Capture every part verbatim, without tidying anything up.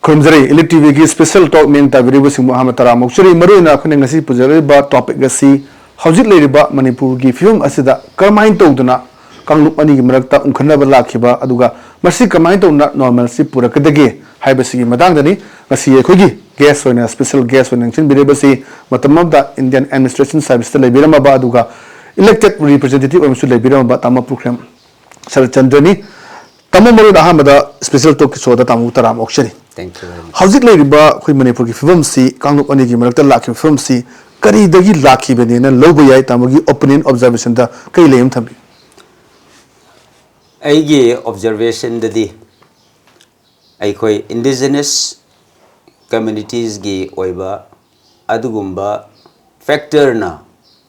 ꯈꯨꯔꯨꯝꯖꯔꯤ꯫ Elite ꯇꯤꯚꯤꯒꯤ special ꯇꯣꯛ ꯃꯤꯠꯌꯦꯡ ꯇꯥꯕꯤꯔꯤꯕꯁꯤꯡꯕꯨ ꯑꯍꯥꯟꯕ ꯇꯔꯥꯝꯅ ꯑꯣꯛꯆꯔꯤ꯫ ꯃꯔꯨꯑꯣꯏꯅ ꯑꯩꯈꯣꯏꯅ ꯉꯁꯤ ꯄꯨꯖꯔꯛꯂꯤꯕ ꯇꯣꯄꯤꯛ ꯑꯁꯤ ꯍꯧꯖꯤꯛ ꯂꯩꯔꯤꯕ ꯃꯅꯤꯄꯨꯔꯒꯤ ꯐꯤꯕꯝ ꯑꯁꯤꯗ ꯀꯔꯝꯍꯥꯏꯅ ꯇꯧꯗꯨꯅ ꯀꯥꯡꯂꯨꯞ ꯑꯅꯤꯒꯤ ꯃꯔꯛꯇ ꯎꯪꯈꯠꯅꯕ ꯂꯥꯛꯈꯤꯕ, ꯑꯗꯨꯒ ꯃꯁꯤ ꯀꯃꯥꯏꯅ ꯇꯧꯅ ꯅꯣꯔꯃꯦꯜꯁꯤ ꯄꯨꯔꯛꯀꯗꯒꯦ ꯍꯥꯏꯕꯁꯤꯒꯤ ꯃꯇꯥꯡꯗꯅꯤ ꯉꯁꯤ ꯑꯩꯈꯣꯏꯒꯤ ꯒꯦꯁ ꯑꯣꯏꯅ, ꯁ꯭ꯄꯦꯁꯦꯜ ꯒꯦꯁ ꯑꯣꯏꯅ ꯅꯤꯡꯁꯤꯡꯕꯤꯔꯤꯕꯁꯤ꯫ ꯃꯇꯝ ꯑꯃꯗ ꯏꯟꯗꯤꯌꯟ ꯑꯦꯗꯃꯤꯅꯤꯁꯇ꯭ꯔꯦꯁꯟ ꯁꯥꯔꯚꯤꯁꯇ ꯂꯩꯕꯤꯔꯝꯃꯕ, ꯑꯗꯨꯒ ꯏꯂꯦꯛꯇꯦꯗ ꯔꯤꯄ꯭ꯔꯖꯦꯟꯇꯦꯇꯤꯚ ꯑꯣꯏꯅꯁꯨ ꯂꯩꯕꯤꯔꯝꯃꯕ ꯇꯥꯃꯣ ꯄꯨꯈ꯭ꯔꯦꯝ ꯁꯔꯠꯆꯟꯗ꯭ꯔꯅꯤ꯫ ꯇꯥꯃꯣ, ꯃꯔꯨ ꯑꯣꯏꯅ ꯑꯍꯥꯟꯕꯗ special ꯇꯣꯛꯀꯤ ꯁꯣꯗ ꯇꯥꯃꯣꯕꯨ ꯇꯔꯥꯝ ꯑꯣꯛꯆꯔꯤ꯫ Thank you very much. ꯍꯧꯖꯤꯛ ꯂꯩꯔꯤꯕ ꯑꯩꯈꯣꯏ ꯃꯅꯤꯄꯨꯔꯒꯤ ꯐꯤꯕꯝꯁꯤ, ꯀꯥꯡꯂꯨꯞ ꯑꯅꯤꯒꯤ ꯃꯔꯛꯇ ꯂꯥꯛꯈꯤꯕ ꯐꯤꯕꯝꯁꯤ ꯀꯔꯤꯗꯒꯤ ꯂꯥꯛꯈꯤꯕꯅꯦꯅ ꯂꯧꯕ ꯌꯥꯏ? ꯇꯥꯃꯣꯒꯤ ꯑꯣꯄꯤꯅꯤꯌꯟ, ꯑꯣꯕꯖꯥꯔꯕꯦꯁꯟꯗ ꯀꯔꯤ ꯂꯩ ꯑꯃ ꯊꯝꯕꯤꯌꯨ? ꯑꯩꯒꯤ ꯑꯣꯕꯖꯥꯔꯕꯦꯁꯟꯗꯗꯤ ꯑꯩꯈꯣꯏ ꯏꯟꯗꯤꯖꯤꯅꯁ ꯀꯝꯃ꯭ꯌꯨꯅꯤꯇꯤꯁꯀꯤ ꯑꯣꯏꯕ ꯑꯗꯨꯒꯨꯝꯕ ꯐꯦꯛꯇꯔꯅ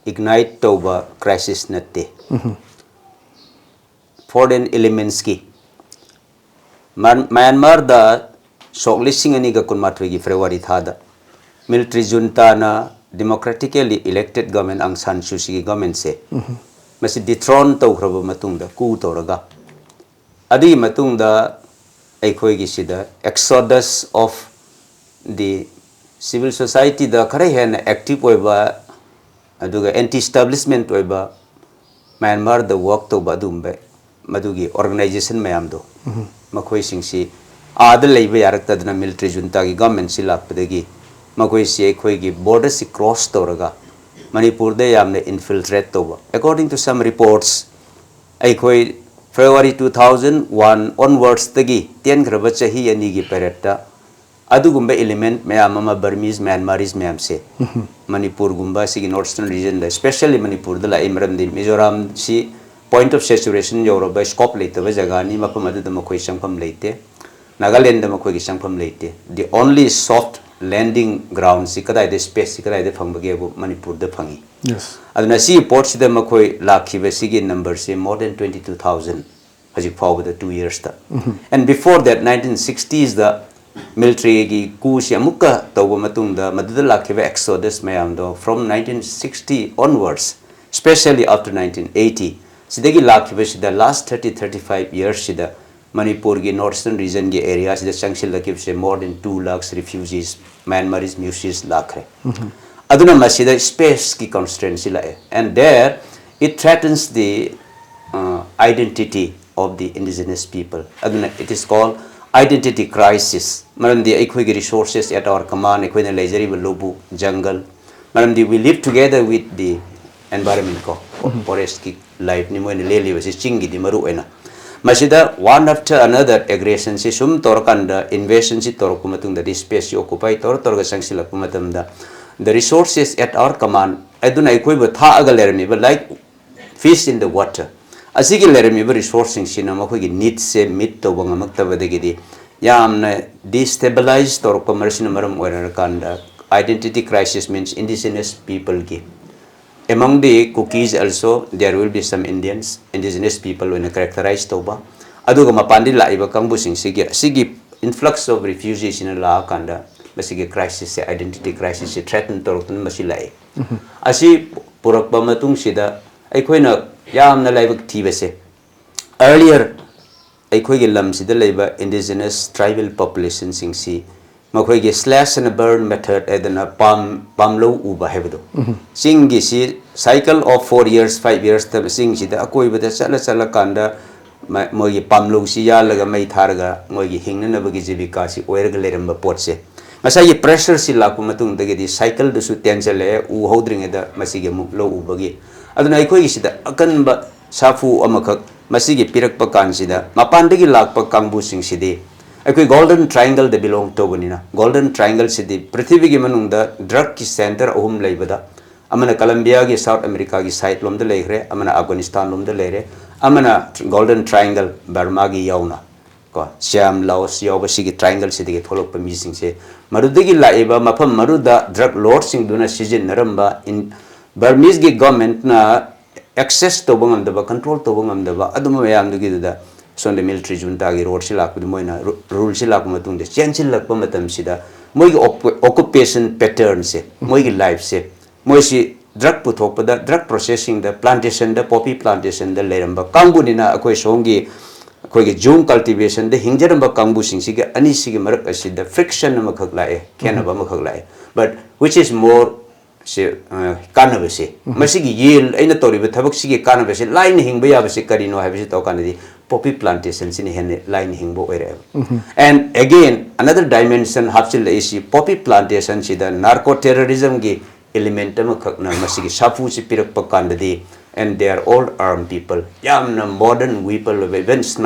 ꯏꯒꯅꯥꯏꯠ ꯇꯧꯕ ꯀ꯭ꯔꯥꯏꯁꯤꯁ ꯅꯠꯇꯦ꯫ ꯐꯣꯔꯦꯟ ꯏꯂꯤꯃꯦꯟꯁꯀꯤ ꯃ꯭ꯌꯥꯟꯃꯥꯔꯗ ꯁꯣꯛ ꯂꯤꯁꯤꯡ ꯑꯅꯤꯒ ꯀꯨꯟꯃꯥꯊꯣꯏꯒꯤ ꯐꯦꯕ꯭ꯔꯨꯋꯥꯔꯤ ꯊꯥꯗ ꯃꯤꯂꯤꯇ꯭ꯔꯤ ꯖꯨꯟꯇꯥꯅ ꯗꯦꯃꯣꯀ꯭ꯔꯦꯇꯤꯀꯦꯜꯂꯤ ꯏꯂꯦꯛꯇꯦꯗ ꯒꯚꯔꯟꯃꯦꯟ ꯑꯪ ꯁꯥꯟ ꯁꯨꯆꯤꯒꯤ ꯒꯚꯔꯟꯃꯦꯟꯁꯦ ꯃꯁꯤ ꯗꯤꯊ꯭ꯔꯣꯟ ꯇꯧꯈ꯭ꯔꯕ ꯃꯇꯨꯡꯗ, ꯀꯨ ꯇꯧꯔꯒ, ꯑꯗꯨꯒꯤ ꯃꯇꯨꯡꯗ ꯑꯩꯈꯣꯏꯒꯤ ꯁꯤꯗ exodus of the civil societyꯗ ꯈꯔ ꯍꯦꯟꯅ ꯑꯦꯛꯇꯤꯚ ꯑꯣꯏꯕ ꯑꯗꯨꯒ ꯑꯦꯟꯇꯤ ꯏꯁꯇꯥꯕ꯭ꯂꯤꯁꯃꯦꯟꯠ ꯑꯣꯏꯕ ꯃ꯭ꯌꯥꯟꯃꯥꯔꯗ ꯋꯥꯔꯛ ꯇꯧꯕ ꯑꯗꯨꯒꯨꯝꯕ ꯃꯗꯨꯒꯤ ꯑꯣꯔꯒꯅꯥꯏꯖꯦꯁꯟ ꯃꯌꯥꯝꯗꯣ, ꯃꯈꯣꯏꯁꯤꯡꯁꯤ ꯑꯥꯗ ꯂꯩꯕ ꯌꯥꯔꯛꯇꯗꯅ ꯃꯤꯂꯤꯇ꯭ꯔꯤ ꯖꯨꯟꯇꯥꯒꯤ ꯒꯚꯔꯟꯃꯦꯟꯠꯁꯤ ꯂꯥꯛꯄꯗꯒꯤ ꯃꯈꯣꯏꯁꯤ ꯑꯩꯈꯣꯏꯒꯤ ꯕꯣꯔꯗꯔꯁꯤ ꯀ꯭ꯔꯣꯁ ꯇꯧꯔꯒ ꯃꯅꯤꯄꯨꯔꯗ ꯌꯥꯝꯅ ꯏꯟꯐꯤꯜꯇ꯭ꯔꯦꯠ ꯇꯧꯕ꯫ According to some reports, ꯑꯩꯈꯣꯏ ꯐꯦꯕ꯭ꯔꯨꯋꯥꯔꯤ two thousand one onwardsꯇꯒꯤ ꯇꯦꯟꯈ꯭ꯔꯕ ꯆꯍꯤ ꯑꯅꯤꯒꯤ ꯄꯦꯔꯦꯠꯇ ꯑꯗꯨꯒꯨꯝꯕ ꯏꯂꯤꯃꯦꯟꯠ ꯃꯌꯥꯝ ꯑꯃ, ꯕꯔꯃꯤꯁ, ꯃ꯭ꯌꯥꯟꯃꯥꯔꯤꯁ ꯃꯌꯥꯝꯁꯦ ꯃꯅꯤꯄꯨꯔꯒꯨꯝꯕ ꯁꯤꯒꯤ ꯅꯣꯔꯠ ꯏꯁꯇꯔꯟ ꯔꯤꯖꯟꯗ, ꯁ꯭ꯄꯦꯁꯦꯜꯂꯤ ꯃꯅꯤꯄꯨꯔꯗ ꯂꯥꯛꯏ꯫ ꯃꯔꯝꯗꯤ ꯃꯤꯖꯣꯔꯥꯝꯁꯤ ꯄꯣꯏꯟꯠ ꯑꯣꯐ ꯁꯦꯆꯨꯔꯦꯁꯟ ꯌꯧꯔꯕ, ꯁ꯭ꯀꯣꯞ ꯂꯩꯇꯕ ꯖꯒꯥꯅꯤ, ꯃꯐꯝ ꯑꯗꯨꯗ ꯃꯈꯣꯏ ꯆꯪꯐꯝ ꯂꯩꯇꯦ꯫ ꯅꯥꯒꯥꯂꯦꯟꯗ ꯃꯈꯣꯏꯒꯤ ꯆꯪꯐꯝ ꯂꯩꯇꯦ꯫ The only soft landing groundꯁꯤ ꯀꯗꯥꯏꯗ, ꯁ꯭ꯄꯦꯁꯁꯤ ꯀꯗꯥꯏꯗ ꯐꯪꯕꯒꯦꯕꯨ ꯃꯅꯤꯄꯨꯔꯗ ꯐꯪꯉꯤ꯫ ꯌꯦꯁ꯫ ꯑꯗꯨꯅ ꯁꯤꯒꯤ ꯄꯣꯠꯁꯤꯗ ꯃꯈꯣꯏ ꯂꯥꯛꯈꯤꯕꯁꯤꯒꯤ ꯅꯝꯕꯔꯁꯤ more than twenty two thousand ꯍꯧꯖꯤꯛ ꯐꯥꯎꯕꯗ, two yearsꯇ꯫ And before that, nineteen sixtiesꯗ ꯃꯤꯂꯤꯇ꯭ꯔꯤꯒꯤ ꯀꯨꯁꯤ ꯑꯃꯨꯛꯀ ꯇꯧꯕ ꯃꯇꯨꯡꯗ ꯃꯗꯨꯗ ꯂꯥꯛꯈꯤꯕ exodus ꯃꯌꯥꯝꯗꯣ, from nineteen sixty onwards, specially after nineteen eighty, ꯁꯤꯗꯒꯤ ꯂꯥꯛꯈꯤꯕꯁꯤꯗ last thirty, thirty five yearsꯁꯤꯗ ꯃꯅꯤꯄꯨꯔꯒꯤ northern regionꯒꯤ areaꯁꯤꯗ ꯆꯪꯁꯤꯜꯂꯛꯈꯤꯕꯁꯦ more than two lakhs refugees, Myanmarese refugees ꯂꯥꯛꯈ꯭ꯔꯦ꯫ ꯑꯗꯨꯅ ꯃꯁꯤꯗ spaceꯀꯤ constraintꯁꯤ ꯂꯥꯛꯑꯦ, and there it threatens the uh, identity of the indigenous people. ꯑꯗꯨꯅ it is called identity crisis. ꯃꯔꯝꯗꯤ ꯑꯩꯈꯣꯏꯒꯤ resources at our command, ꯑꯩꯈꯣꯏꯅ ꯂꯩꯖꯔꯤꯕ ꯂꯧꯕꯨꯛ, jungle, ꯃꯔꯝꯗꯤ we live together with the environment ꯀꯣ, forestꯀꯤ lifeꯅꯤ ꯃꯣꯏꯅ ꯂꯦꯜꯂꯤꯕꯁꯤ, ꯆꯤꯡꯒꯤꯗꯤ ꯃꯔꯨ ꯑꯣꯏꯅ꯫ ꯃꯁꯤꯗ one after another aggressionꯁꯤ ꯁꯨꯝ ꯇꯧꯔꯀꯥꯟꯗ, invasionꯁꯤ ꯇꯧꯔꯛꯄ ꯃꯇꯨꯡꯗꯗꯤ, spaceꯁꯤ occupy ꯇꯧꯔ ꯇꯧꯔꯒ ꯆꯪꯁꯤꯜꯂꯛꯄ ꯃꯇꯝꯗ, the resources at our command, ꯑꯗꯨꯅ ꯑꯩꯈꯣꯏꯕꯨ ꯊꯥꯛꯑꯒ ꯂꯩꯔꯝꯃꯤꯕ, like fish in the water, ꯑꯁꯤꯒꯤ ꯂꯩꯔꯝꯃꯤꯕ resourceꯁꯤꯡꯁꯤꯅ ꯃꯈꯣꯏꯒꯤ needsꯁꯦ meet ꯇꯧꯕ ꯉꯝꯃꯛꯇꯕꯗꯒꯤꯗꯤ ꯌꯥꯝꯅ destabilize ꯇꯧꯔꯛꯄ, ꯃꯁꯤꯅ ꯃꯔꯝ ꯑꯣꯏꯔꯀꯥꯟꯗ identity crisis means indigenous peopleꯒꯤ, among the Kukis also there will be some Indians, indigenous people ꯑꯣꯏꯅ characterize ꯇꯧꯕ, ꯑꯗꯨꯒ ꯃꯄꯥꯟꯗꯤ ꯂꯥꯛꯏꯕ ꯀꯥꯡꯕꯨꯁꯤꯡꯁꯤꯒꯤ, ꯑꯁꯤꯒꯤ influx of refugeesꯁꯤꯅ ꯂꯥꯛꯑꯀꯥꯟꯗ ꯃꯁꯤꯒꯤ crisisꯁꯦ, identity crisisꯁꯦ threaten ꯇꯧꯔꯛꯇꯨꯅ ꯃꯁꯤ ꯂꯥꯛꯏ꯫ ꯑꯁꯤ ꯄꯨꯔꯛꯄ ꯃꯇꯨꯡꯁꯤꯗ ꯑꯩꯈꯣꯏꯅ ꯌꯥꯝꯅ ꯂꯥꯏꯕꯛ ꯊꯤꯕꯁꯦ, earlier ꯑꯩꯈꯣꯏꯒꯤ ꯂꯝꯁꯤꯗ ꯂꯩꯕ indigenous tribal populationꯁꯤꯡꯁꯤ ꯃꯈꯣꯏꯒꯤ slash and burn method ꯍꯥꯏꯗꯅ ꯄꯥꯝ, ꯄꯥꯝꯂꯧ ꯎꯕ ꯍꯥꯏꯕꯗꯣ, ꯆꯤꯡꯒꯤꯁꯤ cycle of four years, five yearsꯇ ꯆꯤꯡꯁꯤꯗ ꯑꯀꯣꯏꯕꯗ ꯆꯠꯂ ꯆꯠꯂꯀꯥꯟꯗ ꯃ-, ꯃꯣꯏꯒꯤ ꯄꯥꯝꯂꯧꯁꯤ ꯌꯥꯜꯂꯒ ꯃꯩ ꯊꯥꯔꯒ ꯃꯣꯏꯒꯤ ꯍꯤꯡꯅꯅꯕꯒꯤ ꯖꯤꯕꯤꯀꯥꯁꯤ ꯑꯣꯏꯔꯒ ꯂꯩꯔꯝꯕ ꯄꯣꯠꯁꯦ, ꯉꯁꯥꯏꯒꯤ pressureꯁꯤ ꯂꯥꯛꯄ ꯃꯇꯨꯡꯗꯒꯤꯗꯤ cycleꯗꯨꯁꯨ ꯇꯦꯟꯁꯤꯜꯂꯛꯑꯦ, ꯎ ꯍꯧꯗ꯭ꯔꯤꯉꯩꯗ ꯃꯁꯤꯒꯤ ꯑꯃꯨꯛ ꯂꯧ ꯎꯕꯒꯤ꯫ ꯑꯗꯨꯅ ꯑꯩꯈꯣꯏꯒꯤꯁꯤꯗ ꯑꯀꯟꯕ ꯁꯥꯐꯨ ꯑꯃꯈꯛ ꯃꯁꯤꯒꯤ ꯄꯤꯔꯛꯄ ꯀꯥꯟꯁꯤꯗ, ꯃꯄꯥꯟꯗꯒꯤ ꯂꯥꯛꯄ ꯀꯥꯡꯕꯨꯁꯤꯡꯁꯤꯗꯤ ꯑꯩꯈꯣꯏ Golden Triangleꯗ belong ꯇꯧꯕꯅꯤꯅ, Golden Triangleꯁꯤꯗꯤ ꯄ꯭ꯔꯤꯊꯤꯕꯤꯒꯤ ꯃꯅꯨꯡꯗ drugꯀꯤ centre ꯑꯍꯨꯝ ꯂꯩꯕꯗ, ꯑꯃꯅ Colombiaꯒꯤ South Americaꯒꯤ side ꯂꯣꯝꯗ ꯂꯩꯈ꯭ꯔꯦ, ꯑꯃꯅ Afghanistan ꯂꯣꯝꯗ ꯂꯩꯔꯦ, ꯑꯃꯅ Golden Triangle Burmaꯒꯤ ꯌꯥꯎꯅ ꯀꯣ, Siam, Laos ꯌꯥꯎꯕ ꯁꯤꯒꯤ triangleꯁꯤꯗꯒꯤ ꯊꯣꯛꯂꯛꯄ ꯃꯤꯁꯤꯡꯁꯦ, ꯃꯗꯨꯗꯒꯤ ꯂꯥꯛꯏꯕ ꯃꯐꯝ ꯃꯗꯨꯗ drug lordꯁꯤꯡꯗꯨꯅ ꯁꯤꯖꯤꯟꯅꯔꯝꯕ, in, Burmeseꯒꯤ governmentꯅ access ꯇꯧꯕ ꯉꯝꯗꯕ, control ꯇꯧꯕ ꯉꯝꯗꯕ ꯑꯗꯨꯝꯕ ꯃꯌꯥꯝꯗꯨꯒꯤꯗꯨꯗ ꯁꯣꯝꯗ military juntaꯒꯤ roadꯁꯤ ꯂꯥꯛꯄꯗ, ꯃꯣꯏꯅ ru-, ruleꯁꯤ ꯂꯥꯛꯄ ꯃꯇꯨꯡꯗ ꯆꯦꯟꯁꯤꯜꯂꯛꯄ ꯃꯇꯝꯁꯤꯗ ꯃꯣꯏꯒꯤ occup-, occupation patternꯁꯦ, ꯃꯣꯏꯒꯤ lifeꯁꯦ, ꯃꯣꯏꯁꯤ drug ꯄꯨꯊꯣꯛꯄꯗ, drug processingꯗ, plantationꯗ, poppy plantationꯗ ꯂꯩꯔꯝꯕ ꯀꯥꯡꯕꯨꯅꯤꯅ ꯑꯩꯈꯣꯏ ꯁꯣꯝꯒꯤ ꯑꯩꯈꯣꯏꯒꯤ ꯖꯨꯝ ꯀꯜꯇꯤꯚꯦꯁꯟꯗ ꯍꯤꯡꯖꯔꯝꯕ ꯀꯥꯡꯕꯨꯁꯤꯡꯁꯤꯒ ꯑꯅꯤꯁꯤꯒꯤ ꯃꯔꯛ ꯑꯁꯤꯗ ꯐ꯭ꯔꯤꯛꯁꯟ ꯑꯃꯈꯛ ꯂꯥꯛꯑꯦ, ꯈꯦꯠꯅꯕ ꯑꯃꯈꯛ ꯂꯥꯛꯑꯦ꯫ But which is more ꯁꯤ, ꯑ, ꯀꯥꯟꯅꯕꯁꯦ, ꯃꯁꯤꯒꯤ ꯌꯦꯜ ꯑꯩꯅ ꯇꯧꯔꯤꯕ ꯊꯕꯛꯁꯤꯒꯤ ꯀꯥꯟꯅꯕꯁꯦ, ꯂꯥꯏꯅ ꯍꯤꯡꯕ ꯌꯥꯕꯁꯤ ꯀꯔꯤꯅꯣ ꯍꯥꯏꯕꯁꯤ ꯇꯧꯔꯀꯥꯟꯗꯗꯤ ꯄꯣꯄꯤ ꯄ꯭ꯂꯥꯟꯇꯦꯁꯟꯁꯤꯅ ꯍꯦꯟꯅ ꯂꯥꯏꯅ ꯍꯤꯡꯕ ꯑꯣꯏꯔꯛꯑꯦꯕ꯫ And again another dimension ꯍꯥꯞꯆꯤꯜꯂꯛꯏꯁꯤ, ꯄꯣꯄꯤ ꯄ꯭ꯂꯥꯟꯇꯦꯁꯟꯁꯤꯗ ꯅꯥꯔꯀꯣ ꯇꯦꯔꯣꯔꯤꯖꯝꯒꯤ ꯏꯂꯤꯃꯦꯟꯠ ꯑꯃꯈꯛꯅ ꯃꯁꯤꯒꯤ ꯁꯥꯐꯨꯁꯤ ꯄꯤꯔꯛꯄ ꯀꯥꯟꯗꯗꯤ, and they are all armed people, ꯌꯥꯝꯅ ꯃꯣꯗꯔꯟ ꯋꯤꯄꯟ ꯑꯣꯏꯕ, ꯏꯚꯟ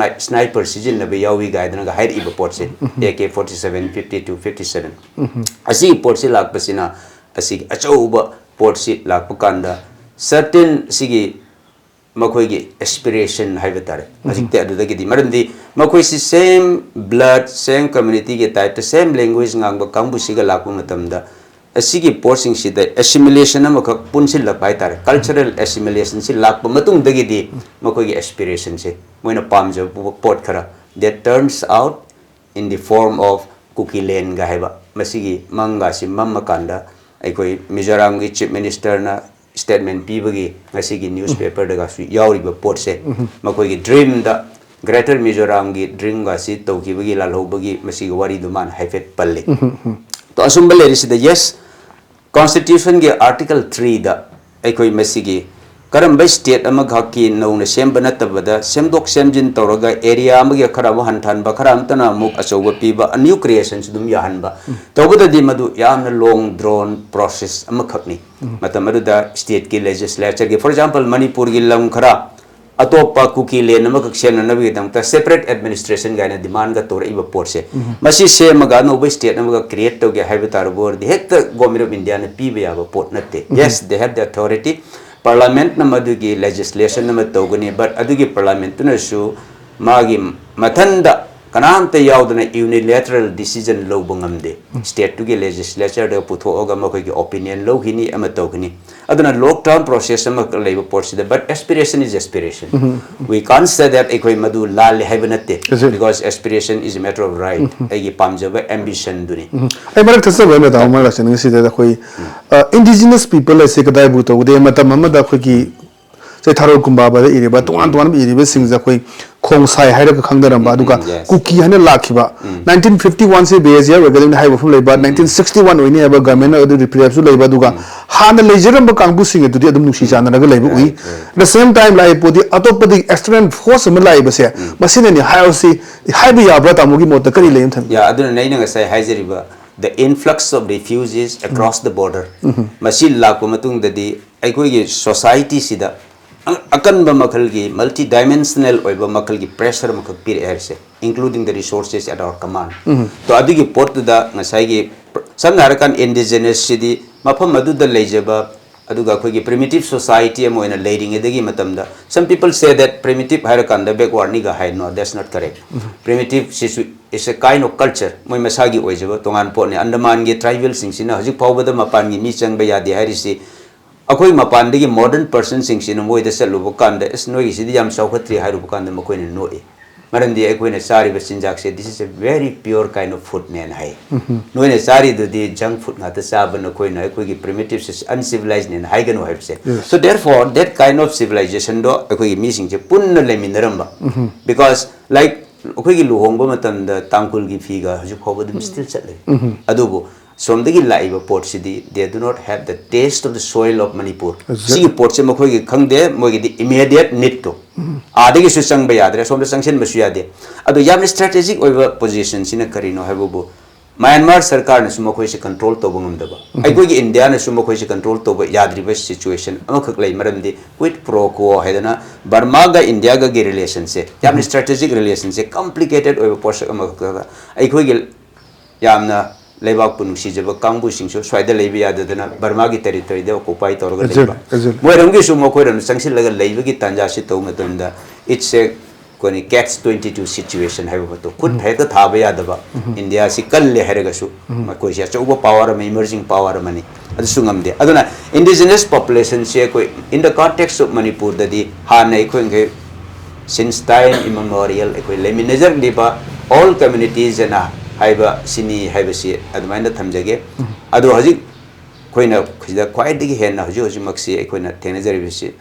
ꯁ꯭ꯅꯥꯏꯄꯔ ꯁꯤꯖꯤꯟꯅꯕ ꯌꯥꯎꯏ ꯀꯥꯏꯗꯅꯒ ꯍꯥꯏꯔꯛꯏꯕ ꯄꯣꯠꯁꯦ, A K forty seven, fifty two, fifty seven, ꯑꯁꯤꯒꯤ ꯄꯣꯠꯁꯤ ꯂꯥꯛꯄꯁꯤꯅ, ꯑꯁꯤꯒꯤ ꯑꯆꯧꯕ ꯄꯣꯠꯁꯤ ꯂꯥꯛꯄ ꯀꯥꯟꯗ, ꯁꯔꯇꯦꯟ ꯁꯤꯒꯤ ꯃꯈꯣꯏꯒꯤ ꯑꯦꯁꯄꯤꯔꯦꯁꯟ ꯍꯥꯏꯕ ꯇꯥꯔꯦ꯫ ꯍꯧꯖꯤꯛꯇꯤ ꯑꯗꯨꯗꯒꯤꯗꯤ, ꯃꯔꯝꯗꯤ ꯃꯈꯣꯏꯁꯤ ꯁꯦꯝ ꯕ꯭ꯂꯗ, ꯁꯦꯝ ꯀꯝꯃ꯭ꯌꯨꯅꯤꯇꯤꯒꯤ ꯇꯥꯏꯞꯇ, ꯁꯦꯝ ꯂꯦꯡꯒ꯭ꯋꯦꯖ ꯉꯥꯡꯕ ꯀꯥꯡꯕꯨꯁꯤꯒ ꯂꯥꯛꯄ ꯃꯇꯝꯗ, ꯑꯁꯤꯒꯤ ꯄꯣꯠꯁꯤꯡꯁꯤꯗ ꯑꯦꯁꯤꯃꯤꯂꯦꯁꯟ ꯑꯃꯈꯛ ꯄꯨꯟꯁꯤꯜꯂꯛꯄ ꯍꯥꯏꯇꯥꯔꯦ, ꯀꯜꯆꯔꯦꯜ ꯑꯦꯁꯤꯃꯤꯂꯦꯁꯟꯁꯤ ꯂꯥꯛꯄ ꯃꯇꯨꯡꯗꯒꯤꯗꯤ ꯃꯈꯣꯏꯒꯤ ꯑꯦꯁꯄꯤꯔꯦꯁꯟꯁꯦ, ꯃꯣꯏꯅ ꯄꯥꯝꯖꯕ ꯄꯣꯠ ꯈꯔ, that turns out in the form of ꯀꯨꯀꯤꯂꯦꯟꯒ ꯍꯥꯏꯕ, ꯃꯁꯤꯒꯤ ꯃꯪꯒꯥꯁꯤ ꯃꯝꯃꯀꯥꯟꯗ ꯑꯩꯈꯣꯏ ꯃꯤꯖꯣꯔꯥꯝꯒꯤ ꯆꯤꯐ ꯃꯤꯅꯤꯁꯇꯔꯅ ꯁ꯭ꯇꯦꯠꯃꯦꯟ ꯄꯤꯕꯒꯤ ꯉꯁꯤꯒꯤ ꯅ꯭ꯌꯨꯁꯄꯦꯄꯔꯗꯒꯁꯨ ꯌꯥꯎꯔꯤꯕ ꯄꯣꯠꯁꯦ, ꯃꯈꯣꯏꯒꯤ ꯗ꯭ꯔꯤꯝꯗ, ꯒ꯭ꯔꯦꯇꯔ ꯃꯤꯖꯣꯔꯥꯝꯒꯤ ꯗ꯭ꯔꯤꯝꯒꯁꯤ ꯇꯧꯈꯤꯕꯒꯤ ꯂꯥꯜꯍꯧꯕꯒꯤ ꯃꯁꯤꯒꯤ ꯋꯥꯔꯤꯗꯨ ꯃꯥꯅ ꯍꯥꯏꯐꯦꯠ ꯄꯜꯂꯤ꯫ ꯇꯣ, ꯑꯁꯨꯝꯕ ꯂꯩꯔꯤꯁꯤꯗ, ꯌꯦꯁ, ꯀꯣꯟꯁꯇꯤꯇ꯭ꯌꯨꯁꯟꯒꯤ ꯑꯥꯔꯇꯤꯀꯜ ꯊ꯭ꯔꯤꯗ ꯑꯩꯈꯣꯏ ꯃꯁꯤꯒꯤ ꯀꯔꯝꯕ ꯁ꯭ꯇꯦꯠ ꯑꯃꯈꯛꯀꯤ ꯅꯧꯅ ꯁꯦꯝꯕ ꯅꯠꯇꯕꯗ, ꯁꯦꯝꯗꯣꯛ ꯁꯦꯝꯖꯤꯟ ꯇꯧꯔꯒ ꯑꯦꯔꯤꯌꯥ ꯑꯃꯒꯤ ꯈꯔ ꯑꯃꯨꯛ ꯍꯟꯊꯍꯟꯕ, ꯈꯔ ꯑꯃꯇꯅ ꯑꯃꯨꯛ ꯑꯆꯧꯕ ꯄꯤꯕ, ꯑ ꯅ꯭ꯌꯨ ꯀ꯭ꯔꯤꯌꯦꯁꯟꯁꯨ ꯑꯗꯨꯝ ꯌꯥꯍꯟꯕ, ꯇꯧꯕꯗꯗꯤ ꯃꯗꯨ ꯌꯥꯝꯅ ꯂꯣꯡ ꯗ꯭ꯔꯣꯟ ꯄ꯭ꯔꯣꯁꯦꯁ ꯑꯃꯈꯛꯅꯤ꯫ ꯃꯇꯝ ꯑꯗꯨꯗ ꯁ꯭ꯇꯦꯠꯀꯤ ꯂꯦꯖꯤꯁꯂꯦꯆꯔꯒꯤ, ꯐꯣꯔ ꯑꯦꯛꯖꯥꯝꯄꯜ, ꯃꯅꯤꯄꯨꯔꯒꯤ ꯂꯝ ꯈꯔ ꯑꯇꯣꯞꯄ ꯀꯨꯀꯤ ꯂꯦꯟ ꯑꯃꯈꯛ ꯁꯦꯝꯅꯅꯕꯒꯤꯗꯃꯛꯇ ꯁꯦꯄꯔꯦꯠ ꯑꯦꯗꯃꯤꯅꯤꯁꯇ꯭ꯔꯦꯁꯟ ꯀꯥꯏꯅ ꯗꯤꯃꯥꯟꯒ ꯇꯧꯔꯛꯏꯕ ꯄꯣꯠꯁꯦ, ꯃꯁꯤ ꯁꯦꯝꯃꯒ ꯑꯅꯧꯕ ꯁ꯭ꯇꯦꯠ ꯑꯃꯒ ꯀ꯭ꯔꯤꯌꯦꯠ ꯇꯧꯒꯦ ꯍꯥꯏꯕ ꯇꯥꯔꯕ ꯑꯣꯏꯔꯗꯤ ꯍꯦꯛꯇ ꯒꯣꯃꯦꯟ ꯑꯣꯐ ꯏꯟꯗꯤꯌꯥꯅ ꯄꯤꯕ ꯌꯥꯕ ꯄꯣꯠ ꯅꯠꯇꯦ꯫ Yes, they have the authority, ꯄꯥꯔꯂꯥꯃꯦꯟꯠꯅ ꯃꯗꯨꯒꯤ ꯂꯦꯖꯤꯁꯂꯦꯁꯟ ꯑꯃ ꯇꯧꯒꯅꯤ, ꯕꯠ ꯑꯗꯨꯒꯤ ꯄꯥꯔꯂꯥꯃꯦꯟꯠꯇꯨꯅꯁꯨ ꯃꯥꯒꯤ ꯃꯊꯟꯗ ꯀꯅꯥꯝꯇ ꯌꯥꯎꯗꯅ ꯌꯨꯅꯤꯂꯦꯇꯔꯦꯜ ꯗꯤꯁꯤꯖꯟ ꯂꯧꯕ ꯉꯝꯗꯦ꯫ ꯁ꯭ꯇꯦꯠꯇꯨꯒꯤ ꯂꯦꯖꯤꯁꯂꯦꯆꯔꯗ ꯄꯨꯊꯣꯛꯑꯒ ꯃꯈꯣꯏꯒꯤ ꯑꯣꯄꯤꯅꯤꯌꯟ ꯂꯧꯈꯤꯅꯤ ꯑꯃ ꯇꯧꯒꯅꯤ꯫ ꯑꯗꯨꯅ ꯂꯣꯡ ꯇꯔꯝ ꯄ꯭ꯔꯣꯁꯦꯁ ꯑꯃꯈꯛ ꯂꯩꯕ ꯄꯣꯠꯁꯤꯗ, but aspiration is aspiration. We can't say that ꯑꯩꯈꯣꯏ ꯃꯗꯨ ꯂꯥꯜꯂꯦ ꯍꯥꯏꯕ ꯅꯠꯇꯦ, Exactly. Because aspiration is a matter of right. ꯑꯩꯒꯤ ꯄꯥꯝꯖꯕ ꯑꯦꯝꯕꯤꯁꯟꯗꯨꯅꯤ꯫ ꯑꯩ ꯃꯔꯛ ꯊꯠꯆꯕ ꯑꯃ, ꯃꯦꯗꯥꯝ ꯑꯃ ꯂꯥꯛꯆꯅꯤꯡꯉꯤ꯫ ꯁꯤꯗ ꯑꯩꯈꯣꯏ, ꯑ, indigenous people ꯑꯁꯤ ꯀꯗꯥꯏꯕꯨ ꯇꯧꯒꯗꯦ? ꯃꯇꯝ ꯑꯃꯗ ꯑꯩꯈꯣꯏꯒꯤ ꯆꯩꯊꯥꯔꯣꯜ ꯀꯨꯝꯕꯥꯕꯗ ꯏꯔꯤꯕ, ꯇꯣꯉꯥꯟ ꯇꯣꯉꯥꯟꯕ ꯏꯔꯤꯕꯁꯤꯡꯁꯦ ꯑꯩꯈꯣꯏ ꯈꯣ-, ꯇꯣꯡꯁꯥꯏ ꯍꯥꯏꯔꯒ ꯈꯪꯅꯔꯝꯕ, ꯑꯗꯨꯒ ꯀꯨꯀꯤ ꯍꯥꯏꯅ ꯂꯥꯛꯈꯤꯕ꯫ ꯅꯥꯏꯟꯇꯤꯟ ꯐꯤꯐꯇꯤ ꯋꯥꯟꯁꯦ ꯕꯦꯖꯤꯌꯥ ꯑꯣꯏꯒꯗꯕꯅꯤ ꯍꯥꯏꯕ ꯃꯐꯝ ꯂꯩꯕ, ꯅꯥꯏꯟꯇꯤꯟ ꯁꯤꯛꯁꯇꯤ ꯋꯥꯟ ꯑꯣꯏꯅꯤ ꯍꯥꯏꯕ ꯒꯃꯦꯟꯅ ꯑꯗꯨ ꯔꯤꯄꯤꯌꯔꯁꯨ ꯂꯩꯕ, ꯑꯗꯨꯒ ꯍꯥꯟꯅ ꯂꯩꯖꯔꯝꯕ ꯀꯥꯡꯕꯨꯁꯤꯡ ꯑꯗꯨꯗꯤ ꯑꯗꯨꯝ ꯅꯨꯡꯁꯤ ꯆꯥꯟꯅꯔꯒ ꯂꯩꯕ ꯎꯏ꯫ At the same time, ꯂꯥꯛꯏ ꯄꯣꯠꯇꯤ ꯑꯇꯣꯞꯄꯗꯤ external force ꯑꯃ ꯂꯥꯛꯏꯕꯁꯦ, ꯃꯁꯤꯅꯅꯤ ꯍꯥꯏꯕꯁꯤ ꯍꯥꯏꯕ ꯌꯥꯕ꯭ꯔꯥ? ꯇꯥꯃꯣꯒꯤ ꯃꯣꯠꯇ ꯀꯔꯤ ꯂꯩ? ꯑꯃ ꯊꯝꯕꯤꯌꯨ꯫ ꯌꯥ, ꯑꯗꯨꯅꯅꯦ ꯑꯩꯅ ꯉꯁꯥꯏ ꯍꯥꯏꯖꯔꯤꯕ, the influx of refugees across the border, ꯃꯁꯤ ꯂꯥꯛꯄ ꯃꯇꯨꯡꯗꯗꯤ ꯑꯩꯈꯣꯏꯒꯤ ꯁꯣꯁꯥꯏꯇꯤꯁꯤꯗ ꯑ-, ꯑꯀꯟꯕ ꯃꯈꯜꯒꯤ, multi dimensional ꯑꯣꯏꯕ ꯃꯈꯜꯒꯤ pressure ꯑꯃꯈꯛ ꯄꯤꯔꯛꯑꯦ ꯍꯥꯏꯔꯤꯁꯦ, including the resources at our command. ꯇꯣ, ꯑꯗꯨꯒꯤ ꯄꯣꯠꯇꯨꯗ ꯉꯁꯥꯏꯒꯤ, ꯁꯝꯅ ꯍꯥꯏꯔꯀꯥꯟꯗ indigenous ꯁꯤꯗꯤ ꯃꯐꯝ ꯑꯗꯨꯗ ꯂꯩꯖꯕ, ꯑꯗꯨꯒ ꯑꯩꯈꯣꯏꯒꯤ primitive society ꯑꯃ ꯑꯣꯏꯅ ꯂꯩꯔꯤꯉꯩꯗꯒꯤ ꯃꯇꯝꯗ, some people say that primitive ꯍꯥꯏꯔꯀꯥꯟꯗ backward ꯅꯤꯒ high. No, that's not correct. Primitive ꯁꯤꯁꯨ is a kind of culture, ꯃꯣꯏ ꯃꯁꯥꯒꯤ ꯑꯣꯏꯖꯕ ꯇꯣꯉꯥꯟ ꯄꯣꯠꯅꯤ꯫ ꯑꯟꯗꯃꯥꯟꯒꯤ tribal ꯁꯤꯡꯁꯤꯅ ꯍꯧꯖꯤꯛ ꯐꯥꯎꯕꯗ ꯃꯄꯥꯟꯒꯤ ꯃꯤ ꯆꯪꯕ ꯌꯥꯗꯦ ꯍꯥꯏꯔꯤꯁꯤ, ꯑꯩꯈꯣꯏ ꯃꯄꯥꯟꯗꯒꯤ modern person ꯁꯤꯡꯁꯤꯅ ꯃꯣꯏꯗ ꯆꯠꯂꯨꯕ ꯀꯥꯟꯗ, "ꯑꯁ, ꯅꯣꯏꯒꯤꯁꯤꯗꯤ ꯌꯥꯝ ꯆꯥꯎꯈꯠꯇ꯭ꯔꯤ" ꯍꯥꯏꯔꯨꯕ ꯀꯥꯟꯗ ꯃꯈꯣꯏꯅ ꯅꯣꯛꯏ꯫ ꯃꯔꯝꯗꯤ ꯑꯩꯈꯣꯏꯅ ꯆꯥꯔꯤꯕ ꯆꯤꯟꯖꯥꯛꯁꯦ, "This is a very pure kind of food" ꯅꯦꯅ ꯍꯥꯏ꯫ ꯅꯣꯏꯅ ꯆꯥꯔꯤꯗꯨꯗꯤ junk food ꯉꯥꯛꯇ ꯆꯥꯕ, ꯅꯈꯣꯏꯅ ꯑꯩꯈꯣꯏꯒꯤ primitive, uncivilized ꯅꯦꯅ ꯍꯥꯏꯒꯅꯨ ꯍꯥꯏꯕꯁꯦ꯫ So therefore, that kind of civilization ꯗꯣ ꯑꯩꯈꯣꯏꯒꯤ ꯃꯤꯁꯤꯡꯁꯦ ꯄꯨꯟꯅ ꯂꯩꯃꯤꯟꯅꯔꯝꯕ꯫ Because, like, ꯑꯩꯈꯣꯏꯒꯤ ꯂꯨꯍꯣꯡꯕ ꯃꯇꯝꯗ ꯇꯥꯡꯈꯨꯜꯒꯤ ꯐꯤꯒ ꯍꯧꯖꯤꯛ ꯐꯥꯎꯕ ꯑꯗꯨꯝ still ꯆꯠꯂꯤ꯫ ꯑꯗꯨꯕꯨ ꯁꯣꯝꯗꯒꯤ ꯂꯥꯛꯏꯕ ꯄꯣꯠꯁꯤꯗꯤ, they do not have the taste of the soil of Manipur. Exactly. ꯁꯤꯒꯤ ꯄꯣꯠꯁꯦ ꯃꯈꯣꯏꯒꯤ ꯈꯪꯗꯦ, ꯃꯣꯏꯒꯤꯗꯤ immediate need ꯇꯣ꯫ ꯑꯥꯗꯒꯤꯁꯨ ꯆꯪꯕ ꯌꯥꯗ꯭ꯔꯦ, ꯁꯣꯝꯗ ꯆꯪꯁꯤꯟꯕꯁꯨ ꯌꯥꯗꯦ꯫ ꯑꯗꯣ ꯌꯥꯝꯅ strategic ꯑꯣꯏꯕ position ꯁꯤꯅ ꯀꯔꯤꯅꯣ ꯍꯥꯏꯕꯕꯨ, ꯃ꯭ꯌꯥꯟꯃꯥꯔ ꯁꯔꯀꯥꯔꯅꯁꯨ ꯃꯈꯣꯏꯁꯦ control ꯇꯧꯕ ꯉꯝꯗꯕ, ꯑꯩꯈꯣꯏꯒꯤ ꯏꯟꯗꯤꯌꯥꯅꯁꯨ ꯃꯈꯣꯏꯁꯦ control ꯇꯧꯕ ꯌꯥꯗ꯭ꯔꯤꯕ situation ꯑꯃꯈꯛ ꯂꯩ꯫ ꯃꯔꯝꯗꯤ quid pro quo ꯍꯥꯏꯗꯅ ꯕꯔꯃꯥꯒ ꯏꯟꯗꯤꯌꯥꯒꯒꯤ relation ꯁꯦ, ꯌꯥꯝꯅ strategic relation ꯁꯦ, complicated ꯑꯣꯏꯕ ꯄꯣꯠꯁꯛ ꯑꯃꯈꯛꯇꯗ ꯑꯩꯈꯣꯏꯒꯤ ꯌꯥꯝꯅ ꯂꯩꯕꯥꯛꯄꯨ ꯅꯨꯡꯁꯤꯖꯕ ꯀꯥꯡꯕꯨꯁꯤꯡꯁꯨ ꯁ꯭ꯋꯥꯏꯗ ꯂꯩꯕ ꯌꯥꯗꯗꯅ ꯕꯔꯃꯥꯒꯤ territory ꯗ occupy ꯇꯧꯔꯒ ꯂꯩꯕ꯫ Exactly. ꯃꯣꯏꯔꯣꯝꯒꯤꯁꯨ ꯃꯈꯣꯏꯔꯣꯝꯗ ꯆꯪꯁꯤꯜꯂꯒ ꯂꯩꯕꯒꯤ ꯇꯥꯟꯖꯥꯁꯤ ꯇꯧꯕ ꯃꯇꯝꯗ, it's a, ꯑꯩꯈꯣꯏꯅ catch twenty two situation ꯍꯥꯏꯕ ꯄꯣꯠꯇꯣ, ꯈꯨꯠ ꯍꯦꯛꯇ ꯊꯥꯕ ꯌꯥꯗꯕ꯫ ꯏꯟꯗꯤꯌꯥꯁꯤ ꯀꯜꯂꯦ ꯍꯥꯏꯔꯒꯁꯨ, ꯃꯈꯣꯏꯁꯤ ꯑꯆꯧꯕ power ꯑꯃ, emerging power ꯑꯃꯅꯤ꯫ ꯑꯗꯨꯁꯨ ꯉꯝꯗꯦ꯫ ꯑꯗꯨꯅ indigenous population ꯁꯦ ꯑꯩꯈꯣꯏ in the context of ꯃꯅꯤꯄꯨꯔꯗꯗꯤ ꯍꯥꯟꯅ ꯑꯩꯈꯣꯏ since time immemorial ꯑꯩꯈꯣꯏ ꯂꯩꯃꯤꯟꯅꯖꯔꯛꯂꯤꯕ all communities ꯑꯅ ꯍꯥꯏꯕ ꯁꯤꯅꯤ ꯍꯥꯏꯕꯁꯤ ꯑꯗꯨꯃꯥꯏꯅ ꯊꯝꯖꯒꯦ꯫ ꯑꯗꯣ ꯍꯧꯖꯤꯛ ꯑꯩꯈꯣꯏꯅ ꯁꯤꯗ ꯈ꯭ꯋꯥꯏꯗꯒꯤ ꯍꯦꯟꯅ ꯍꯧꯖꯤꯛ ꯍꯧꯖꯤꯛꯃꯛꯁꯤ ꯑꯩꯈꯣꯏꯅ ꯊꯦꯡꯅꯖꯔꯤꯕꯁꯤ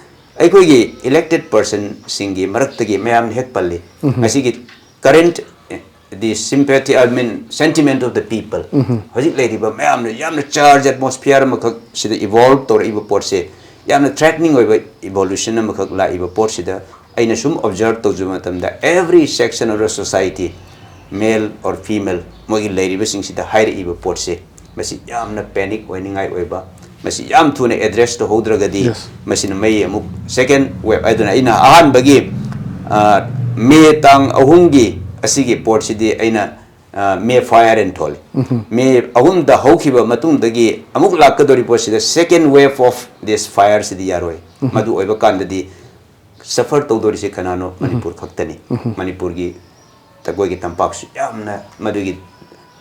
ꯑꯩꯈꯣꯏꯒꯤ elected personꯁꯤꯡꯒꯤ ꯃꯔꯛꯇꯒꯤ ꯃꯌꯥꯝꯅ ꯍꯦꯛ ꯄꯜꯂꯤ꯫ ꯉꯁꯤꯒꯤ current, the sympathy, I mean, sentiment of the people, ꯍꯧꯖꯤꯛ ꯂꯩꯔꯤꯕ ꯃꯌꯥꯝꯅ ꯌꯥꯝꯅ charge atmosphere ꯑꯃꯈꯛ ꯁꯤꯗ evolve ꯇꯧꯔꯛꯏꯕ ꯄꯣꯠꯁꯦ, ꯌꯥꯝꯅ threatening ꯑꯣꯏꯕ evolution ꯑꯃꯈꯛ ꯂꯥꯛꯏꯕ ꯄꯣꯠꯁꯤꯗ, ꯑꯩꯅ ꯁꯨꯝ observe ꯇꯧꯖꯕ ꯃꯇꯝꯗ, every section of the society, male or female, ꯃꯣꯏꯒꯤ ꯂꯩꯔꯤꯕꯁꯤꯡꯁꯤꯗ ꯍꯥꯏꯔꯛꯏꯕ ꯄꯣꯠꯁꯦ, ꯃꯁꯤ ꯌꯥꯝꯅ panic ꯑꯣꯏꯅꯤꯡꯉꯥꯏ ꯑꯣꯏꯕ, ꯃꯁꯤ ꯌꯥꯝ ꯊꯨꯅ address ꯇꯧꯍꯧꯗ꯭ꯔꯒꯗꯤ, Yes. ꯃꯁꯤꯅ ꯃꯩ ꯑꯃꯨꯛ second wave, ꯑꯗꯨꯅ ꯑꯩꯅ ꯑꯍꯥꯟꯕꯒꯤ, ꯑ, ꯃꯦ ꯇꯥꯡ ꯑꯍꯨꯝꯒꯤ ꯑꯁꯤꯒꯤ ꯄꯣꯠꯁꯤꯗꯤ ꯑꯩꯅ, ꯑ, ꯃꯦ fire ꯍꯥꯏꯅ ꯊꯣꯜꯂꯤ꯫ ꯃꯦ ꯑꯍꯨꯝꯗ ꯍꯧꯈꯤꯕ ꯃꯇꯨꯡꯗꯒꯤ ꯑꯃꯨꯛ ꯂꯥꯛꯀꯗꯧꯔꯤꯕ ꯄꯣꯠꯁꯤꯗ second wave of this fire ꯁꯤꯗꯤ ꯌꯥꯔꯣꯏ꯫ ꯃꯗꯨ ꯑꯣꯏꯕ ꯀꯥꯟꯗꯗꯤ suffer ꯇꯧꯗꯣꯔꯤꯁꯦ ꯀꯅꯥꯅꯣ? ꯃꯅꯤꯄꯨꯔ ꯈꯛꯇꯅꯤ꯫ ꯃꯅꯤꯄꯨꯔꯒꯤ ꯑꯩꯈꯣꯏꯒꯤ ꯇꯝꯄꯥꯛꯁꯨ ꯌꯥꯝꯅ ꯃꯗꯨꯒꯤ,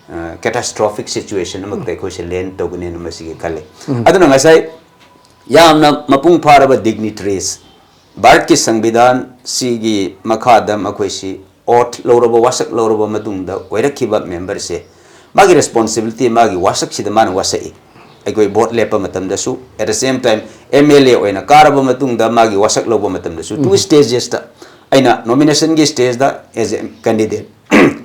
ꯑ, catastrophic situation ꯑꯃꯈꯛꯇ ꯑꯩꯈꯣꯏꯁꯦ land ꯇꯧꯒꯅꯦꯅ ꯃꯁꯤꯒꯤ ꯈꯜꯂꯤ꯫ ꯑꯗꯨꯅ ꯉꯁꯥꯏ ꯌꯥꯝꯅ ꯃꯄꯨꯡ ꯐꯥꯔꯕ dignitaries, ꯚꯥꯔꯠꯀꯤ ꯁꯪꯕꯤꯙꯥꯟꯁꯤꯒꯤ ꯃꯈꯥꯗ ꯃꯈꯣꯏꯁꯤ oath ꯂꯧꯔꯕ, ꯋꯥꯁꯛ ꯂꯧꯔꯕ ꯃꯇꯨꯡꯗ ꯑꯣꯏꯔꯛꯈꯤꯕ memberꯁꯦ, ꯃꯥꯒꯤ responsibility, ꯃꯥꯒꯤ ꯋꯥꯁꯛꯁꯤꯗ ꯃꯥꯅ ꯋꯥꯁꯛꯏ꯫ ꯑꯩꯈꯣꯏ vote ꯂꯦꯞꯄ ꯃꯇꯝꯗꯁꯨ, at the same time, M L A ꯑꯣꯏꯅ ꯀꯥꯔꯕ ꯃꯇꯨꯡꯗ ꯃꯥꯒꯤ ꯋꯥꯁꯛ ꯂꯧꯕ ꯃꯇꯝꯗꯁꯨ, two stagesꯇ, ꯑꯩꯅ nominationꯒꯤ stageꯗ as a candidate,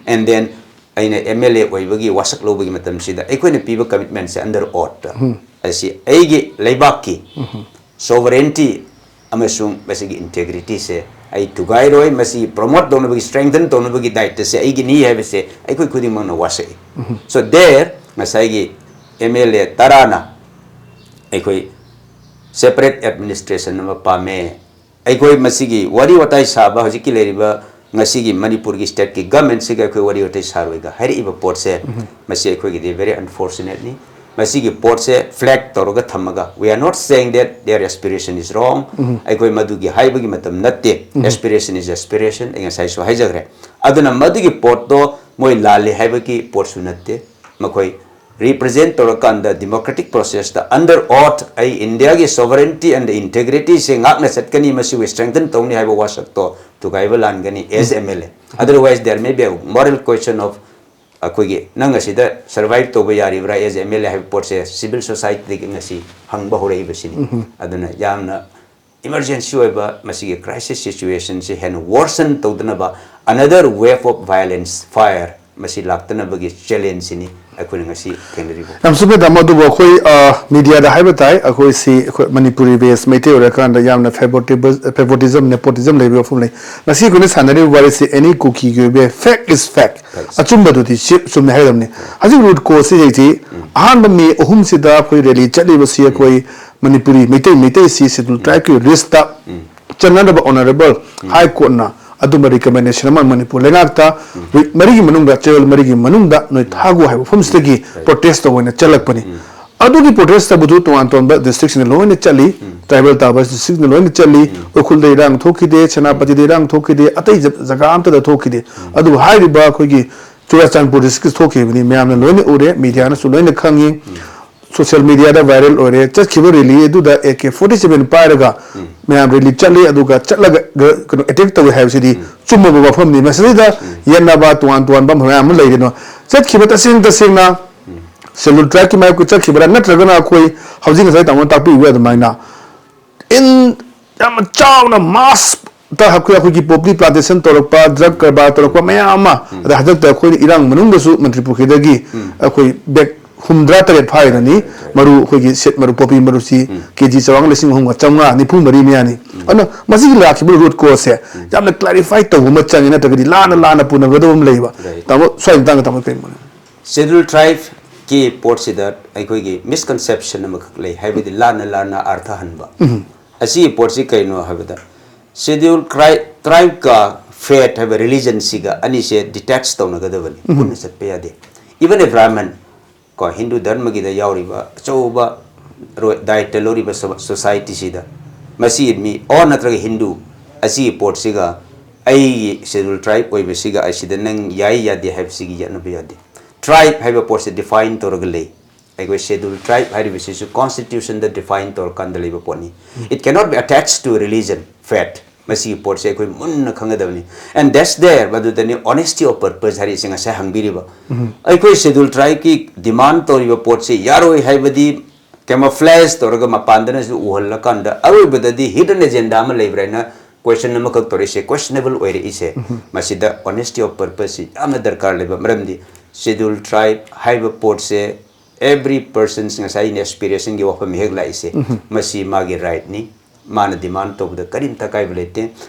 and then ꯑꯩꯅ M L A ꯑꯣꯏꯕꯒꯤ ꯋꯥꯁꯛ ꯂꯧꯕꯒꯤ ꯃꯇꯝꯁꯤꯗ ꯑꯩꯈꯣꯏꯅ ꯄꯤꯕ commitmentꯁꯦ under oath ꯑꯁꯤ ꯑꯩꯒꯤ ꯂꯩꯕꯥꯛꯀꯤ sovereignty ꯑꯃꯁꯨꯡ ꯃꯁꯤꯒꯤ integrityꯁꯦ ꯑꯩ ꯊꯨꯒꯥꯏꯔꯣꯏ, ꯃꯁꯤ promote ꯇꯧꯅꯕꯒꯤ, strengthen ꯇꯧꯅꯕꯒꯤ ꯗꯥꯏꯇꯁꯦ ꯑꯩꯒꯤꯅꯤ ꯍꯥꯏꯕꯁꯦ ꯑꯩꯈꯣꯏ ꯈꯨꯗꯤꯡꯃꯛꯅ ꯋꯥꯁꯛꯏ꯫ So there ꯉꯁꯥꯏꯒꯤ M L A ꯇꯔꯥꯅ ꯑꯩꯈꯣꯏ separate administration ꯑꯃ ꯄꯥꯝꯃꯦ, ꯑꯩꯈꯣꯏ ꯃꯁꯤꯒꯤ ꯋꯥꯔꯤ ꯋꯥꯇꯥꯏ ꯁꯥꯕ ꯍꯧꯖꯤꯛꯀꯤ ꯂꯩꯔꯤꯕ ꯉꯁꯤꯒꯤ ꯃꯅꯤꯄꯨꯔꯒꯤ stateꯀꯤ governmentꯁꯤꯒ ꯑꯩꯈꯣꯏ ꯋꯥꯔꯤ ꯋꯥꯇꯥꯏ ꯁꯥꯔꯣꯏꯒ ꯍꯥꯏꯔꯛꯏꯕ ꯄꯣꯠꯁꯦ, ꯃꯁꯤ ꯑꯩꯈꯣꯏꯒꯤꯗꯤ very unfortunateꯅꯤ꯫ ꯃꯁꯤꯒꯤ ꯄꯣꯠꯁꯦ flag ꯇꯧꯔꯒ ꯊꯝꯃꯒ, we are not saying that their aspiration is wrong, ꯑꯩꯈꯣꯏ ꯃꯗꯨꯒꯤ ꯍꯥꯏꯕꯒꯤ ꯃꯇꯝ ꯅꯠꯇꯦ꯫ Aspiration is aspiration, ꯑꯩ ꯉꯁꯥꯏꯁꯨ ꯍꯥꯏꯖꯈ꯭ꯔꯦ꯫ ꯑꯗꯨꯅ ꯃꯗꯨꯒꯤ ꯄꯣꯠꯇꯣ ꯃꯣꯏ ꯂꯥꯜꯂꯤ ꯍꯥꯏꯕꯒꯤ ꯄꯣꯠꯁꯨ ꯅꯠꯇꯦ꯫ ꯃꯈꯣꯏ represent ꯇꯧꯔꯀꯥꯟꯗ democratic processꯇ under oath ꯑꯩ Indiaꯒꯤ sovereignty and integrityꯁꯦ ꯉꯥꯛꯅ ꯆꯠꯀꯅꯤ, ꯃꯁꯤꯕꯨ strengthen ꯇꯧꯅꯤ ꯍꯥꯏꯕ ꯋꯥꯁꯛꯇꯣ ꯊꯨꯒꯥꯏꯕ ꯂꯥꯟꯒꯅꯤ as M L A. Otherwise there may be a moral question of ꯑꯩꯈꯣꯏꯒꯤ ꯅꯪ ꯑꯁꯤꯗ survive ꯇꯧꯕ ꯌꯥꯔꯤꯕ꯭ꯔꯥ as M L A ꯍꯥꯏꯕ ꯄꯣꯠꯁꯦ civil societyꯗꯒꯤ ꯉꯁꯤ ꯍꯪꯕ ꯍꯧꯔꯛꯏꯕꯁꯤꯅꯤ꯫ ꯑꯗꯨꯅ ꯌꯥꯝꯅ emergency ꯑꯣꯏꯕ ꯃꯁꯤꯒꯤ crisis situationꯁꯤ ꯍꯦꯟꯅ worsen ꯇꯧꯗꯅꯕ another wave of violence fire ꯃꯁꯤ ꯂꯥꯛꯇꯅꯕꯒꯤ challengeꯁꯤꯅꯤ ꯑꯩꯈꯣꯏꯅ ꯉꯁꯤ ꯊꯦꯡꯅꯔꯤꯕ꯫ ꯌꯥꯝ ꯆꯨꯝꯃꯦ ꯇꯥꯃꯣ, ꯑꯗꯨꯕꯨ ꯑꯩꯈꯣꯏ, ꯑ, mediaꯗ ꯍꯥꯏꯕ ꯇꯥꯏ, ꯑꯩꯈꯣꯏꯁꯤ ꯑꯩꯈꯣꯏ ꯃꯅꯤꯄꯨꯔꯤ base ꯃꯩꯇꯩ ꯑꯣꯏꯔꯀꯥꯟꯗ ꯌꯥꯝꯅ favoritism, favoritism, nepotism ꯂꯩꯕꯒꯤ ꯋꯥꯐꯝ ꯂꯩ꯫ ꯉꯁꯤ ꯑꯩꯈꯣꯏꯅ ꯁꯥꯟꯅꯔꯤꯕ ꯋꯥꯔꯤꯁꯤ any ꯀꯨꯀꯤꯒꯤ ꯑꯣꯏꯕ ꯌꯥꯏ, fact is fact꯫ Facts꯫ ꯑꯆꯨꯝꯕꯗꯨꯗꯤ ꯁꯤ ꯆꯨꯝꯃꯦ ꯍꯥꯏꯒꯗꯕꯅꯤ꯫ ꯍꯧꯖꯤꯛ root causeꯁꯤ ꯍꯧꯖꯤꯛ ꯑꯍꯥꯟꯕ ꯃꯦ ꯑꯍꯨꯝꯁꯤꯗ ꯑꯩꯈꯣꯏ rally ꯆꯠꯂꯤꯕꯁꯤ ꯑꯩꯈꯣꯏ Manipuri Meitei, ꯃꯩꯇꯩꯁꯤ schedule tribeꯀꯤ listꯇ ꯆꯟꯅꯅꯕ honourable high courtꯅ ꯑꯗꯨꯝꯕ recommendation ꯑꯃ ꯃꯅꯤꯄꯨꯔ ꯂꯩꯉꯥꯛꯇ week ꯃꯔꯤꯒꯤ ꯃꯅꯨꯡꯗ, ꯆꯌꯣꯜ ꯃꯔꯤꯒꯤ ꯃꯅꯨꯡꯗ ꯅꯣꯏ ꯊꯥꯒꯣ ꯍꯥꯏꯕ ꯃꯐꯝꯁꯤꯗꯒꯤ protest ꯇꯧꯕ ꯑꯣꯏꯅ ꯆꯠꯂꯛꯄꯅꯤ꯫ ꯑꯗꯨꯒꯤ protest ꯇꯧꯕꯗꯨ ꯇꯣꯉꯥꯟ ꯇꯣꯉꯥꯟꯕ districtꯁꯤꯡꯅ ꯂꯣꯏꯅ ꯆꯠꯂꯤ, tribal ꯇꯥꯕ districtꯁꯤꯡꯅ ꯂꯣꯏꯅ ꯆꯠꯂꯤ, ꯎꯈ꯭ꯔꯨꯜꯗ ꯏꯔꯥꯡ ꯊꯣꯛꯈꯤꯗꯦ, ꯁꯦꯅꯥꯄꯇꯤꯗ ꯏꯔꯥꯡ ꯊꯣꯛꯈꯤꯗꯦ, ꯑꯇꯩ ꯖ-, ꯖꯒꯥ ꯑꯝꯇꯗ ꯊꯣꯛꯈꯤꯗꯦ꯫ ꯑꯗꯨꯕꯨ ꯍꯥꯏꯔꯤꯕ ꯑꯩꯈꯣꯏꯒꯤ ꯆꯨꯔꯥꯆꯥꯟꯄꯨꯔ districtꯀꯤ ꯊꯣꯛꯈꯤꯕꯅꯤ, ꯃꯌꯥꯝꯅ ꯂꯣꯏꯅ ꯎꯔꯦ, mediaꯅꯁꯨ ꯂꯣꯏꯅ ꯈꯪꯉꯤ꯫ Social mediaꯗ viral ꯑꯣꯏꯔꯦ꯫ ꯆꯠꯈꯤꯕ rally ꯑꯗꯨꯗ AK forty seven ꯄꯥꯏꯔꯒ ꯃꯌꯥꯝ rally ꯆꯠꯂꯤ, ꯑꯗꯨꯒ ꯆꯠꯂꯒ ꯒ-, ꯀꯩꯅꯣ, attack ꯇꯧꯏ ꯍꯥꯏꯕꯁꯤꯗꯤ ꯆꯨꯝꯃꯕ ꯋꯥꯐꯝꯅꯤ꯫ ꯃꯁꯤꯗꯩꯗ ꯌꯦꯠꯅꯕ ꯇꯣꯉꯥꯟ ꯇꯣꯉꯥꯟꯕ ꯃꯌꯥꯝ ꯑꯃ ꯂꯩꯔꯤꯅꯣ꯫ ꯆꯠꯈꯤꯕ ꯇꯁꯦꯡ ꯇꯁꯦꯡꯅ schedule tribeꯀꯤ ꯃꯥꯌꯣꯛꯇ ꯆꯠꯈꯤꯕ꯭ꯔꯥ, ꯅꯠꯇ꯭ꯔꯒꯅ ꯑꯩꯈꯣꯏ ꯍꯧꯖꯤꯛ ꯉꯁꯥꯏ ꯇꯥꯃꯣꯅ ꯇꯥꯛꯄꯤꯕ ꯑꯗꯨꯃꯥꯏꯅ in ꯌꯥꯝꯅ ꯆꯥꯎꯅ mass ꯇ ꯑꯩꯈꯣꯏ, ꯑꯩꯈꯣꯏꯒꯤ poppy plantation ꯇꯧꯔꯛꯄ, drug ꯀꯔꯕꯥꯔ ꯇꯧꯔꯛꯄ ꯃꯌꯥꯝ ꯑꯃ, ꯑꯗ ꯍꯟꯗꯛꯇ ꯑꯩꯈꯣꯏꯅ ꯏꯔꯥꯡ ꯃꯅꯨꯡꯗꯁꯨ ꯃꯅꯤꯄꯨꯔ ꯈꯤꯗꯒꯤ ꯑꯩꯈꯣꯏ bag ꯍꯨꯝꯗ꯭ꯔꯥ ꯇꯔꯦꯠ ꯐꯥꯔꯤꯗꯨꯅꯤ꯫ ꯃꯔꯨ, ꯑꯩꯈꯣꯏꯒꯤ ꯁꯦꯠ ꯃꯔꯨ, poppy ꯃꯔꯨꯁꯤ KG ꯆꯥꯎꯔꯥꯛꯅ ꯂꯤꯁꯤꯡ ꯑꯍꯨꯝꯒ ꯆꯥꯝꯃꯉꯥ ꯅꯤꯐꯨ ꯃꯔꯤ ꯃꯌꯥꯅꯤ꯫ ꯑꯗꯨꯅ ꯃꯁꯤꯒꯤ ꯂꯥꯛꯈꯤꯕ root causeꯁꯦ ꯌꯥꯝꯅ clarify ꯇꯧꯕ ꯑꯃ ꯆꯪꯉꯤ, ꯅꯠꯇ꯭ꯔꯒꯗꯤ ꯂꯥꯟꯅ ꯂꯥꯟꯅ ꯄꯨꯅꯒꯗꯕ ꯑꯃ ꯂꯩꯕ꯫ Right꯫ ꯇꯥꯃꯣ, ꯁ꯭ꯋꯥꯏ ꯃꯇꯥꯡꯗ ꯇꯥꯃꯣ ꯀꯔꯤ ꯃꯣꯠ? Schedule tribeꯀꯤ ꯄꯣꯠꯁꯤꯗ ꯑꯩꯈꯣꯏꯒꯤ misconception ꯑꯃꯈꯛ ꯂꯩ, ꯍꯥꯏꯕꯗꯤ ꯂꯥꯟꯅ ꯂꯥꯟꯅ ꯑꯥꯔꯊ ꯍꯟꯕ꯫ ꯑꯁꯤꯒꯤ ꯄꯣꯠꯁꯤ ꯀꯩꯅꯣ ꯍꯥꯏꯕꯗ, schedule cri-, tribeꯀ faith ꯍꯥꯏꯕ religionꯁꯤꯒ ꯑꯅꯤꯁꯦ detach ꯇꯧꯅꯒꯗꯕꯅꯤ, ꯄꯨꯟꯅ ꯆꯠꯄ ꯌꯥꯗꯦ꯫ Even a Brahmin, ꯀꯣ, ꯍꯤꯟꯗꯨ ꯙꯔꯃꯒꯤꯗ ꯌꯥꯎꯔꯤꯕ ꯑꯆꯧꯕ ꯔꯣ-, ꯗꯥꯌꯤꯠꯇ ꯂꯧꯔꯤꯕ ꯁꯣ-, societyꯁꯤꯗ ꯃꯁꯤ ꯃꯤ ꯑꯣ ꯅꯠꯇ꯭ꯔꯒ ꯍꯤꯟꯗꯨ ꯑꯁꯤꯒꯤ ꯄꯣꯠꯁꯤꯒ ꯑꯩꯒꯤ schedule tribe ꯑꯣꯏꯕꯁꯤꯒ ꯑꯁꯤꯗ ꯅꯪ ꯌꯥꯏ ꯌꯥꯗꯦ ꯍꯥꯏꯕꯁꯤꯒꯤ ꯌꯦꯠꯅꯕ ꯌꯥꯗꯦ꯫ Tribe ꯍꯥꯏꯕ ꯄꯣꯠꯁꯦ define ꯇꯧꯔꯒ ꯂꯩ꯫ ꯑꯩꯈꯣꯏ schedule tribe ꯍꯥꯏꯔꯤꯕꯁꯤꯁꯨ constitutionꯗ define ꯇꯧꯔꯀꯥꯟꯗ ꯂꯩꯕ ꯄꯣꯠꯅꯤ꯫ It cannot be attached to religion, faith꯫ ꯃꯁꯤꯒꯤ ꯄꯣꯠꯁꯦ ꯑꯩꯈꯣꯏ ꯃꯨꯟꯅ ꯈꯪꯒꯗꯕꯅꯤ꯫ And that's there, ꯃꯗꯨꯗꯅꯤ honesty of purpose ꯍꯥꯏꯔꯤꯁꯦ ꯉꯁꯥꯏ ꯍꯪꯕꯤꯔꯤꯕ꯫ ꯑꯩꯈꯣꯏ schedule tribeꯀꯤ demand ꯇꯧꯔꯤꯕ ꯄꯣꯠꯁꯦ ꯌꯥꯔꯣꯏ ꯍꯥꯏꯕꯗꯤ camouflage ꯇꯧꯔꯒ ꯃꯄꯥꯟꯗꯅꯁꯨ ꯎꯍꯜꯂꯀꯥꯟꯗ ꯑꯔꯣꯏꯕꯗꯗꯤ hidden agenda ꯑꯃ ꯂꯩꯕ꯭ꯔꯥ ꯍꯥꯏꯅ question ꯑꯃꯈꯛ ꯇꯧꯔꯛꯏꯁꯦ, questionable ꯑꯣꯏꯔꯛꯏꯁꯦ꯫ ꯃꯁꯤꯗ honesty of purpose ꯁꯤ ꯌꯥꯝꯅ ꯗꯔꯀꯥꯔ ꯂꯩꯕ, ꯃꯔꯝꯗꯤ schedule tribe ꯍꯥꯏꯕ ꯄꯣꯠꯁꯦ every person's ꯉꯁꯥꯏ ꯑꯩꯅ aspiration ꯒꯤ ꯋꯥꯐꯝ ꯍꯦꯛ ꯂꯥꯛꯏꯁꯦ, ꯃꯁꯤ ꯃꯥꯒꯤ right ꯅꯤ꯫ ꯃꯥꯅ demand ꯇꯧꯕꯗ ꯀꯔꯤꯝꯇ ꯑꯀꯥꯏꯕ ꯂꯩꯇꯦ꯫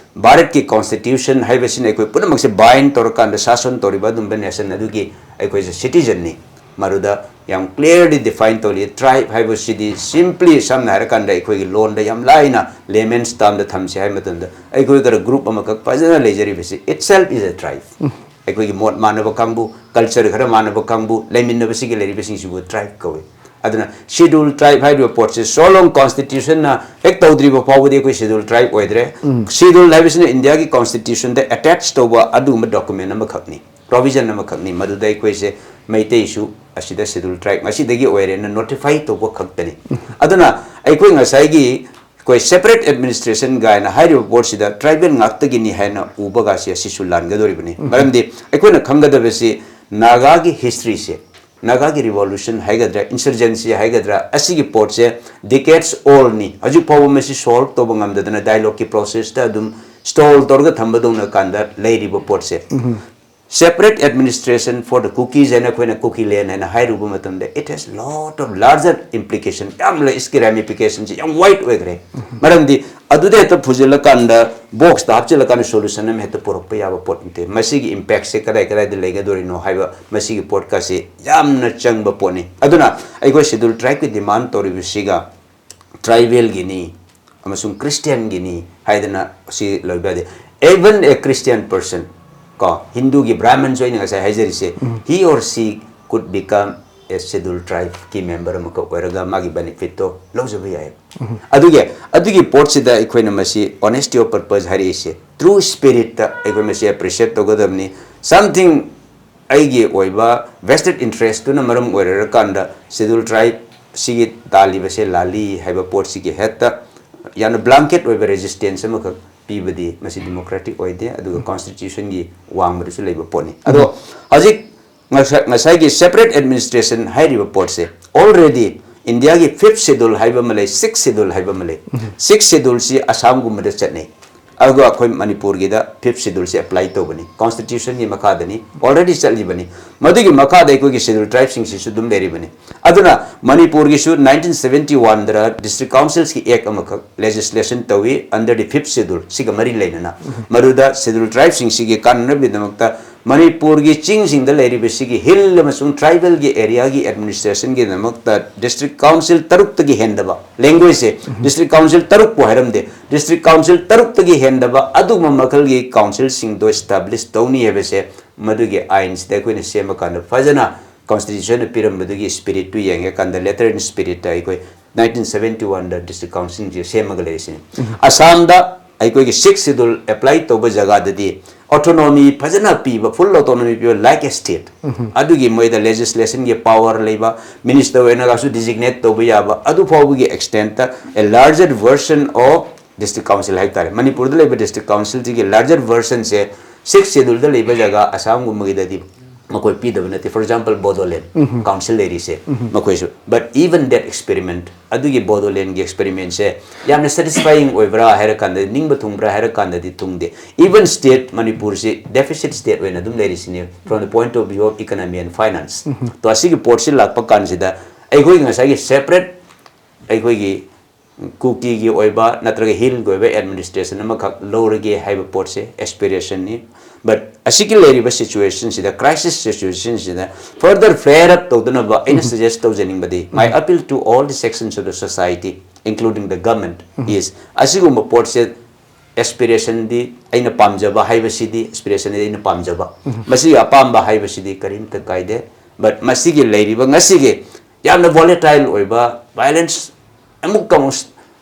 ꯚꯥꯔꯠꯀꯤ constitution ꯍꯥꯏꯕꯁꯤꯅ ꯑꯩꯈꯣꯏ ꯄꯨꯝꯅꯃꯛꯁꯦ bind ꯇꯧꯔꯀꯥꯟꯗ ꯁꯥꯁꯟ ꯇꯧꯔꯤꯕ ꯑꯗꯨꯝꯕ nation ꯑꯗꯨꯒꯤ ꯑꯩꯈꯣꯏꯁꯦ citizen ꯅꯤ꯫ ꯃꯗꯨꯗ ꯌꯥꯝ clearly define ꯇꯧꯔꯤ꯫ Tribe ꯍꯥꯏꯕꯁꯤꯗꯤ simply ꯁꯝꯅ ꯍꯥꯏꯔꯀꯥꯟꯗ ꯑꯩꯈꯣꯏꯒꯤ ꯂꯣꯟꯗ ꯌꯥꯝ ꯂꯥꯏꯅ layman's term ꯗ ꯊꯝꯁꯦ ꯍꯥꯏꯕ ꯃꯇꯝꯗ ꯑꯩꯈꯣꯏ ꯈꯔ group ꯑꯃꯈꯛ ꯐꯖꯅ ꯂꯩꯖꯔꯤꯕꯁꯤ itself is a tribe꯫ ꯑꯩꯈꯣꯏꯒꯤ ꯃꯣꯠ ꯃꯥꯟꯅꯕ ꯀꯥꯡꯕꯨ, culture ꯈꯔ ꯃꯥꯟꯅꯕ ꯀꯥꯡꯕꯨ ꯂꯩꯃꯤꯟꯅꯕꯁꯤꯒꯤ ꯂꯩꯔꯤꯕꯁꯤꯡꯁꯤꯕꯨ tribe ꯀꯧꯏ꯫ ꯑꯗꯨꯅ schedule tribe ꯍꯥꯏꯔꯤꯕ ꯄꯣꯠꯁꯦ so long constitution ꯅ ꯍꯦꯛ ꯇꯧꯗ꯭ꯔꯤꯕ ꯐꯥꯎꯕꯗꯤ ꯑꯩꯈꯣꯏ schedule tribe ꯑꯣꯏꯗ꯭ꯔꯦ꯫ Schedule ꯍꯥꯏꯕꯁꯤꯅ ꯏꯟꯗꯤꯌꯥꯒꯤ constitution ꯗ attach ꯇꯧꯕ ꯑꯗꯨꯒꯨꯝꯕ document ꯑꯃꯈꯛꯅꯤ, provision ꯑꯃꯈꯛꯅꯤ꯫ ꯃꯗꯨꯗ ꯑꯩꯈꯣꯏꯁꯦ ꯃꯩꯇꯩꯁꯨ ꯑꯁꯤꯗ schedule tribe ꯉꯁꯤꯗꯒꯤ ꯑꯣꯏꯔꯦꯅ notify ꯇꯧꯕ ꯈꯛꯇꯅꯤ꯫ ꯑꯗꯨꯅ ꯑꯩꯈꯣꯏ ꯉꯁꯥꯏꯒꯤ ꯑꯩꯈꯣꯏ separate administration ꯒꯥꯏꯅ ꯍꯥꯏꯔꯤꯕ ꯄꯣꯠꯁꯤꯗ tribal ꯉꯥꯛꯇꯒꯤꯅꯤ ꯍꯥꯏꯅ ꯎꯕꯒꯁꯦ ꯑꯁꯤꯁꯨ ꯂꯥꯟꯒꯗꯧꯔꯤꯕꯅꯤ꯫ ꯃꯔꯝꯗꯤ ꯑꯩꯈꯣꯏꯅ ꯈꯪꯒꯗꯕꯁꯤ ꯅꯥꯒꯥꯒꯤ history ꯁꯦ, ꯅꯥꯒꯥꯒꯤ revolution ꯍꯥꯏꯒꯗ꯭ꯔꯥ, insurgency ꯍꯥꯏꯒꯗ꯭ꯔꯥ, ꯑꯁꯤꯒꯤ ꯄꯣꯠꯁꯦ decades old ꯅꯤ꯫ ꯍꯧꯖꯤꯛ ꯐꯥꯎꯕ ꯃꯁꯤ solve ꯇꯧꯕ ꯉꯝꯗꯗꯅ dialogue ꯀꯤ process ꯇ ꯑꯗꯨꯝ stall ꯇꯧꯔꯒ ꯊꯝꯕꯗꯧꯅ ꯀꯥꯟꯗ ꯂꯩꯔꯤꯕ ꯄꯣꯠꯁꯦ꯫ Separate administration for the Kukis ꯍꯥꯏꯅ ꯑꯩꯈꯣꯏꯅ Kukiland ꯍꯥꯏꯅ ꯍꯥꯏꯔꯨꯕ ꯃꯇꯝꯗ it has lot of larger implication, ꯌꯥꯝ ꯂꯩ꯫ ꯏꯁꯀꯤ ramification ꯁꯤ ꯌꯥꯝ wide ꯑꯣꯏꯈ꯭ꯔꯦ꯫ ꯃꯔꯝꯗꯤ ꯑꯗꯨꯗ ꯍꯦꯛꯇ ꯐꯨꯖꯤꯜꯂꯀꯥꯟꯗ, box ꯇ ꯍꯥꯞꯆꯤꯜꯂꯀꯥꯟꯗ solution ꯑꯃ ꯍꯦꯛꯇ ꯄꯨꯔꯛꯄ ꯌꯥꯕ ꯄꯣꯠ ꯅꯠꯇꯦ꯫ ꯃꯁꯤꯒꯤ impact ꯁꯦ ꯀꯗꯥꯏ ꯀꯗꯥꯏꯗ ꯂꯩꯒꯗꯧꯔꯤꯅꯣ ꯍꯥꯏꯕ ꯃꯁꯤꯒꯤ ꯄꯣꯠꯀꯁꯤ ꯌꯥꯝꯅ ꯆꯪꯕ ꯄꯣꯠꯅꯤ꯫ ꯑꯗꯨꯅ ꯑꯩꯈꯣꯏ schedule tribe ꯀꯤ demand ꯇꯧꯔꯤꯕꯁꯤꯒ tribal ꯒꯤꯅꯤ ꯑꯃꯁꯨꯡ Christian ꯒꯤꯅꯤ ꯍꯥꯏꯗꯅ ꯁꯤ ꯂꯧꯕ ꯌꯥꯗꯦ꯫ Even a Christian person, ꯀꯣ, ꯍꯤꯟꯗꯨꯒꯤ Brahmin ꯁꯨ ꯑꯩꯅ ꯉꯁꯥꯏ ꯍꯥꯏꯖꯔꯤꯁꯦ, he or she could become a schedule tribe ꯀꯤ member ꯑꯃꯈꯛ ꯑꯣꯏꯔꯒ ꯃꯥꯒꯤ benefit ꯇꯣ ꯂꯧꯖꯕ ꯌꯥꯏ꯫ ꯑꯗꯨꯒꯤ, ꯑꯗꯨꯒꯤ ꯄꯣꯠꯁꯤꯗ ꯑꯩꯈꯣꯏꯅ ꯃꯁꯤ honesty of purpose ꯍꯥꯏꯔꯛꯏꯁꯦ, true spirit ꯇ ꯑꯩꯈꯣꯏ ꯃꯁꯤ appreciate ꯇꯧꯒꯗꯕꯅꯤ꯫ Something ꯑꯩꯒꯤ ꯑꯣꯏꯕ vested interest ꯇꯨꯅ ꯃꯔꯝ ꯑꯣꯏꯔꯀꯥꯟꯗ schedule tribe ꯁꯤꯒꯤ ꯇꯥꯜꯂꯤꯕꯁꯦ ꯂꯥꯜꯂꯤ ꯍꯥꯏꯕ ꯄꯣꯠꯁꯤꯒꯤ ꯍꯦꯛꯇ ꯌꯥꯝꯅ blanket ꯑꯣꯏꯕ resistance ꯑꯃꯈꯛ ꯄꯤꯕꯗꯤ ꯃꯁꯤ democratic ꯑꯣꯏꯗꯦ, ꯑꯗꯨꯒ constitution ꯒꯤ ꯋꯥꯡꯃꯗꯁꯨ ꯂꯩꯕ ꯄꯣꯠꯅꯤ꯫ ꯑꯗꯣ ꯍꯧꯖꯤꯛ ꯉꯁꯥꯏ, ꯉꯁꯥꯏꯒꯤ separate administration ꯍꯥꯏꯔꯤꯕ ꯄꯣꯠꯁꯦ already ꯏꯟꯗꯤꯌꯥꯒꯤ ꯐꯤꯐ ꯁꯦꯗꯨꯜ ꯍꯥꯏꯕ ꯑꯃ ꯂꯩ, ꯁꯤꯛꯁ ꯁꯦꯗꯨꯜ ꯍꯥꯏꯕ ꯑꯃ ꯂꯩ꯫ ꯁꯤꯛꯁ ꯁꯦꯗꯨꯜꯁꯤ ꯑꯁꯥꯝꯒꯨꯝꯕꯗ ꯆꯠꯅꯩ, ꯑꯗꯨꯒ ꯑꯩꯈꯣꯏ ꯃꯅꯤꯄꯨꯔꯒꯤꯗ ꯐꯤꯐ ꯁꯦꯗꯨꯜꯁꯤ ꯑꯦꯄ꯭ꯂꯥꯏ ꯇꯧꯕꯅꯤ, ꯀꯣꯟꯁꯇꯤꯇ꯭ꯌꯨꯁꯟꯒꯤ ꯃꯈꯥꯗꯅꯤ, ꯑꯣꯜꯔꯦꯗꯤ ꯆꯠꯂꯤꯕꯅꯤ꯫ ꯃꯗꯨꯒꯤ ꯃꯈꯥꯗ ꯑꯩꯈꯣꯏꯒꯤ ꯁꯦꯗꯨꯜ ꯇ꯭ꯔꯥꯏꯕꯁꯤꯡꯁꯤꯁꯨ ꯑꯗꯨꯝ ꯂꯩꯔꯤꯕꯅꯤ꯫ ꯑꯗꯨꯅ ꯃꯅꯤꯄꯨꯔꯒꯤꯁꯨ ꯅꯥꯏꯟꯇꯤꯟ ꯁꯕꯦꯟꯇꯤ ꯋꯥꯟꯗ ꯗꯤꯁꯇ꯭ꯔꯤꯛ ꯀꯥꯎꯟꯁꯤꯜꯁꯀꯤ ꯑꯦꯛ ꯑꯃꯈꯛ ꯂꯦꯖꯤꯁꯂꯦꯁꯟ ꯇꯧꯏ, under the fifth schedule, ꯁꯤꯒ ꯃꯔꯤ ꯂꯩꯅꯅ꯫ ꯃꯗꯨꯗ ꯁꯦꯗꯨꯜ ꯇ꯭ꯔꯥꯏꯕꯁꯤꯡꯁꯤꯒꯤ ꯀꯥꯟꯅꯅꯕꯒꯤꯗꯃꯛꯇ ꯃꯅꯤꯄꯨꯔꯒꯤ ꯆꯤꯡꯁꯤꯡꯗ ꯂꯩꯔꯤꯕꯁꯤꯒꯤ ꯍꯤꯜ ꯑꯃꯁꯨꯡ ꯇ꯭ꯔꯥꯏꯕꯦꯜꯒꯤ ꯑꯦꯔꯤꯌꯥꯒꯤ ꯑꯦꯗꯃꯤꯅꯤꯁꯇ꯭ꯔꯦꯁꯟꯒꯤꯗꯃꯛꯇ ꯗꯤꯁꯇ꯭ꯔꯤꯛ ꯀꯥꯎꯟꯁꯤꯜ ꯇꯔꯨꯛꯇꯒꯤ ꯍꯦꯟꯗꯕ, ꯂꯦꯡꯒ꯭ꯋꯦꯖꯁꯦ ꯗꯤꯁꯇ꯭ꯔꯤꯛ ꯀꯥꯎꯟꯁꯤꯜ ꯇꯔꯨꯛꯄꯨ ꯍꯥꯏꯔꯝꯗꯦ, ꯗꯤꯁꯇ꯭ꯔꯤꯛ ꯀꯥꯎꯟꯁꯤꯜ ꯇꯔꯨꯛꯇꯒꯤ ꯍꯦꯟꯗꯕ ꯑꯗꯨꯒꯨꯝꯕ ꯃꯈꯜꯒꯤ ꯀꯥꯎꯟꯁꯤꯜꯁꯤꯡꯗꯣ ꯏꯁꯇꯥꯕ꯭ꯂꯤꯁ ꯇꯧꯅꯤ ꯍꯥꯏꯕꯁꯦ ꯃꯗꯨꯒꯤ ꯑꯥꯏꯟꯁꯤꯗ ꯑꯩꯈꯣꯏꯅ ꯁꯦꯝꯃꯀꯥꯟꯗ ꯐꯖꯅ ꯀꯣꯟꯁꯇꯤꯇ꯭ꯌꯨꯁꯟꯅ ꯄꯤꯔꯝꯕꯗꯨꯒꯤ ꯁ꯭ꯄꯤꯔꯤꯠꯇꯨ ꯌꯦꯡꯉꯀꯥꯟꯗ, ꯂꯦꯇꯔ ꯏꯟ ꯁ꯭ꯄꯤꯔꯤꯠꯇ ꯑꯩꯈꯣꯏ ꯅꯥꯏꯟꯇꯤꯟ ꯁꯕꯦꯟꯇꯤ ꯋꯥꯟꯗ ꯗꯤꯁꯇ꯭ꯔꯤꯛ ꯀꯥꯎꯟꯁꯤꯜꯁꯦ ꯁꯦꯝꯃꯒ ꯂꯩꯔꯤꯁꯤꯅꯤ꯫ ꯑꯁꯥꯝꯗ ꯑꯩꯈꯣꯏꯒꯤ ꯁꯤꯛꯁ ꯁꯦꯗꯨꯜ ꯑꯦꯄ꯭ꯂꯥꯏ ꯇꯧꯕ ꯖꯒꯥꯗꯗꯤ ꯑꯣꯇꯣꯅꯣꯃꯤ ꯐꯖꯅ ꯄꯤꯕ, ꯐꯨꯜ ꯑꯣꯇꯣꯅꯣꯃꯤ ꯄꯤꯕ, ꯂꯥꯏꯛ ꯑꯦ ꯁ꯭ꯇꯦꯠ꯫ ꯑꯗꯨꯒꯤ ꯃꯣꯏꯗ ꯂꯦꯖꯤꯁꯂꯦꯁꯟꯒꯤ ꯄꯋꯥꯔ ꯂꯩꯕ, ꯃꯤꯅꯤꯁꯇꯔ ꯑꯣꯏꯅꯒꯁꯨ ꯗꯤꯖꯤꯒꯅꯦꯠ ꯇꯧꯕ ꯌꯥꯕ, ꯑꯗꯨ ꯐꯥꯎꯕꯒꯤ ꯑꯦꯛꯁꯇꯦꯟꯠꯇ a larger version of district council ꯍꯥꯏꯕ ꯇꯥꯔꯦ꯫ ꯃꯅꯤꯄꯨꯔꯗ ꯂꯩꯕ ꯗꯤꯁꯇ꯭ꯔꯤꯛ ꯀꯥꯎꯟꯁꯤꯜꯁꯤꯒꯤ ꯂꯥꯔꯖꯔ ꯚꯔꯁꯟꯁꯦ ꯁꯤꯛꯁ ꯁꯦꯗꯨꯜꯗ ꯂꯩꯕ ꯖꯒꯥ ꯑꯁꯥꯝꯒꯨꯝꯕꯒꯤꯗꯗꯤ ꯃꯈꯣꯏ ꯄꯤꯗꯕ ꯅꯠꯇꯦ꯫ ꯐꯣꯔ ꯑꯦꯛꯖꯥꯝꯄꯜ, ꯕꯣꯗꯣꯂꯦꯟ ꯀꯥꯎꯟꯁꯤꯜ ꯂꯩꯔꯤꯁꯦ, ꯃꯈꯣꯏꯁꯨ꯫ But even that experiment, ꯑꯗꯨꯒꯤ ꯕꯣꯗꯣꯂꯦꯟꯒꯤ ꯑꯦꯛꯁꯄꯦꯔꯤꯃꯦꯟꯁꯦ ꯌꯥꯝꯅ ꯁꯦꯇꯤꯁꯐꯥꯏꯌꯤꯡ ꯑꯣꯏꯕ꯭ꯔꯥ ꯍꯥꯏꯔꯀꯥꯟꯗꯗꯤ, ꯅꯤꯡꯕ ꯊꯨꯡꯕ꯭ꯔꯥ ꯍꯥꯏꯔꯀꯥꯟꯗꯗꯤ ꯊꯨꯡꯗꯦ꯫ ꯏꯚꯟ ꯁ꯭ꯇꯦꯠ ꯃꯅꯤꯄꯨꯔꯁꯤ ꯗꯦꯐꯤꯁꯤꯠ ꯁ꯭ꯇꯦꯠ ꯑꯣꯏꯅ ꯑꯗꯨꯝ ꯂꯩꯔꯤꯁꯤꯅꯦ, from the point of view of economy and finance꯫ ꯇꯣ, ꯑꯁꯤꯒꯤ ꯄꯣꯠꯁꯤ ꯂꯥꯛꯄ ꯀꯥꯟꯁꯤꯗ ꯑꯩꯈꯣꯏꯒꯤ ꯉꯁꯥꯏꯒꯤ ꯁꯦꯄꯔꯦꯠ ꯑꯩꯈꯣꯏꯒꯤ ꯀꯨꯀꯤꯒꯤ ꯑꯣꯏꯕ ꯅꯠꯇ꯭ꯔꯒ ꯍꯤꯜꯒꯤ ꯑꯣꯏꯕ ꯑꯦꯗꯃꯤꯅꯤꯁꯇ꯭ꯔꯦꯁꯟ ꯑꯃꯈꯛ ꯂꯧꯔꯒꯦ ꯍꯥꯏꯕ ꯄꯣꯠꯁꯦ ꯑꯦꯁꯄꯤꯔꯦꯁꯟꯅꯤ꯫ But ꯑꯁꯤꯒꯤ ꯂꯩꯔꯤꯕ ꯁꯤꯆꯨꯋꯦꯁꯟꯁꯤꯗ, ꯀ꯭ꯔꯥꯏꯁꯤꯁ ꯁꯤꯆꯨꯋꯦꯁꯟꯁꯤꯗ further flare up ꯇꯧꯗꯅꯕ ꯑꯩꯅ ꯁꯖꯦꯁ ꯇꯧꯖꯅꯤꯡꯕꯗꯤ, my appeal to all the sections of the society, including the government, is ꯑꯁꯤꯒꯨꯝꯕ ꯄꯣꯠꯁꯦ ꯑꯦꯁꯄꯤꯔꯦꯁꯟꯗꯤ ꯑꯩꯅ ꯄꯥꯝꯖꯕ ꯍꯥꯏꯕꯁꯤꯗꯤ, ꯑꯦꯁꯄꯤꯔꯦꯁꯟꯗꯤ ꯑꯩꯅ ꯄꯥꯝꯖꯕ, ꯃꯁꯤꯒꯤ ꯑꯄꯥꯝꯕ ꯍꯥꯏꯕꯁꯤꯗꯤ ꯀꯔꯤꯝꯇ ꯀꯥꯏꯗꯦ꯫ But ꯃꯁꯤꯒꯤ ꯂꯩꯔꯤꯕ ꯉꯁꯤꯒꯤ ꯌꯥꯝꯅ ꯚꯣꯂꯦꯇꯥꯏꯜ ꯑꯣꯏꯕ, ꯚꯥꯏꯂꯦꯟꯁ ꯑꯃꯨꯛꯀ ꯑꯃꯨꯛ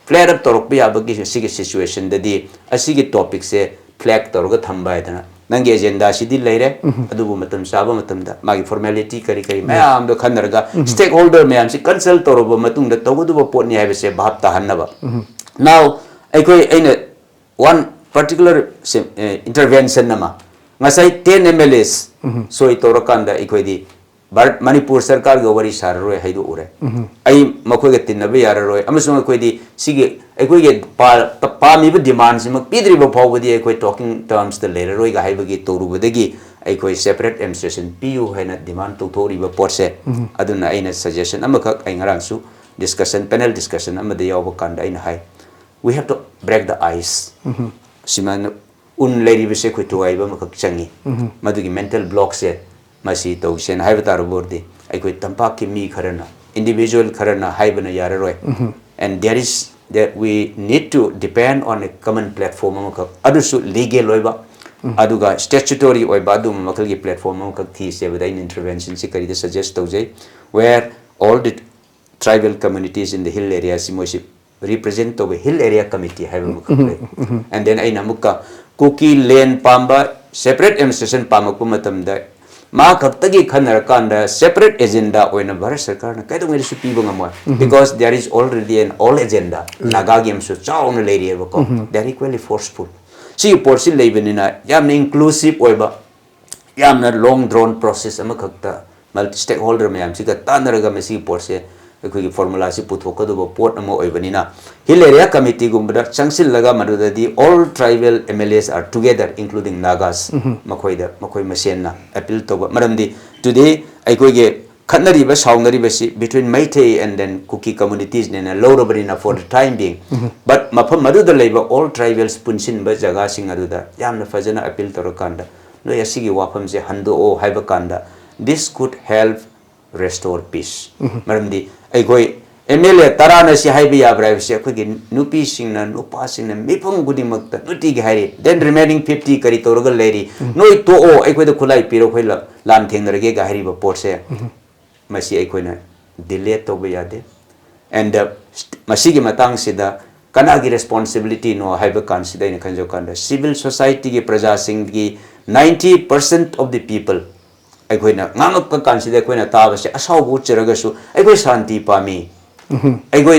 ꯐ꯭ꯂꯦꯌꯔ ꯑꯞ ꯇꯧꯔꯛꯄ ꯌꯥꯕꯒꯤ ꯁꯤꯒꯤ ꯁꯤꯆꯨꯋꯦꯁꯟꯗꯗꯤ ꯑꯁꯤꯒꯤ ꯇꯣꯄꯤꯛꯁꯦ ꯐ꯭ꯂꯦꯛ ꯇꯧꯔꯒ ꯊꯝꯕ ꯍꯥꯏꯗꯅ, ꯅꯪꯒꯤ ꯑꯦꯖꯦꯟꯗꯥꯁꯤꯗꯤ ꯂꯩꯔꯦ, ꯑꯗꯨꯕꯨ ꯃꯇꯝ ꯆꯥꯕ ꯃꯇꯝꯗ ꯃꯥꯒꯤ ꯐꯣꯔꯃꯦꯂꯤꯇꯤ ꯀꯔꯤ ꯀꯔꯤ ꯃꯌꯥꯝꯗꯣ ꯈꯟꯅꯔꯒ, ꯁ꯭ꯇꯦꯛ ꯍꯣꯜꯗꯔ ꯃꯌꯥꯝꯁꯤ ꯀꯟꯁꯜ ꯇꯧꯔꯕ ꯃꯇꯨꯡꯗ ꯇꯧꯒꯗꯕ ꯄꯣꯠꯅꯤ ꯍꯥꯏꯕꯁꯦ ꯚꯥꯞ ꯇꯥꯍꯟꯅꯕ꯫ Now, ꯑꯩꯈꯣꯏ, ꯑꯩꯅ ꯋꯥꯟ ꯄꯥꯔꯇꯤꯀꯨꯂꯔ ꯏꯟꯇꯔꯚꯦꯟꯁꯟ ꯑꯃ, ꯉꯁꯥꯏ ꯇꯦꯟ ꯑꯦꯝ ꯑꯦꯜ ꯑꯦꯁ ꯁꯣꯏ ꯇꯧꯔꯀꯥꯟꯗ ꯑꯩꯈꯣꯏꯗꯤ ꯚꯥꯔꯠ, ꯃꯅꯤꯄꯨꯔ ꯁꯔꯀꯥꯔꯒ ꯋꯥꯔꯤ ꯁꯥꯔꯔꯣꯏ ꯍꯥꯏꯗꯣꯛꯎꯔꯦ꯫ ꯑꯩ ꯃꯈꯣꯏꯒ ꯇꯤꯟꯅꯕ ꯌꯥꯔꯔꯣꯏ, ꯑꯃꯁꯨꯡ ꯑꯩꯈꯣꯏꯗꯤ ꯁꯤꯒꯤ ꯑꯩꯈꯣꯏꯒꯤ ꯄꯥ-, ꯄꯥꯝꯃꯤꯕ ꯗꯤꯃꯥꯟꯁꯤꯃꯛ ꯄꯤꯗ꯭ꯔꯤꯕ ꯐꯥꯎꯕꯗꯤ ꯑꯩꯈꯣꯏ talking termsꯇ ꯂꯩꯔꯔꯣꯏꯒ ꯍꯥꯏꯕꯒꯤ ꯇꯧꯔꯨꯕꯗꯒꯤ ꯑꯩꯈꯣꯏ separate administration ꯄꯤꯌꯨ ꯍꯥꯏꯅ demand ꯇꯧꯊꯣꯛꯂꯤꯕ ꯄꯣꯠꯁꯦ꯫ ꯑꯗꯨꯅ ꯑꯩꯅ suggestion ꯑꯃꯈꯛ ꯑꯩ ꯉꯔꯥꯡꯁꯨ discussion, panel discussion ꯑꯃꯗ ꯌꯥꯎꯕ ꯀꯥꯟꯗ ꯑꯩꯅ ꯍꯥꯏ, "We have to break the ice." ꯁꯨꯃꯥꯏꯅ ꯎꯟ ꯂꯩꯔꯤꯕꯁꯦ ꯑꯩꯈꯣꯏ ꯊꯨꯒꯥꯏꯕ ꯑꯃꯈꯛ ꯆꯪꯉꯤ꯫ ꯃꯗꯨꯒꯤ mental blockꯁꯦ ꯃꯁꯤ ꯇꯧꯁꯦꯅ ꯍꯥꯏꯕ ꯇꯥꯔꯕ ꯑꯣꯏꯔꯗꯤ, ꯑꯩꯈꯣꯏ ꯇꯝꯄꯥꯛꯀꯤ ꯃꯤ ꯈꯔꯅ, individual ꯈꯔꯅ ꯍꯥꯏꯕꯅ ꯌꯥꯔꯔꯣꯏ꯫ And there is that we need to depend on a common platform ꯑꯃꯈꯛ, ꯑꯗꯨꯁꯨ legal ꯑꯣꯏꯕ, ꯑꯗꯨꯒ statutory ꯑꯣꯏꯕ ꯑꯗꯨꯒꯨꯝꯕ ꯃꯈꯜꯒꯤ platform ꯑꯃꯈꯛ ꯊꯤꯁꯦꯕꯗ ꯑꯩꯅ interventionꯁꯤ ꯀꯔꯤꯗ suggest ꯇꯧꯖꯩ, where all the tribal communities in the hill areaꯁꯤ ꯃꯣꯏꯁꯤ represent ꯇꯧꯕ hill area committee ꯍꯥꯏꯕ ꯑꯃꯈꯛ ꯂꯩ꯫ And then ꯑꯩꯅ ꯑꯃꯨꯛꯀ ꯀꯨꯀꯤ land ꯄꯥꯝꯕ separate administration ꯄꯥꯝꯃꯛꯄ ꯃꯇꯝꯗ ꯃꯥ ꯈꯛꯇꯒꯤ ꯈꯟꯅꯔꯀꯥꯟꯗ separate agenda ꯑꯣꯏꯅ ꯚꯥꯔꯠ ꯁꯔꯀꯥꯔꯅ ꯀꯩꯗꯧꯉꯩꯗꯁꯨ ꯄꯤꯕ ꯉꯝꯃꯣꯏ꯫ Because there is already an all agenda. ꯅꯥꯒꯥꯒꯤ ꯑꯃꯁꯨ ꯆꯥꯎꯅ ꯂꯩꯔꯤꯑꯕꯀꯣ꯫ They are equally forceful. ꯁꯤꯒꯤ ꯄꯣꯠꯁꯤ ꯂꯩꯕꯅꯤꯅ ꯌꯥꯝꯅ inclusive ꯑꯣꯏꯕ, ꯌꯥꯝꯅ long drawn process ꯑꯃꯈꯛꯇ multi stakeholder ꯃꯌꯥꯝꯁꯤꯒ ꯇꯥꯟꯅꯔꯒ ꯃꯁꯤꯒꯤ ꯄꯣꯠꯁꯦ ꯑꯩꯈꯣꯏꯒꯤ formulaꯁꯤ ꯄꯨꯊꯣꯛꯀꯗꯧꯕ ꯄꯣꯠ ꯑꯃ ꯑꯣꯏꯕꯅꯤꯅ, hill area committeeꯒꯨꯝꯕꯗ ꯆꯪꯁꯤꯜꯂꯒ ꯃꯗꯨꯗꯗꯤ all tribal MLAs are together, including Nagas, ꯃꯈꯣꯏꯗ, ꯃꯈꯣꯏ ꯃꯁꯦꯟꯅ appeal ꯇꯧꯕ꯫ ꯃꯔꯝꯗꯤ today ꯑꯩꯈꯣꯏꯒꯤ ꯈꯠꯅꯔꯤꯕ, ꯁꯥꯎꯅꯔꯤꯕꯁꯤ between Meitei and then Kuki communitiesꯅꯦꯅ ꯂꯧꯔꯕꯅꯤꯅ for the time being, but ꯃꯐꯝ ꯑꯗꯨꯗ ꯂꯩꯕ all tribals ꯄꯨꯟꯁꯤꯟꯕ ꯖꯒꯥꯁꯤꯡ ꯑꯗꯨꯗ ꯌꯥꯝꯅ ꯐꯖꯅ appeal ꯇꯧꯔꯀꯥꯟꯗ, "ꯅꯣꯏ ꯑꯁꯤꯒꯤ ꯋꯥꯐꯝꯁꯦ ꯍꯟꯗꯣꯛꯑꯣ" ꯍꯥꯏꯕ ꯀꯥꯟꯗ, this could help restore peace꯫ ꯃꯔꯝꯗꯤ ꯑꯩꯈꯣꯏ MLA ꯇꯔꯥꯅ ꯁꯤ ꯍꯥꯏꯕ ꯌꯥꯕ꯭ꯔꯥ ꯍꯥꯏꯕꯁꯤ ꯑꯩꯈꯣꯏꯒꯤ ꯅꯨꯄꯤꯁꯤꯡꯅ, ꯅꯨꯄꯥꯁꯤꯡꯅ, ꯃꯤꯄꯨꯝ ꯈꯨꯗꯤꯡꯃꯛꯇ ꯅꯨꯡꯇꯤꯒꯤ ꯍꯥꯏꯔꯤ꯫ Then remaining fifty ꯀꯔꯤ ꯇꯧꯔꯒ ꯂꯩꯔꯤ? "ꯅꯣꯏ ꯇꯣꯛꯑꯣ, ꯑꯩꯈꯣꯏꯗ ꯈꯨꯠꯂꯥꯏ ꯄꯤꯔꯣ, ꯑꯩꯈꯣꯏ ꯂ-, ꯂꯥꯟ ꯊꯦꯡꯅꯔꯒꯦꯒ" ꯍꯥꯏꯔꯤꯕ ꯄꯣꯠꯁꯦ, ꯃꯁꯤ ꯑꯩꯈꯣꯏꯅ delay ꯇꯧꯕ ꯌꯥꯗꯦ꯫ And, uh, ꯃꯁꯤꯒꯤ ꯃꯇꯥꯡꯁꯤꯗ ꯀꯅꯥꯒꯤ responsibilityꯅꯣ ꯍꯥꯏꯕ ꯀꯥꯟꯁꯤꯗ ꯑꯩꯅ ꯈꯟꯖꯕ ꯀꯥꯟꯗ civil societyꯒꯤ, ꯄ꯭ꯔꯖꯥꯁꯤꯡꯒꯤ ninety percent of the people ꯑꯩꯈꯣꯏꯅ ꯉꯥꯡꯉꯛꯄ ꯀꯥꯟꯁꯤꯗ ꯑꯩꯈꯣꯏꯅ ꯇꯥꯕꯁꯦ ꯑꯁꯥꯎꯕ ꯎꯠꯆꯔꯒꯁꯨ ꯑꯩꯈꯣꯏ ꯁꯥꯟꯇꯤ ꯄꯥꯝꯃꯤ꯫ ꯑꯩꯈꯣꯏ,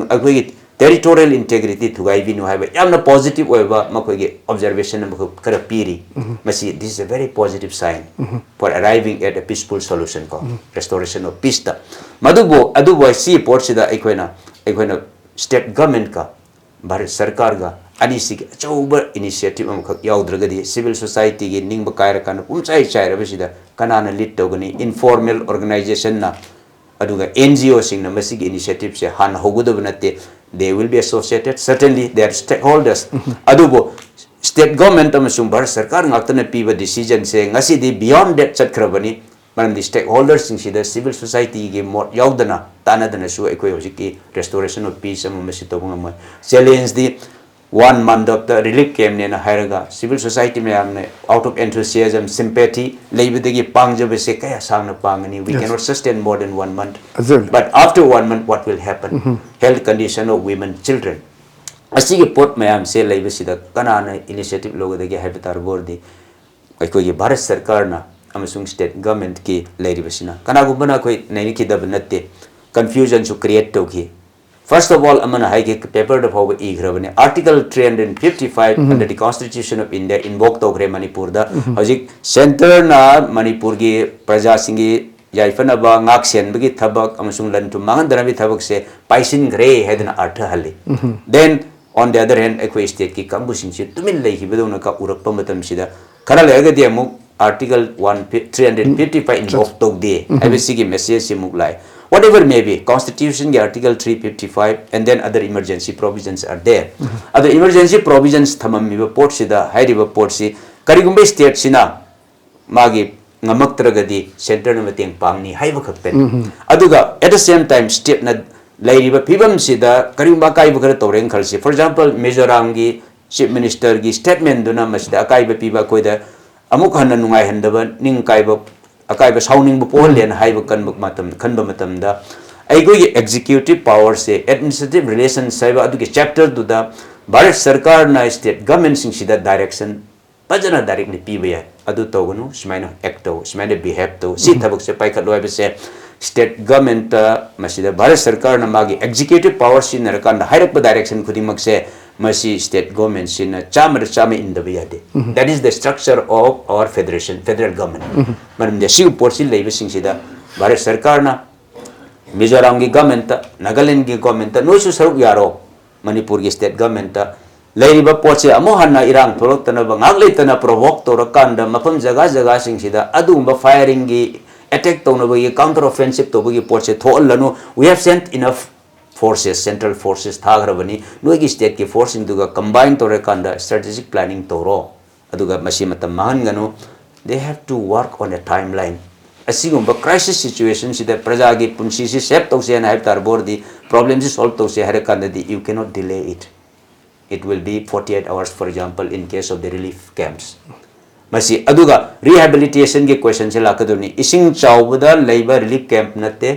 ꯑꯩꯈꯣꯏꯒꯤ territorial integrity ꯊꯨꯒꯥꯏꯕꯤꯅꯨ ꯍꯥꯏꯕ ꯌꯥꯝꯅ positive ꯑꯣꯏꯕ ꯃꯈꯣꯏꯒꯤ observation ꯑꯃꯈꯛ ꯈꯔ ꯄꯤꯔꯤ꯫ ꯃꯁꯤ, this is a very positive sign for arriving at a peaceful solution ꯀꯣ, restoration of peace ꯇ꯫ ꯃꯗꯨꯕꯨ, ꯑꯗꯨꯕꯨ ꯁꯤ ꯄꯣꯠꯁꯤꯗ ꯑꯩꯈꯣꯏꯅ, ꯑꯩꯈꯣꯏꯅ state government ꯀ ꯚꯥꯔꯠ ꯁꯔꯀꯥꯔꯒ ꯑꯅꯤꯁꯤꯒꯤ ꯑꯆꯧꯕ initiative ꯑꯃꯈꯛ ꯌꯥꯎꯗ꯭ꯔꯒꯗꯤ civil society ꯒꯤ ꯅꯤꯡꯕ ꯀꯥꯏꯔꯀꯥꯟꯗ ꯄꯨꯝꯆꯥꯏ ꯆꯥꯏꯔꯕꯁꯤꯗ ꯀꯅꯥꯅ lead ꯇꯧꯒꯅꯤ? Informal organization ꯅ ꯑꯗꯨꯒ N G O ꯁꯤꯡꯅ ꯃꯁꯤꯒꯤ initiative ꯁꯦ ꯍꯥꯟꯅ ꯍꯧꯒꯗꯕ ꯅꯠꯇꯦ꯫ They will be associated, certainly they are stakeholders. ꯑꯗꯨꯕꯨ state government ꯑꯃꯁꯨꯡ ꯚꯥꯔꯠ ꯁꯔꯀꯥꯔ ꯉꯥꯛꯇꯅ ꯄꯤꯕ decision ꯁꯦ ꯉꯁꯤꯗꯤ beyond that ꯆꯠꯈ꯭ꯔꯕꯅꯤ꯫ ꯃꯔꯝꯗꯤ stakeholder ꯁꯤꯡꯁꯤꯗ civil society ꯒꯤ ꯃꯣꯠ ꯌꯥꯎꯗꯅ, ꯇꯥꯟꯅꯗꯅꯁꯨ ꯑꯩꯈꯣꯏ ꯍꯧꯖꯤꯛꯀꯤ restoration of peace ꯑꯃ ꯃꯁꯤ ꯇꯧꯕ ꯉꯝꯃꯣꯏ꯫ Challenge D one month of the relief camp ꯅꯦꯅ ꯍꯥꯏꯔꯒ civil society ꯃꯌꯥꯝꯅ out of enthusiasm, sympathy ꯂꯩꯕꯗꯒꯤ ꯄꯥꯡꯖꯕꯁꯦ ꯀꯌꯥ ꯁꯥꯡꯅ ꯄꯥꯡꯒꯅꯤ? We cannot sustain more than one month. But after one month, what will happen? Health condition of women, children. ꯑꯁꯤꯒꯤ ꯄꯣꯠ ꯃꯌꯥꯝꯁꯦ ꯂꯩꯕꯁꯤꯗ ꯀꯅꯥꯅ initiative ꯂꯧꯒꯗꯒꯦ ꯍꯥꯏꯕ ꯇꯥꯔꯕ ꯑꯣꯏꯔꯗꯤ, ꯑꯩꯈꯣꯏꯒꯤ ꯚꯥꯔꯠ ꯁꯔꯀꯥꯔꯅ ꯑꯃꯁꯨꯡ state government ꯀꯤ ꯂꯩꯔꯤꯕꯁꯤꯅ꯫ ꯀꯅꯥꯒꯨꯝꯕꯅ ꯑꯩꯈꯣꯏ ꯅꯩꯅꯈꯤꯗꯕ ꯅꯠꯇꯦ, confusion ꯁꯨ create ꯇꯧꯈꯤ꯫ First of all, ꯑꯃꯅ ꯍꯥꯏꯒꯦ, paper ꯗ ꯐꯥꯎꯕ ꯏꯈ꯭ꯔꯕꯅꯦ, Article three hundred fifty five under the Constitution of India invoke ꯇꯧꯈ꯭ꯔꯦ ꯃꯅꯤꯄꯨꯔꯗ꯫ ꯍꯧꯖꯤꯛ centre ꯅ ꯃꯅꯤꯄꯨꯔꯒꯤ ꯄ꯭ꯔꯖꯥꯁꯤꯡꯒꯤ ꯌꯥꯏꯐꯅꯕ, ꯉꯥꯛ ꯁꯦꯟꯕꯒꯤ ꯊꯕꯛ ꯑꯃꯁꯨꯡ ꯂꯟ ꯊꯨꯝ ꯃꯥꯡꯍꯟꯗꯅꯕꯒꯤ ꯊꯕꯛꯁꯦ ꯄꯥꯏꯁꯤꯟꯈ꯭ꯔꯦ ꯍꯥꯏꯗꯅ ꯑꯔꯊ ꯍꯜꯂꯤ꯫ Then on the other hand, ꯑꯩꯈꯣꯏ state ꯀꯤ ꯀꯥꯡꯕꯨꯁꯤꯡꯁꯤ ꯇꯨꯃꯤꯟ ꯂꯩꯈꯤꯕꯗꯧꯅ ꯀ ꯎꯔꯛꯄ ꯃꯇꯝꯁꯤꯗ, ꯈꯔ ꯂꯩꯔꯒꯗꯤ ꯑꯃꯨꯛ Article one three hundred fifty five invoke ꯇꯧꯗꯦ ꯍꯥꯏꯕꯁꯤꯒꯤ message ꯁꯤ ꯑꯃꯨꯛ ꯂꯥꯛꯑꯦ꯫ Whatever may be, Constitution ꯒꯤ Article three fifty five and then other emergency provisions are there. ꯑꯗꯣ emergency provisions ꯊꯝꯃꯝꯃꯤꯕ ꯄꯣꯠꯁꯤꯗ, ꯍꯥꯏꯔꯤꯕ ꯄꯣꯠꯁꯤ ꯀꯔꯤꯒꯨꯝꯕ state ꯁꯤꯅ ꯃꯥꯒꯤ ꯉꯝꯃꯛꯇ꯭ꯔꯒꯗꯤ centre ꯅ ꯃꯇꯦꯡ ꯄꯥꯡꯅꯤ ꯍꯥꯏꯕ ꯈꯛꯇꯅꯤ꯫ ꯑꯗꯨꯒ at the same time state ꯅ ꯂꯩꯔꯤꯕ ꯐꯤꯕꯝꯁꯤꯗ ꯀꯔꯤꯒꯨꯝꯕ ꯑꯀꯥꯏꯕ ꯈꯔ ꯇꯧꯔꯦꯅ ꯈꯜꯂꯁꯤ꯫ For example, ꯃꯤꯖꯣꯔꯥꯝꯒꯤ chief minister ꯒꯤ statement ꯗꯨꯅ ꯃꯁꯤꯗ ꯑꯀꯥꯏꯕ ꯄꯤꯕ, ꯑꯩꯈꯣꯏꯗ ꯑꯃꯨꯛ ꯍꯟꯅ ꯅꯨꯡꯉꯥꯏꯍꯟꯗꯕ, ꯅꯤꯡ ꯀꯥꯏꯕ, ꯑꯀꯥꯏꯕ ꯁꯥꯎꯅꯤꯡꯕ ꯄꯣꯛꯍꯜꯂꯦꯅ ꯍꯥꯏꯕ ꯀꯟꯕ ꯃꯇꯝ, ꯈꯟꯕ ꯃꯇꯝꯗ, ꯑꯩꯈꯣꯏꯒꯤ executive power ꯁꯦ, administrative relations ꯍꯥꯏꯕ ꯑꯗꯨꯒꯤ chapter ꯗꯨꯗ ꯚꯥꯔꯠ ꯁꯔꯀꯥꯔꯅ state government ꯁꯤꯡꯁꯤꯗ direction ꯐꯖꯅ directly ꯄꯤꯕ ꯌꯥꯏ꯫ ꯑꯗꯨ ꯇꯧꯒꯅꯨ, ꯁꯨꯃꯥꯏꯅ act ꯇꯧ, ꯁꯨꯃꯥꯏꯅ behave ꯇꯧ, ꯁꯤ ꯊꯕꯛꯁꯦ ꯄꯥꯏꯈꯠꯂꯨ ꯍꯥꯏꯕꯁꯦ state government ꯃꯁꯤꯗ ꯚꯥꯔꯠ ꯁꯔꯀꯥꯔꯅ ꯃꯥꯒꯤ executive power ꯁꯤꯖꯤꯟꯅꯔꯀꯥꯟꯗ ꯍꯥꯏꯔꯛꯄ direction ꯈꯨꯗꯤꯡꯃꯛꯁꯦ ꯃꯁꯤ state government ꯁꯤꯅ ꯆꯥꯝꯃꯗ ꯆꯥꯝꯃ ꯏꯟꯗꯕ ꯌꯥꯗꯦ꯫ That is the structure of our federation, federal government. ꯃꯔꯝꯗꯤ ꯑꯁꯤꯒꯨꯝꯕ ꯄꯣꯠꯁꯤ ꯂꯩꯕꯁꯤꯡꯁꯤꯗ ꯚꯥꯔꯠ ꯁꯔꯀꯥꯔꯅ ꯃꯤꯖꯣꯔꯥꯝꯒꯤ government, ꯅꯥꯒꯥꯂꯦꯟꯒꯤ government ꯅꯣꯏꯁꯨ ꯁꯔꯨꯛ ꯌꯥꯔꯣ, ꯃꯅꯤꯄꯨꯔꯒꯤ state government ꯂꯩꯔꯤꯕ ꯄꯣꯠꯁꯦ ꯑꯃꯨꯛ ꯍꯟꯅ ꯏꯔꯥꯡ ꯊꯣꯛꯂꯛꯇꯅꯕ ꯉꯥꯛ ꯂꯩꯇꯅ provoke ꯇꯧꯔꯀꯥꯟꯗ ꯃꯐꯝ ꯖꯒꯥ ꯖꯒꯥꯁꯤꯡꯁꯤꯗ ꯑꯗꯨꯒꯨꯝꯕ firing ꯒꯤ, attack ꯇꯧꯅꯕꯒꯤ, counter offensive ꯇꯧꯕꯒꯤ ꯄꯣꯠꯁꯦ ꯊꯣꯛꯍꯜꯂꯅꯨ꯫ We have sent enough forces, central forces ꯊꯥꯈ꯭ꯔꯕꯅꯤ꯫ ꯅꯣꯏꯒꯤ state ꯀꯤ force ꯁꯤꯡꯗꯨꯒ combine ꯇꯧꯔꯀꯥꯟꯗ strategic planning ꯇꯧꯔꯣ꯫ ꯑꯗꯨꯒ ꯃꯁꯤ ꯃꯇꯝ ꯃꯥꯡꯍꯟꯒꯅꯨ꯫ They have to work on a timeline. ꯑꯁꯤꯒꯨꯝꯕ crisis situation ꯁꯤꯗ ꯄ꯭ꯔꯖꯥꯒꯤ ꯄꯨꯟꯁꯤꯁꯤ save ꯇꯧꯁꯦ ꯍꯥꯏꯅ ꯍꯥꯏꯕ ꯇꯥꯔꯕ ꯑꯣꯏꯔꯗꯤ, problem ꯁꯤ solve ꯇꯧꯁꯦ ꯍꯥꯏꯔ ꯀꯥꯟꯗꯗꯤ you cannot delay it. It will be forty-eight hours, for example, in case of the relief camps. ꯃꯁꯤ ꯑꯗꯨꯒ rehabilitation ꯒꯤ question ꯁꯦ ꯂꯥꯛꯀꯗꯧꯅꯤ꯫ ꯏꯁꯤꯡ ꯆꯥꯎꯕꯗ ꯂꯩꯕ relief camp ꯅꯠꯇꯦ꯫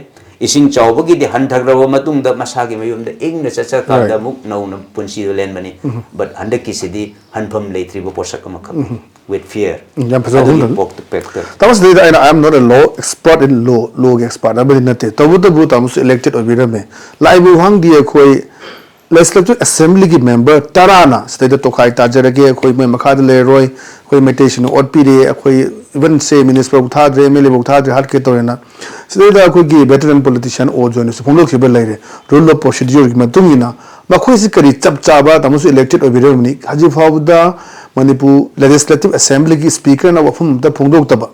ꯏꯁꯤꯡ ꯆꯥꯎꯕꯒꯤꯗꯤ ꯍꯟꯊꯈ꯭ꯔꯕ ꯃꯇꯨꯡꯗ ꯃꯁꯥꯒꯤ ꯃꯌꯨꯝꯗ ꯏꯪꯅ ꯆꯠꯆꯔꯀꯥꯟꯗ Right. ꯑꯃꯨꯛ ꯅꯧꯅ ꯄꯨꯟꯁꯤꯗꯣ ꯂꯦꯟꯕꯅꯤ꯫ But ꯍꯟꯗꯛꯀꯤꯁꯤꯗꯤ ꯍꯟꯐꯝ ꯂꯩꯇ꯭ꯔꯤꯕ ꯄꯣꯠꯁꯛ ꯑꯃꯈꯛꯅꯤ꯫ With fear. ꯎꯝ, ꯌꯥꯝ ꯐꯖꯕ ꯑꯗꯨꯒꯤ ꯋꯥꯐꯝꯗꯅꯤ꯫ ꯄꯣꯛꯇ ꯄꯦꯛꯇ꯫ ꯇꯥꯃꯣ ꯁꯤꯗꯩꯗ ꯑꯩꯅ, "I am not a law expert in law", law ꯒꯤ expert ꯑꯃꯗꯤ ꯅꯠꯇꯦ, ꯇꯧꯕꯇꯕꯨ ꯇꯥꯃꯣꯁꯨ elected ꯑꯣꯏꯕꯤꯔꯝꯃꯦ꯫ ꯂꯥꯛꯏꯕ ꯋꯥꯍꯪꯗꯤ ꯑꯩꯈꯣꯏ legislative assembly ꯒꯤ member ꯇꯔꯥꯅ ꯁꯤꯗꯩꯗ ꯇꯣꯈꯥꯏ ꯇꯥꯖꯔꯒꯦ, ꯑꯩꯈꯣꯏ ꯃꯣꯏ ꯃꯈꯥꯗ ꯂꯩꯔꯔꯣꯏ, ꯑꯩꯈꯣꯏ ꯃꯩꯇꯩꯁꯤꯡꯅ ꯑꯣꯠꯄꯤꯔꯦ, ꯑꯩꯈꯣꯏ even say minister ꯐꯥꯎ ꯊꯥꯗ꯭ꯔꯦ, M L A ꯐꯥꯎ ꯊꯥꯗ꯭ꯔꯦ, ꯍꯥꯠꯀꯦ ꯇꯧꯔꯦꯅ꯫ ꯁꯤꯗꯩꯗ ꯑꯩꯈꯣꯏꯒꯤ veteran politician ꯑꯣ ꯖꯣꯟꯅꯁꯨ ꯐꯣꯡꯗꯣꯛꯈꯤꯕ ꯂꯩꯔꯦ, rule of procedure ꯒꯤ ꯃꯇꯨꯡ ꯏꯟꯅ꯫ ꯃꯈꯣꯏꯁꯤ ꯀꯔꯤ ꯆꯞ ꯆꯥꯕ, ꯇꯥꯃꯣꯁꯨ elected ꯑꯣꯏꯕꯤꯔꯕꯅꯤ, ꯍꯧꯖꯤꯛ ꯐꯥꯎꯕꯗ ꯃꯅꯤꯄꯨꯔ legislative assembly ꯒꯤ speaker ꯅ ꯋꯥꯐꯝ ꯑꯃꯇ ꯐꯣꯡꯗꯣꯛꯇꯕ,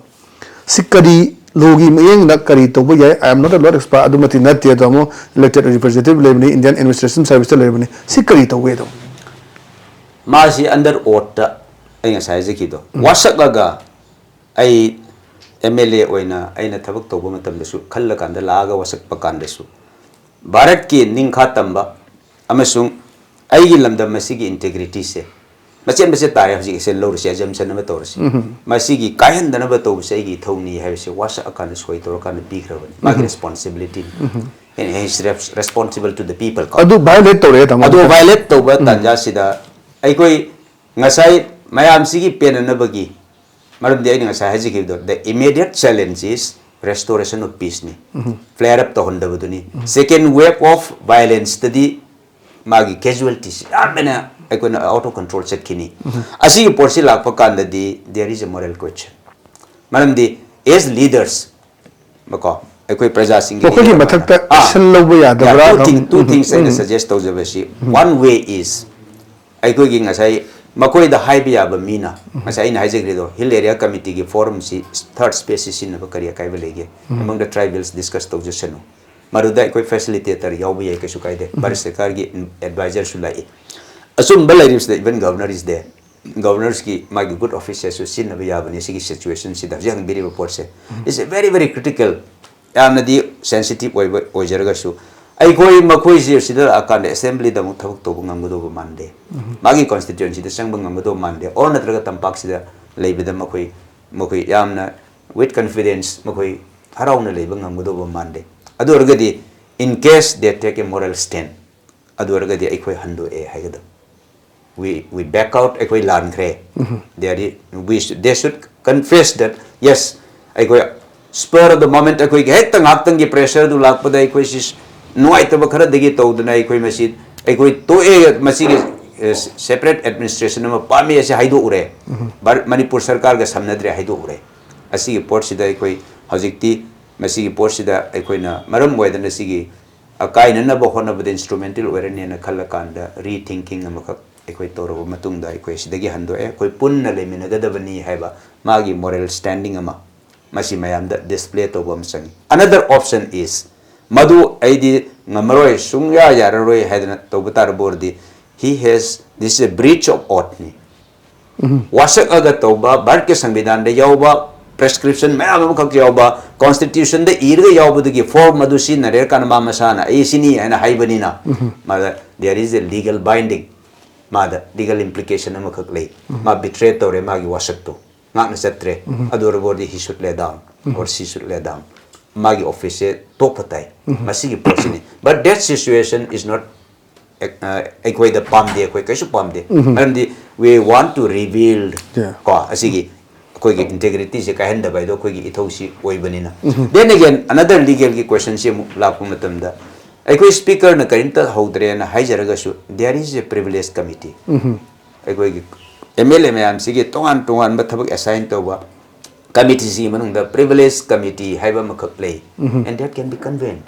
ꯁꯤ ꯀꯔꯤ law ꯒꯤ ꯃꯤꯠꯌꯦꯡꯗ ꯀꯔꯤ ꯇꯧꯕ ꯌꯥꯏ? I am not a law expert, ꯑꯗꯨꯃꯛꯇꯤ ꯅꯠꯇꯦ, ꯑꯗꯣ ꯑꯃꯨꯛ elected representative ꯂꯩꯕꯅꯤ, Indian administration service ꯇ ꯂꯩꯔꯕꯅꯤ, ꯁꯤ ꯀꯔꯤ ꯇꯧꯒꯦ ꯑꯗꯣ? ꯃꯥꯁꯤ under oath ꯇ ꯑꯩ ꯉꯁꯥꯏ ꯍꯥꯏꯖꯈꯤꯕꯗꯣ, ꯎꯝ꯫ ꯋꯥꯁꯛꯂꯒ ꯑꯩ M L A ꯑꯣꯏꯅ ꯑꯩꯅ ꯊꯕꯛ ꯇꯧꯕ ꯃꯇꯝꯗꯁꯨ ꯈꯜꯂꯀꯥꯟꯗ ꯂꯥꯛꯑꯒ ꯋꯥꯁꯛꯄ ꯀꯥꯟꯗꯁꯨ ꯚꯥꯔꯠꯀꯤ ꯅꯤꯡꯈꯥ ꯇꯝꯕ ꯑꯃꯁꯨꯡ ꯑꯩꯒꯤ ꯂꯝꯗꯝ ꯑꯁꯤꯒꯤ integrity ꯁꯦ ꯃꯆꯦꯠ ꯃꯆꯦꯠ ꯇꯥꯔꯦ ꯍꯧꯖꯤꯛ ꯑꯁꯦ ꯂꯧꯔꯁꯤ, assumption ꯑꯃ ꯇꯧꯔꯁꯤ꯫ ꯎꯝ꯫ ꯃꯁꯤꯒꯤ ꯀꯥꯏꯍꯟꯗꯅꯕ ꯇꯧꯕꯁꯦ ꯑꯩꯒꯤ ꯏꯊꯧꯅꯤ ꯍꯥꯏꯕꯁꯦ ꯋꯥꯁꯛꯑꯀꯥꯟꯗ ꯁꯣꯏ ꯇꯧꯔꯀꯥꯟꯗ ꯄꯤꯈ꯭ꯔꯕꯅꯤ꯫ ꯃꯥꯒꯤ ꯎꯝ꯫ Responsibility ꯅꯤ꯫ ꯎꯝ꯫ And he is res-, responsible to the people ꯀꯣ꯫ ꯑꯗꯨ violate ꯇꯧꯔꯦ ꯇꯥꯃꯣ꯫ ꯑꯗꯨ violate ꯇꯧꯕ ꯎꯝ꯫ ꯇꯥꯟꯖꯥꯁꯤꯗ ꯑꯩꯈꯣꯏ ꯉꯁꯥꯏ ꯃꯌꯥꯝꯁꯤꯒꯤ ꯄꯦꯟꯅꯅꯕꯒꯤ, ꯃꯔꯝꯗꯤ ꯑꯩꯅ ꯉꯁꯥꯏ ꯍꯥꯏꯖꯈꯤꯕꯗꯣ, the immediate challenge is restoration of peace ꯅꯤ, flare up ꯇꯧꯍꯟꯗꯕꯗꯨꯅꯤ꯫ Second wave of violence ꯇꯗꯤ ꯃꯥꯒꯤ casualties ꯌꯥꯝ ꯍꯦꯟꯅ ꯑꯩꯈꯣꯏꯅ out of control ꯆꯠꯈꯤꯅꯤ꯫ ꯑꯁꯤꯒꯤ ꯄꯣꯠꯁꯤ ꯂꯥꯛꯄ ꯀꯥꯟꯗꯗꯤ there is a moral question꯫ ꯃꯔꯝꯗꯤ as leaders ꯀꯣ, ꯑꯩꯈꯣꯏ ꯄ꯭ꯔꯖꯥꯁꯤꯡꯒꯤ ꯃꯈꯣꯏꯒꯤ leader ꯃꯊꯛꯇ ꯑꯃꯅ, ꯑꯥ, action ꯂꯧꯕ yeah, ꯌꯥꯗꯕ꯭ꯔꯥ? two thing- two things ꯑꯩꯅ suggest ꯇꯧꯖꯕꯁꯤ, one way is ꯑꯩꯈꯣꯏꯒꯤ ꯉꯁꯥꯏ ꯃꯈꯣꯏꯗ ꯍꯥꯏꯕ ꯌꯥꯕ ꯃꯤꯅ, ꯉꯁꯥꯏ ꯑꯩꯅ ꯍꯥꯏꯖꯈ꯭ꯔꯤꯗꯣ, Hill Area Committee ꯒꯤ forum ꯁꯤ third space ꯁꯤ ꯁꯤꯖꯤꯟꯅꯕ ꯀꯔꯤ ꯑꯀꯥꯏꯕ ꯂꯩꯒꯦ? Among the tribals discuss ꯇꯧꯖꯁꯅꯨ꯫ ꯃꯗꯨꯗ ꯑꯩꯈꯣꯏ facilitator ꯌꯥꯎꯕ ꯌꯥꯏ, ꯀꯩꯁꯨ ꯀꯥꯏꯗꯦ꯫ ꯚꯥꯔꯠ ꯁꯔꯀꯥꯔꯒꯤ advisor ꯁꯨ ꯂꯥꯛꯏ꯫ ꯑꯆꯨꯝꯕ ꯂꯩꯔꯤꯕꯁꯤꯗ even Governor is there꯫ Governor ꯀꯤ ꯃꯥꯒꯤ good offices ꯁꯨ ꯁꯤꯖꯤꯟꯅꯕ ꯌꯥꯕꯅꯤ ꯁꯤꯒꯤ situation ꯁꯤꯗ꯫ ꯍꯧꯖꯤꯛ ꯍꯪꯕꯤꯔꯤꯕ ꯄꯣꯠꯁꯦ is a very, very critical, ꯌꯥꯝꯅꯗꯤ sensitive ꯑꯣꯏꯕ ꯑꯣꯏꯖꯔꯒꯁꯨ, ꯑꯩꯈꯣꯏ ꯃꯈꯣꯏꯁꯦ ꯁꯤꯗ ꯂꯥꯛꯑꯀꯥꯟꯗ assembly ꯗ ꯑꯃꯨꯛ ꯊꯕꯛ ꯇꯧꯕ ꯉꯝꯒꯗꯧꯕ ꯃꯥꯟꯗꯦ꯫ ꯃꯥꯒꯤ constituency ꯗ ꯆꯪꯕ ꯉꯝꯒꯗꯧꯕ ꯃꯥꯟꯗꯦ꯫ Or ꯅꯠꯇ꯭ꯔꯒ ꯇꯝꯄꯥꯛꯁꯤꯗ ꯂꯩꯕꯗ ꯃꯈꯣꯏ, ꯃꯈꯣꯏ ꯌꯥꯝꯅ with confidence ꯃꯈꯣꯏ ꯍꯔꯥꯎꯅ ꯂꯩꯕ ꯉꯝꯒꯗꯧꯕ ꯃꯥꯟꯗꯦ꯫ ꯑꯗꯨ ꯑꯣꯏꯔꯒꯗꯤ, in case they take a moral stand, ꯑꯗꯨ ꯑꯣꯏꯔꯒꯗꯤ ꯑꯩꯈꯣꯏ ꯍꯟꯗꯣꯛꯑꯦ ꯍꯥꯏꯒꯗꯕ꯫ We, we back out, ꯑꯩꯈꯣꯏ ꯂꯥꯟꯈ꯭ꯔꯦ꯫ They are, we should, they should confess that, yes, ꯑꯩꯈꯣꯏ spur of the moment, ꯑꯩꯈꯣꯏꯒꯤ ꯍꯦꯛꯇ ꯉꯥꯏꯍꯥꯛꯇꯪꯒꯤ pressure ꯗꯨ ꯂꯥꯛꯄꯗ ꯑꯩꯈꯣꯏꯁꯤ ꯅꯨꯡꯉꯥꯏꯇꯕ ꯈꯔꯗꯒꯤ ꯇꯧꯗꯅ ꯑꯩꯈꯣꯏ ꯃꯁꯤ, ꯑꯩꯈꯣꯏ ꯇꯣꯛꯑꯦ, ꯃꯁꯤꯒꯤ, ꯑꯦ, separate administration ꯑꯃ ꯄꯥꯝꯃꯤ ꯑꯁꯤ ꯍꯥꯏꯗꯣꯛꯎꯔꯦ꯫ ꯚꯥꯔꯠ, ꯃꯅꯤꯄꯨꯔ ꯁꯔꯀꯥꯔꯒ ꯁꯝꯅꯗ꯭ꯔꯦ ꯍꯥꯏꯗꯣꯛꯎꯔꯦ꯫ ꯑꯁꯤꯒꯤ ꯄꯣꯠꯁꯤꯗ ꯑꯩꯈꯣꯏ ꯍꯧꯖꯤꯛꯇꯤ ꯃꯁꯤꯒꯤ ꯄꯣꯠꯁꯤꯗ ꯑꯩꯈꯣꯏꯅ ꯃꯔꯝ ꯑꯣꯏꯗꯅ ꯁꯤꯒꯤ ꯑꯀꯥꯏꯅꯅꯕ ꯍꯣꯠꯅꯕꯗ instrumental ꯑꯣꯏꯔꯅꯤꯅ ꯈꯜꯂꯀꯥꯟꯗ rethinking ꯑꯃꯈꯛ ꯑꯩꯈꯣꯏ ꯇꯧꯔꯕ ꯃꯇꯨꯡꯗ ꯑꯩꯈꯣꯏ ꯁꯤꯗꯒꯤ ꯍꯟꯗꯣꯛꯑꯦ, ꯑꯩꯈꯣꯏ ꯄꯨꯟꯅ ꯂꯩꯃꯤꯟꯅꯒꯗꯕꯅꯤ ꯍꯥꯏꯕ ꯃꯥꯒꯤ moral standing ꯑꯃ ꯃꯁꯤ ꯃꯌꯥꯝꯗ display ꯇꯧꯕ ꯑꯃ ꯆꯪꯉꯤ꯫ Another option is, ꯃꯗꯨ ꯑꯩꯗꯤ ꯉꯝꯃꯔꯣꯏ, ꯁꯨꯡꯌꯥ ꯌꯥꯔꯔꯣꯏ ꯍꯥꯏꯗꯅ ꯇꯧꯕ ꯇꯥꯔꯕ ꯑꯣꯏꯔꯗꯤ, he has, this is a breach of oath ꯅꯤ꯫ ꯋꯥꯁꯛꯑꯒ ꯇꯧꯕ, ꯚꯥꯔꯠꯀꯤ ꯁꯪꯕꯤꯙꯥꯟꯗ ꯌꯥꯎꯕ prescription ꯃꯌꯥꯝ ꯑꯃꯈꯛ ꯌꯥꯎꯕ, constitution ꯗ ꯏꯔꯒ ꯌꯥꯎꯕꯗꯨꯒꯤ form ꯑꯗꯨ ꯁꯤꯖꯤꯟꯅꯔꯦ ꯀꯥꯟꯗ ꯃꯥ ꯃꯁꯥꯅ ꯑꯩ ꯁꯤꯅꯤ ꯍꯥꯏꯅ ꯍꯥꯏꯕꯅꯤꯅ, ꯃꯥꯗ there is a legal binding, ꯃꯥꯗ legal implication ꯑꯃꯈꯛ ꯂꯩ꯫ ꯃꯥ betray ꯇꯧꯔꯦ ꯃꯥꯒꯤ ꯋꯥꯁꯛꯇꯣ, ꯉꯥꯛꯅ ꯆꯠꯇ꯭ꯔꯦ꯫ ꯑꯗꯨ ꯑꯣꯏꯔꯕ ꯑꯣꯏꯔꯗꯤ he should lay down or she should lay down꯫ ꯃꯥꯒꯤ office ꯁꯦ ꯇꯣꯛꯄ ꯇꯥꯏ꯫ ꯃꯁꯤꯒꯤ ꯄꯣꯠꯁꯤꯅꯤ꯫ But that situation is not, ꯑ, ꯑꯩꯈꯣꯏꯗ ꯄꯥꯝꯗꯦ, ꯑꯩꯈꯣꯏ ꯀꯩꯁꯨ ꯄꯥꯝꯗꯦ꯫ ꯃꯔꯝꯗꯤ we want to rebuild, Yeah. ꯀꯣ, ꯑꯁꯤꯒꯤ ꯑꯩꯈꯣꯏꯒꯤ ꯏꯟꯇꯦꯒ꯭ꯔꯤꯇꯤꯁꯦ ꯀꯥꯏꯍꯟꯗꯕ ꯍꯥꯏꯗꯣ ꯑꯩꯈꯣꯏꯒꯤ ꯏꯊꯧꯁꯤ ꯑꯣꯏꯕꯅꯤꯅ꯫ Then again, another legalꯒꯤ questionꯁꯤ ꯑꯃꯨꯛ ꯂꯥꯛꯄ ꯃꯇꯝꯗ, ꯑꯩꯈꯣꯏ ꯁ꯭ꯄꯤꯀꯔꯅ ꯀꯔꯤꯝꯇ ꯍꯧꯗ꯭ꯔꯦꯅ ꯍꯥꯏꯖꯔꯒꯁꯨ, there is a privilege committee꯫ ꯑꯩꯈꯣꯏꯒꯤ ꯑꯦꯝ ꯑꯦꯜ ꯑꯦ ꯃꯌꯥꯝꯁꯤꯒꯤ ꯇꯣꯉꯥꯟ ꯇꯣꯉꯥꯟꯕ ꯊꯕꯛ ꯑꯦꯁꯥꯏꯟ ꯇꯧꯕ ꯀꯃꯤꯇꯤꯁꯤꯒꯤ ꯃꯅꯨꯡꯗ ꯄ꯭ꯔꯤꯚꯤꯂꯦꯖ ꯀꯃꯤꯇꯤ ꯍꯥꯏꯕ ꯑꯃꯈꯛ ꯂꯩ꯫ And that can be convened.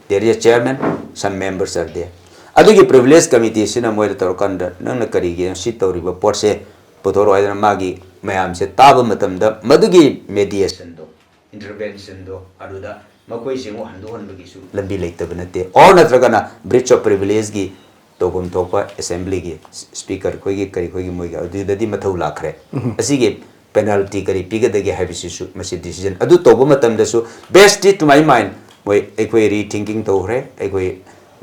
There is a chairman, some members are there. ꯑꯗꯨꯒꯤ ꯄ꯭ꯔꯤꯚꯤꯂꯦꯖ ꯀꯃꯤꯇꯤꯁꯤꯅ ꯃꯣꯏꯗ ꯇꯧꯔꯀꯥꯟꯗ, "ꯅꯪꯅ ꯀꯔꯤꯒꯤꯅꯣ ꯁꯤ ꯇꯧꯔꯤꯕ ꯄꯣꯠꯁꯦ ꯄꯨꯊꯣꯔꯛꯑꯣ" ꯍꯥꯏꯗꯅ ꯃꯥꯒꯤ ꯃꯌꯥꯝꯁꯦ ꯇꯥꯕ ꯃꯇꯝꯗ, ꯃꯗꯨꯒꯤ ꯃꯦꯗꯤꯌꯦꯁꯟꯗꯣ, ꯏꯟꯇꯔꯚꯦꯟꯁꯟꯗꯣ, ꯑꯗꯨꯗ ꯃꯈꯣꯏꯁꯦ ꯑꯃꯨꯛ ꯍꯟꯗꯣꯛꯍꯟꯕꯒꯤꯁꯨ ꯂꯝꯕꯤ ꯂꯩꯇꯕ ꯅꯠꯇꯦ꯫ Or ꯅꯠꯇ꯭ꯔꯒꯅ breach of privilegeꯒꯤ ꯇꯧꯐꯝ ꯊꯣꯛꯄ ꯑꯦꯁꯦꯝꯕ꯭ꯂꯤꯒꯤ ꯁ꯭ꯄꯤꯀꯔ ꯈꯣꯏꯒꯤ ꯀꯔꯤ ꯈꯣꯏꯒꯤ ꯃꯣꯏꯒꯤ ꯑꯗꯨꯗꯗꯤ ꯃꯊꯧ ꯂꯥꯛꯈ꯭ꯔꯦ꯫ ꯑꯁꯤꯒꯤ ꯄꯦꯅꯥꯜꯇꯤ ꯀꯔꯤ ꯄꯤꯒꯗꯒꯦ ꯍꯥꯏꯕꯁꯤꯁꯨ ꯃꯁꯤ ꯗꯤꯁꯤꯖꯟ ꯑꯗꯨ ꯇꯧꯕ ꯃꯇꯝꯗꯁꯨ, best to my mind, ꯃꯣꯏ ꯑꯩꯈꯣꯏ ꯔꯤꯊꯤꯡꯀꯤꯡ ꯇꯧꯈ꯭ꯔꯦ꯫ ꯑꯩꯈꯣꯏ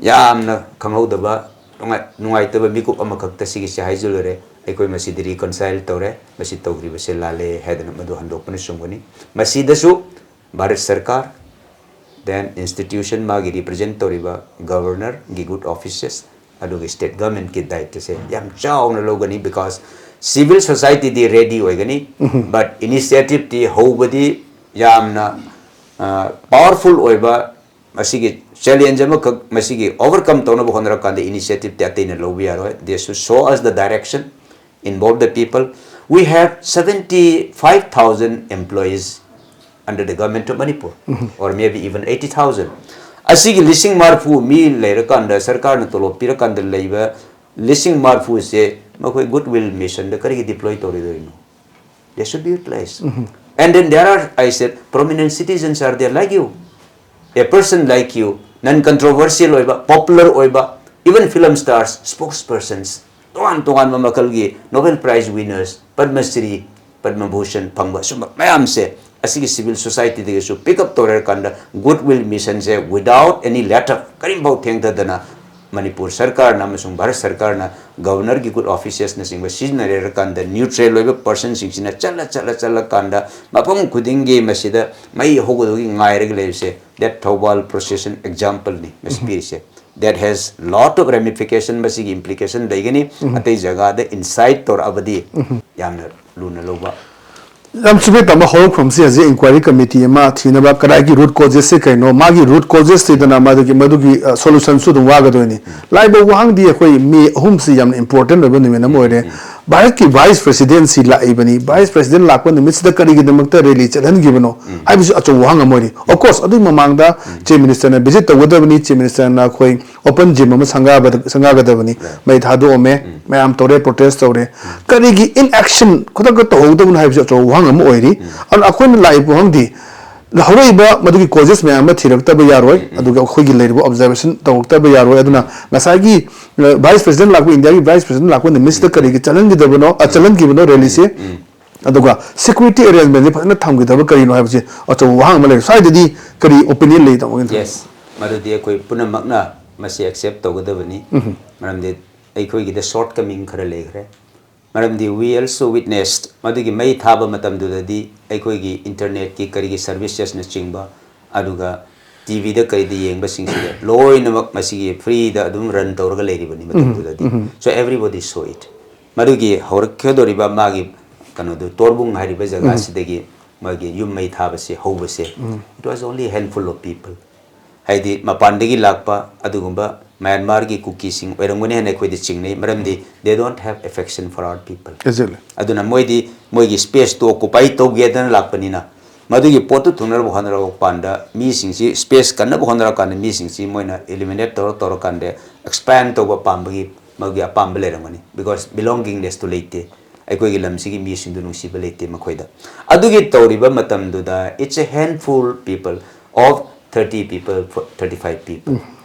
ꯌꯥꯝꯅ ꯈꯪꯍꯧꯗꯕ, ꯅꯨꯡꯉꯥꯏ-, ꯅꯨꯡꯉꯥꯏꯇꯕ ꯃꯤꯀꯨꯞ ꯑꯃꯈꯛꯇ ꯁꯤꯒꯤꯁꯦ ꯍꯥꯏꯖꯤꯜꯂꯨꯔꯦ꯫ ꯑꯩꯈꯣꯏ ꯃꯁꯤꯗꯤ ꯔꯤꯀꯟꯁꯥꯏꯜ ꯇꯧꯔꯦ, ꯃꯁꯤ ꯇꯧꯈ꯭ꯔꯤꯕꯁꯦ ꯂꯥꯜꯂꯦ ꯍꯥꯏꯗꯅ ꯃꯗꯨ ꯍꯟꯗꯣꯛꯄꯅ ꯆꯨꯝꯒꯅꯤ꯫ ꯃꯁꯤꯗꯁꯨ ꯚꯥꯔꯠ ꯁꯔꯀꯥꯔ, then institution, ꯃꯥꯒꯤ ꯔꯤꯄ꯭ꯔꯖꯦꯟ ꯇꯧꯔꯤꯕ ꯒꯕꯔꯅꯔꯒꯤ ꯒꯨꯗ ꯑꯣꯐꯤꯁꯦꯁ, ꯑꯗꯨꯒ ꯁ꯭ꯇꯦꯠ ꯒꯚꯔꯟꯃꯦꯟꯠꯀꯤ ꯗꯥꯌꯤꯠꯇꯁꯦ ꯌꯥꯝ ꯆꯥꯎꯅ ꯂꯧꯒꯅꯤ, because civil societyꯗꯤ ꯔꯦꯗꯤ ꯑꯣꯏꯒꯅꯤ, but initiativeꯇꯤ ꯍꯧꯕꯗꯤ ꯌꯥꯝꯅ ꯄꯥꯋꯔꯐꯨꯜ ꯑꯣꯏꯕ, ꯃꯁꯤꯒꯤ ꯆꯦꯂꯦꯟꯖ ꯑꯃꯈꯛ ꯃꯁꯤꯒꯤ ꯑꯣꯚꯔꯀꯝ ꯇꯧꯅꯕ ꯍꯣꯠꯅꯔꯀꯥꯟꯗ initiativeꯇꯤ ꯑꯇꯩꯅ ꯂꯧꯕ ꯌꯥꯔꯣꯏ꯫ They should show us the direction, involve the people. We have seventy five thousand employees under the government of Manipur, or maybe even eighty thousand. ꯑꯁꯤꯒꯤ ꯂꯤꯁꯤꯡ ꯃꯔꯤꯐꯨ ꯃꯤ ꯂꯩꯔꯀꯥꯟꯗ, ꯁꯔꯀꯥꯔꯅ ꯇꯣꯂꯣꯞ ꯄꯤꯔꯀꯥꯟꯗ ꯂꯩꯕ ꯂꯤꯁꯤꯡ ꯃꯔꯤꯐꯨꯁꯦ ꯃꯈꯣꯏ ꯒꯨꯗ ꯋꯤꯜ ꯃꯤꯁꯟꯗ ꯀꯔꯤꯒꯤ deploy ꯇꯧꯔꯤꯗꯣꯏꯅꯣ? They should be utilized. And then there are, I said, prominent citizens are there like you. A person like you, non controversial ꯑꯣꯏꯕ, popular ꯑꯣꯏꯕ, even film stars, spokespersons, ꯇꯣꯉꯥꯟ ꯇꯣꯉꯥꯟꯕ ꯃꯈꯜꯒꯤ Nobel Prize winners, Padma Shri, Padma Bhushan ꯐꯪꯕ ꯁꯨꯝꯕ ꯃꯌꯥꯝꯁꯦ ꯑꯁꯤꯒꯤ civil societyꯗꯒꯤꯁꯨ pick up ꯇꯧꯔꯀꯥꯟꯗ, ꯒꯨꯗ ꯋꯤꯜ ꯃꯤꯁꯟꯁꯦ without any let up, ꯀꯔꯤꯝꯐꯥꯎ ꯊꯦꯡꯊꯗꯅ ꯃꯅꯤꯄꯨꯔ ꯁꯔꯀꯥꯔꯅ ꯑꯃꯁꯨꯡ ꯚꯥꯔꯠ ꯁꯔꯀꯥꯔꯅ ꯒꯕꯔꯅꯔꯒꯤ ꯒꯨꯗ ꯑꯣꯐꯤꯁꯦꯁꯅꯆꯤꯡꯕ ꯁꯤꯖꯤꯟꯅꯔꯀꯥꯟꯗ, ꯅ꯭ꯌꯨꯇ꯭ꯔꯦꯜ ꯑꯣꯏꯕ ꯄꯔꯁꯟꯁꯤꯡꯁꯤꯅ ꯆꯠꯂ ꯆꯠꯂ ꯆꯠꯂꯀꯥꯟꯗ ꯃꯐꯝ ꯈꯨꯗꯤꯡꯒꯤ ꯃꯁꯤꯗ ꯃꯩ ꯍꯧꯒꯗꯧꯒꯤ ꯉꯥꯏꯔꯒ ꯂꯩꯕꯁꯦ, that Thoubal procession exampleꯅꯤ ꯃꯁꯤ ꯄꯤꯔꯤꯁꯦ꯫ That has lot of ramification, ꯃꯁꯤꯒꯤ implication ꯂꯩꯒꯅꯤ꯫ ꯑꯇꯩ ꯖꯒꯥꯗ ꯏꯟꯁꯥꯏꯠ ꯇꯧꯔꯛꯑꯕꯗꯤ ꯌꯥꯝꯅ ꯂꯨꯅ ꯂꯧꯕ꯫ ꯌꯥꯝ ꯆꯨꯝꯃꯦ ꯇꯥꯃꯣ꯫ ꯍꯧꯔꯛꯐꯝꯁꯤ ꯍꯧꯖꯤꯛ inquiry committee ꯑꯃ ꯊꯤꯅꯕ, ꯀꯗꯥꯏꯒꯤ root causes ꯁꯤ ꯀꯩꯅꯣ, ꯃꯥꯒꯤ root causes ꯊꯤꯗꯅ ꯃꯗꯨꯒꯤ ꯃꯗꯨꯒꯤ solution ꯁꯨ ꯑꯗꯨꯝ ꯋꯥꯒꯗꯣꯏꯅꯤ꯫ ꯂꯥꯛꯏꯕ ꯋꯥꯍꯪꯗꯤ ꯑꯩꯈꯣꯏ ꯃꯦ ꯑꯍꯨꯝꯁꯤ ꯌꯥꯝꯅ important ꯑꯣꯏꯕ ꯅꯨꯃꯤꯠ ꯑꯃ ꯑꯣꯏꯔꯦ꯫ ꯚꯥꯔꯠꯀꯤ vice president ꯁꯤ ꯂꯥꯛꯏꯕꯅꯤ, vice president ꯂꯥꯛꯄ ꯅꯨꯃꯤꯠꯁꯤꯗ ꯀꯔꯤꯒꯤꯗꯃꯛꯇ rally ꯆꯠꯍꯟꯈꯤꯕꯅꯣ ꯍꯥꯏꯕꯁꯤ ꯑꯆꯧꯕ ꯋꯥꯍꯪ ꯑꯃ ꯑꯣꯏꯔꯤ꯫ Of course, ꯑꯗꯨꯒꯤ ꯃꯃꯥꯡꯗ chief minister ꯅ visit ꯇꯧꯒꯗꯕꯅꯤ, chief minister ꯅ ꯑꯩꯈꯣꯏ open gym ꯑꯃ ꯁꯪꯒꯥꯕꯗ ꯁꯪꯒꯥꯒꯗꯕꯅꯤ꯫ ꯃꯩ ꯊꯥꯗꯣꯛꯑꯝꯃꯦ, ꯃꯌꯥꯝ ꯇꯧꯔꯦ, protest ꯇꯧꯔꯦ꯫ ꯀꯔꯤꯒꯤ inaction ꯈꯨꯗꯛꯇ ꯇꯧꯍꯧꯗꯕꯅꯣ ꯍꯥꯏꯕꯁꯤ ꯑꯆꯧꯕ ꯋꯥꯍꯪ ꯑꯃ ꯑꯣꯏꯔꯤ꯫ ꯑꯗꯨꯅ ꯑꯩꯈꯣꯏꯅ ꯂꯥꯛꯏꯕ ꯋꯥꯍꯪꯗꯤ ꯍꯧꯔꯛꯏꯕ ꯃꯗꯨꯒꯤ causes ꯃꯌꯥꯝ ꯑꯃ ꯊꯤꯔꯛꯇꯕ ꯌꯥꯔꯣꯏ, ꯑꯗꯨꯒ ꯑꯩꯈꯣꯏꯒꯤ ꯂꯩꯔꯤꯕ observation ꯇꯧꯔꯛꯇꯕ ꯌꯥꯔꯣꯏ꯫ ꯑꯗꯨꯅ ꯉꯁꯥꯏꯒꯤ vice president ꯂꯥꯛꯄ, ꯏꯟꯗꯤꯌꯥꯒꯤ vice president ꯂꯥꯛꯄ ꯅꯨꯃꯤꯠꯁꯤꯗ ꯀꯔꯤꯒꯤ ꯆꯠꯍꯟꯈꯤꯗꯕꯅꯣ, ꯑ, ꯆꯠꯍꯟꯈꯤꯕꯅꯣ rally ꯁꯦ? ꯑꯗꯨꯒ security arrangement ꯁꯦ ꯐꯖꯅ ꯊꯝꯈꯤꯗꯕ ꯀꯔꯤꯅꯣ ꯍꯥꯏꯕꯁꯤ ꯑꯆꯧꯕ ꯋꯥꯍꯪ ꯑꯃ ꯂꯩꯔꯦ꯫ ꯁ꯭ꯋꯥꯏꯗꯗꯤ ꯀꯔꯤ opinion ꯂꯩ, ꯇꯥꯃꯣꯒꯤ? Yes, ꯃꯗꯨꯗꯤ ꯑꯩꯈꯣꯏ ꯄꯨꯝꯅꯃꯛꯅ ꯃꯁꯤ accept ꯇꯧꯒꯗꯕꯅꯤ꯫ ꯃꯔꯝꯗꯤ ꯑꯩꯈꯣꯏꯒꯤꯗ shortcoming ꯈꯔ ꯂꯩꯈ꯭ꯔꯦ꯫ ꯃꯔꯝꯗꯤ we also witnessed ꯃꯗꯨꯒꯤ ꯃꯩ ꯊꯥꯕ ꯃꯇꯝꯗꯨꯗꯗꯤ ꯑꯩꯈꯣꯏꯒꯤ internet ꯀꯤ ꯀꯔꯤꯒꯤ services ꯅꯆꯤꯡꯕ, ꯑꯗꯨꯒ TV ꯗ ꯀꯔꯤꯗ ꯌꯦꯡꯕꯁꯤꯡꯁꯤꯗ ꯂꯣꯏꯅꯃꯛ ꯃꯁꯤꯒꯤ free ꯗ ꯑꯗꯨꯝ run ꯇꯧꯔꯒ ꯂꯩꯔꯤꯕꯅꯤ ꯃꯇꯝꯗꯨꯗꯗꯤ꯫ So everybody saw it. ꯃꯗꯨꯒꯤ ꯍꯧꯔꯛꯀꯗꯧꯔꯤꯕ ꯃꯥꯒꯤ ꯀꯩꯅꯣꯗꯨ, ꯇꯣꯔꯕꯨꯡ ꯍꯥꯏꯔꯤꯕ ꯖꯒꯥꯁꯤꯗꯒꯤ ꯃꯥꯒꯤ ꯌꯨꯝ ꯃꯩ ꯊꯥꯕꯁꯦ ꯍꯧꯕꯁꯦ, it was only handful of people. ꯍꯥꯏꯗꯤ ꯃꯄꯥꯟꯗꯒꯤ ꯂꯥꯛꯄ ꯑꯗꯨꯒꯨꯝꯕ ꯃ꯭ꯌꯥꯟꯃꯥꯔꯒꯤ ꯀꯨꯀꯤꯁꯤꯡ ꯑꯣꯏꯔꯝꯒꯅꯤ ꯍꯥꯏꯅ ꯑꯩꯈꯣꯏꯗꯤ ꯆꯤꯡꯅꯩ꯫ ꯃꯔꯝꯗꯤ they don't have affection for our people. Exactly. ꯑꯗꯨꯅ ꯃꯣꯏꯗꯤ ꯃꯣꯏꯒꯤ space ꯇꯨ occupy ꯇꯧꯒꯦꯗꯅ ꯂꯥꯛꯄꯅꯤꯅ, ꯃꯗꯨꯒꯤ ꯄꯣꯠꯇꯨ ꯊꯨꯡꯅꯅꯕ ꯍꯣꯠꯅꯔꯛꯄ ꯀꯥꯟꯗ ꯃꯤꯁꯤꯡꯁꯤ, space ꯀꯟꯅꯕ ꯍꯣꯠꯅꯔꯀꯥꯟꯗ ꯃꯤꯁꯤꯡꯁꯤ ꯃꯣꯏꯅ eliminate ꯇꯧꯔ ꯇꯧꯔꯀꯥꯟꯗ expand ꯇꯧꯕ ꯄꯥꯝꯕꯒꯤ ꯃꯣꯏꯒꯤ ꯑꯄꯥꯝꯕ ꯂꯩꯔꯝꯒꯅꯤ꯫ Because belongingness ꯇꯨ ꯂꯩꯇꯦ, ꯑꯩꯈꯣꯏꯒꯤ ꯂꯝꯁꯤꯒꯤ ꯃꯤꯁꯤꯡꯗꯨ ꯅꯨꯡꯁꯤꯕ ꯂꯩꯇꯦ ꯃꯈꯣꯏꯗ꯫ ꯑꯗꯨꯒꯤ ꯇꯧꯔꯤꯕ ꯃꯇꯝꯗꯨꯗ it's a handful people of thirty people, thirty five people.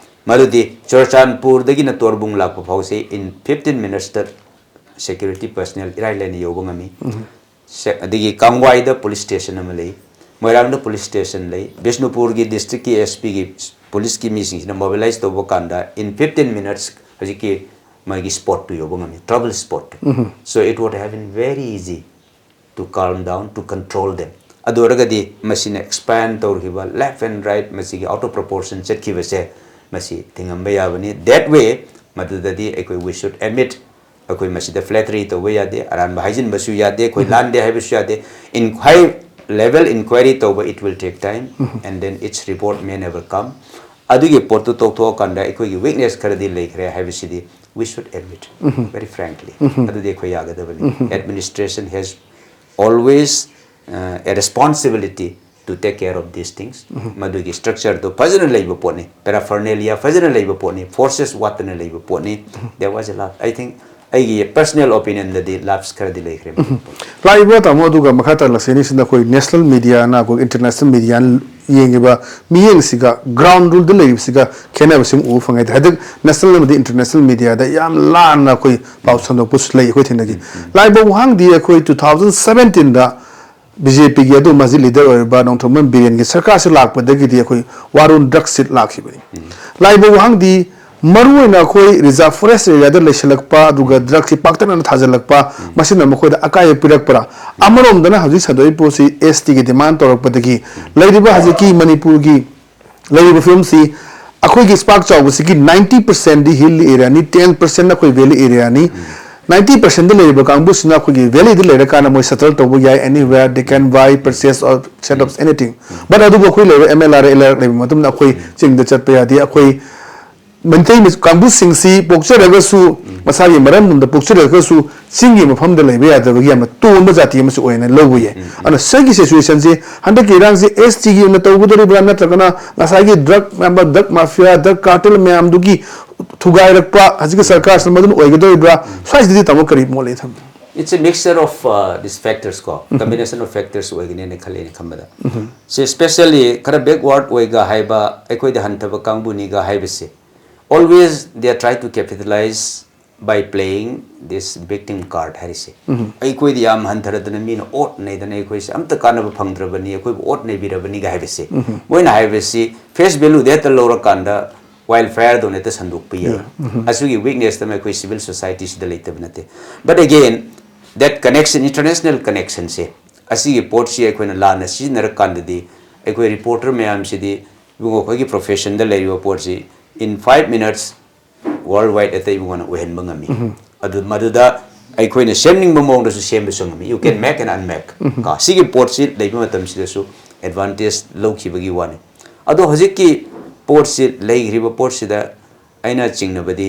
ꯃꯗꯨꯗꯤ ꯆꯨꯔꯆꯥꯟꯄꯨꯔꯗꯒꯤꯅ ꯇꯣꯔꯕꯨꯡ ꯂꯥꯛꯄ ꯐꯥꯎꯁꯦ in fifteen minutes ꯇ security personnel ꯏꯔꯥꯏ ꯂꯥꯏꯅ ꯌꯧꯕ ꯉꯝꯃꯤ꯫ ꯑꯗꯒꯤ ꯀꯥꯡꯋꯥꯏꯗ police station ꯑꯃ ꯂꯩ, ꯃꯣꯏꯔꯥꯡꯗ police station ꯂꯩ꯫ ꯕꯤꯁꯅꯨꯄꯨꯔꯒꯤ district ꯀꯤ SP ꯒꯤ police ꯀꯤ ꯃꯤꯁꯤꯡꯁꯤꯅ mobilize ꯇꯧꯕ ꯀꯥꯟꯗ in fifteen minutes ꯍꯧꯖꯤꯛꯀꯤ ꯃꯥꯒꯤ spot ꯇꯨ ꯌꯧꯕ ꯉꯝꯃꯤ, trouble spot two. So it would have been very easy to calm down, to control them. ꯑꯗꯨ ꯑꯣꯏꯔꯒꯗꯤ ꯃꯁꯤꯅ expand ꯇꯧꯔꯤꯕ left and right ꯃꯁꯤꯒꯤ out of proportion ꯆꯠꯈꯤꯕꯁꯦ ꯃꯁꯤ ꯊꯤꯡꯉꯝꯕ ꯌꯥꯕꯅꯤ꯫ That way, ꯃꯗꯨꯗꯗꯤ ꯑꯩꯈꯣꯏ we should admit ꯑꯩꯈꯣꯏ ꯃꯁꯤꯗ flattery ꯇꯧꯕ ꯌꯥꯗꯦ, ꯑꯔꯥꯟꯕ ꯍꯥꯏꯖꯤꯟꯕꯁꯨ ꯌꯥꯗꯦ, ꯑꯩꯈꯣꯏ ꯂꯥꯟꯗꯦ ꯍꯥꯏꯕꯁꯨ ꯌꯥꯗꯦ꯫ In high level inquiry ꯇꯧꯕ, it will take time, and then its report may never come. ꯑꯗꯨꯒꯤ ꯄꯣꯠꯇꯨ ꯇꯧꯊꯣꯛꯑꯀꯥꯟꯗ ꯑꯩꯈꯣꯏꯒꯤ weakness ꯈꯔꯗꯤ ꯂꯩꯈ꯭ꯔꯦ ꯍꯥꯏꯕꯁꯤꯗꯤ we should admit very frankly. ꯑꯗꯨꯗꯤ ꯑꯩꯈꯣꯏ ꯌꯥꯒꯗꯕꯅꯤ꯫ Administration has always uh, a responsibility to take care of these things. ꯃꯗꯨꯒꯤ structure ꯗꯨ ꯐꯖꯅ ꯂꯩꯕ ꯄꯣꯠꯅꯤ, paraphernalia ꯐꯖꯅ ꯂꯩꯕ ꯄꯣꯠꯅꯤ, forces ꯋꯥꯠꯇꯅ ꯂꯩꯕ ꯄꯣꯠꯅꯤ꯫ There was a lot. I think ꯑꯩꯒꯤ personal opinion ꯗꯗꯤ lapse ꯈꯔꯗꯤ ꯂꯩꯈ꯭ꯔꯦ꯫ ꯂꯥꯛꯏꯕ ꯇꯥꯃꯣ, ꯑꯗꯨꯒ ꯃꯈꯥ ꯇꯥꯔꯛꯂꯁꯤꯅꯤ꯫ ꯁꯤꯗ ꯑꯩꯈꯣꯏ national media ꯅ ꯑꯩꯈꯣꯏ international media ꯅ ꯌꯦꯡꯉꯤꯕ ꯃꯤꯠꯌꯦꯡꯁꯤꯒ ground rule ꯗ ꯂꯩꯔꯤꯕꯁꯤꯒ ꯈꯦꯠꯅꯕꯁꯤ ꯑꯃ ꯎꯕ ꯐꯪꯉꯦ꯫ ꯍꯟꯗꯛ national ꯑꯃꯗꯤ international media ꯗ ꯌꯥꯝ ꯂꯥꯟꯅ ꯑꯩꯈꯣꯏ ꯄꯥꯎ ꯁꯟꯗꯣꯛꯄꯁꯨ ꯂꯩ ꯑꯩꯈꯣꯏ ꯊꯦꯡꯅꯈꯤ꯫ ꯂꯥꯛꯏꯕ ꯋꯥꯍꯪꯗꯤ ꯑꯩꯈꯣꯏ two thousand seventeen ꯗ B J P ꯒꯤ ꯑꯗꯨ ꯃꯁꯖꯤꯗ leader ꯑꯣꯏꯔꯤꯕ ꯅꯣꯡꯊꯣꯝꯕꯝ ꯕꯤꯔꯦꯟꯒꯤ ꯁꯔꯀꯥꯔꯁꯤ ꯂꯥꯛꯄꯗꯒꯤꯗꯤ ꯑꯩꯈꯣꯏ ꯋꯥꯔꯣꯜ drug ꯁꯤ ꯂꯥꯛꯈꯤꯕꯅꯤ꯫ ꯂꯥꯛꯏꯕ ꯋꯥꯍꯪꯗꯤ ꯃꯔꯨꯑꯣꯏꯅ ꯑꯩꯈꯣꯏ reserve forest area ꯗ ꯂꯩꯁꯤꯜꯂꯛꯄ, ꯑꯗꯨꯒ drug ꯁꯤ ꯄꯥꯛꯇꯛꯅꯅ ꯊꯥꯖꯤꯜꯂꯛꯄ, ꯃꯁꯤꯅ ꯃꯈꯣꯏꯗ ꯑꯀꯥꯏꯕ ꯄꯤꯔꯛꯄ꯭ꯔꯥ? ꯑꯃꯔꯣꯝꯗꯅ ꯍꯧꯖꯤꯛ ꯁꯟꯗꯣꯛꯏ ꯄꯣꯠꯁꯤ S T ꯒꯤ demand ꯇꯧꯔꯛꯄꯗꯒꯤ ꯂꯩꯔꯤꯕ ꯍꯧꯖꯤꯛꯀꯤ ꯃꯅꯤꯄꯨꯔꯒꯤ ꯂꯩꯔꯤꯕ ꯐꯤꯕꯝꯁꯤ ꯑꯩꯈꯣꯏꯒꯤ ꯁꯤ ꯄꯥꯛ ꯆꯥꯎꯕꯁꯤꯒꯤ ninety percent ꯗꯤ hill area ꯅꯤ, ten percent ꯑꯩꯈꯣꯏ valley area ꯅꯤ꯫ Ninety percent ꯗ ꯂꯩꯔꯤꯕ ꯀꯥꯡꯕꯨꯁꯤꯅ ꯑꯩꯈꯣꯏꯒꯤ valley ꯗ ꯂꯩꯔꯀꯥꯟꯗ ꯃꯣꯏ settle ꯇꯧꯕ ꯌꯥꯏ, anywhere they can buy, purchase or set up anything. But ꯑꯗꯨꯕꯨ ꯑꯩꯈꯣꯏ ꯂꯩꯔꯤꯕ M L R, L R ꯂꯩꯕ ꯃꯇꯝꯗ ꯑꯩꯈꯣꯏ ꯆꯤꯡꯗ ꯆꯠꯄ ꯌꯥꯗꯦ꯫ ꯑꯩꯈꯣꯏ ꯃꯩꯇꯩ ꯃꯆ-, ꯀꯥꯡꯕꯨꯁꯤꯡꯁꯤ ꯄꯣꯛꯆꯔꯒꯁꯨ ꯃꯁꯥꯒꯤ ꯃꯔꯝꯗ ꯄꯣꯛꯆꯔꯒꯁꯨ ꯆꯤꯡꯒꯤ ꯃꯐꯝꯗ ꯂꯩꯕ ꯌꯥꯗꯕꯒꯤ ꯌꯥꯝꯅ ꯇꯣꯟꯕ ꯖꯥꯇꯤ ꯑꯃꯁꯨ ꯑꯣꯏꯅ ꯂꯧꯕ ꯌꯥꯏ꯫ ꯑꯗꯨꯅ ꯁꯤꯒꯤ situation ꯁꯤ ꯍꯟꯗꯛꯀꯤ ꯏꯔꯥꯡꯁꯤ S T ꯒꯤ ꯑꯣꯏꯅ ꯇꯧꯒꯗꯧꯔꯤꯕ꯭ꯔꯥ, ꯅꯠꯇ꯭ꯔꯒꯅ ꯉꯁꯥꯏꯒꯤ drug ꯃꯌꯥꯝ, drug mafia, drug cartel ꯃꯌꯥꯝꯗꯨꯒꯤ ꯊꯨꯒꯥꯏꯔꯛꯄ ꯍꯧꯖꯤꯛꯀꯤ ꯁꯔꯀꯥꯔꯁꯤꯅ ꯃꯗꯨꯅ ꯑꯣꯏꯒꯗꯧꯔꯤꯕ꯭ꯔꯥ? ꯁ꯭ꯋꯥꯏꯁꯤꯗꯤ ꯇꯥꯃꯣ ꯀꯔꯤ ꯃꯣꯠ ꯂꯩ ꯊꯝꯕꯤ? It's a mixture of uh, these factors ꯀꯣ, combination of factors ꯑꯣꯏꯒꯅꯤꯅ ꯈꯜꯂꯦ ꯑꯩꯅ ꯈꯟꯕꯗ꯫ ꯁꯤ especially ꯈꯔ backward ꯑꯣꯏꯒ ꯍꯥꯏꯕ, ꯑꯩꯈꯣꯏꯗ ꯍꯟꯊꯕ ꯀꯥꯡꯕꯨꯅꯤꯒ ꯍꯥꯏꯕꯁꯦ, always they are try to capitalize by playing this victim card ꯍꯥꯏꯔꯤꯁꯦ꯫ ꯑꯩꯈꯣꯏꯗꯤ ꯌꯥꯝ ꯍꯟꯊꯔꯗꯅ ꯃꯤꯅ ꯑꯣꯠ ꯅꯩꯗꯅ ꯑꯩꯈꯣꯏꯁꯦ ꯑꯝꯇ ꯀꯥꯟꯅꯕ ꯐꯪꯗ꯭ꯔꯕꯅꯤ, ꯑꯩꯈꯣꯏꯕꯨ ꯑꯣꯠ ꯅꯩꯕꯤꯔꯕꯅꯤꯒ ꯍꯥꯏꯕꯁꯦ꯫ ꯃꯣꯏꯅ ꯍꯥꯏꯕꯁꯤ face value ꯗ ꯍꯦꯛꯇ ꯂꯧꯔꯀꯥꯟꯗ wildfire ꯗꯧꯅ ꯍꯦꯛꯇ ꯁꯟꯗꯣꯛꯄ ꯌꯥꯏ꯫ ꯑꯁꯤꯒꯤ weakness ꯇꯃ ꯑꯩꯈꯣꯏ civil society ꯁꯤꯗ ꯂꯩꯇꯕ ꯅꯠꯇꯦ꯫ But again, that connection, international connection ꯁꯦ, ꯑꯁꯤꯒꯤ ꯄꯣꯠꯁꯤ ꯑꯩꯈꯣꯏꯅ ꯂꯥꯟꯅ ꯁꯤꯖꯤꯟꯅꯔꯀꯥꯟꯗꯗꯤ ꯑꯩꯈꯣꯏ reporter ꯃꯌꯥꯝꯁꯤꯗꯤ, ꯏꯕꯨꯡꯉꯣ, ꯑꯩꯈꯣꯏꯒꯤ profession ꯗ ꯂꯩꯔꯤꯕ ꯄꯣꯠꯁꯤ in five minutes world wide ꯑꯇꯩ ꯃꯉꯣꯟꯗ ꯑꯣꯏꯍꯟꯕ ꯉꯝꯃꯤ꯫ ꯑꯗꯨ ꯃꯗꯨꯗ ꯑꯩꯈꯣꯏꯅ ꯁꯦꯝꯅꯤꯡꯕ ꯃꯑꯣꯡꯗꯁꯨ ꯁꯦꯝꯕꯁꯨ ꯉꯝꯃꯤ, you can make and unmake꯫ ꯀꯣ, ꯁꯤꯒꯤ ꯄꯣꯠꯁꯤ ꯂꯩꯕ ꯃꯇꯝꯁꯤꯗꯁꯨ advantage ꯂꯧꯈꯤꯕꯒꯤ ꯋꯥꯅꯤ꯫ ꯑꯗꯣ ꯍꯧꯖꯤꯛꯀꯤ ꯄꯣꯠꯁꯤ, ꯂꯩꯈ꯭ꯔꯤꯕ ꯄꯣꯠꯁꯤꯗ ꯑꯩꯅ ꯆꯤꯡꯅꯕꯗꯤ,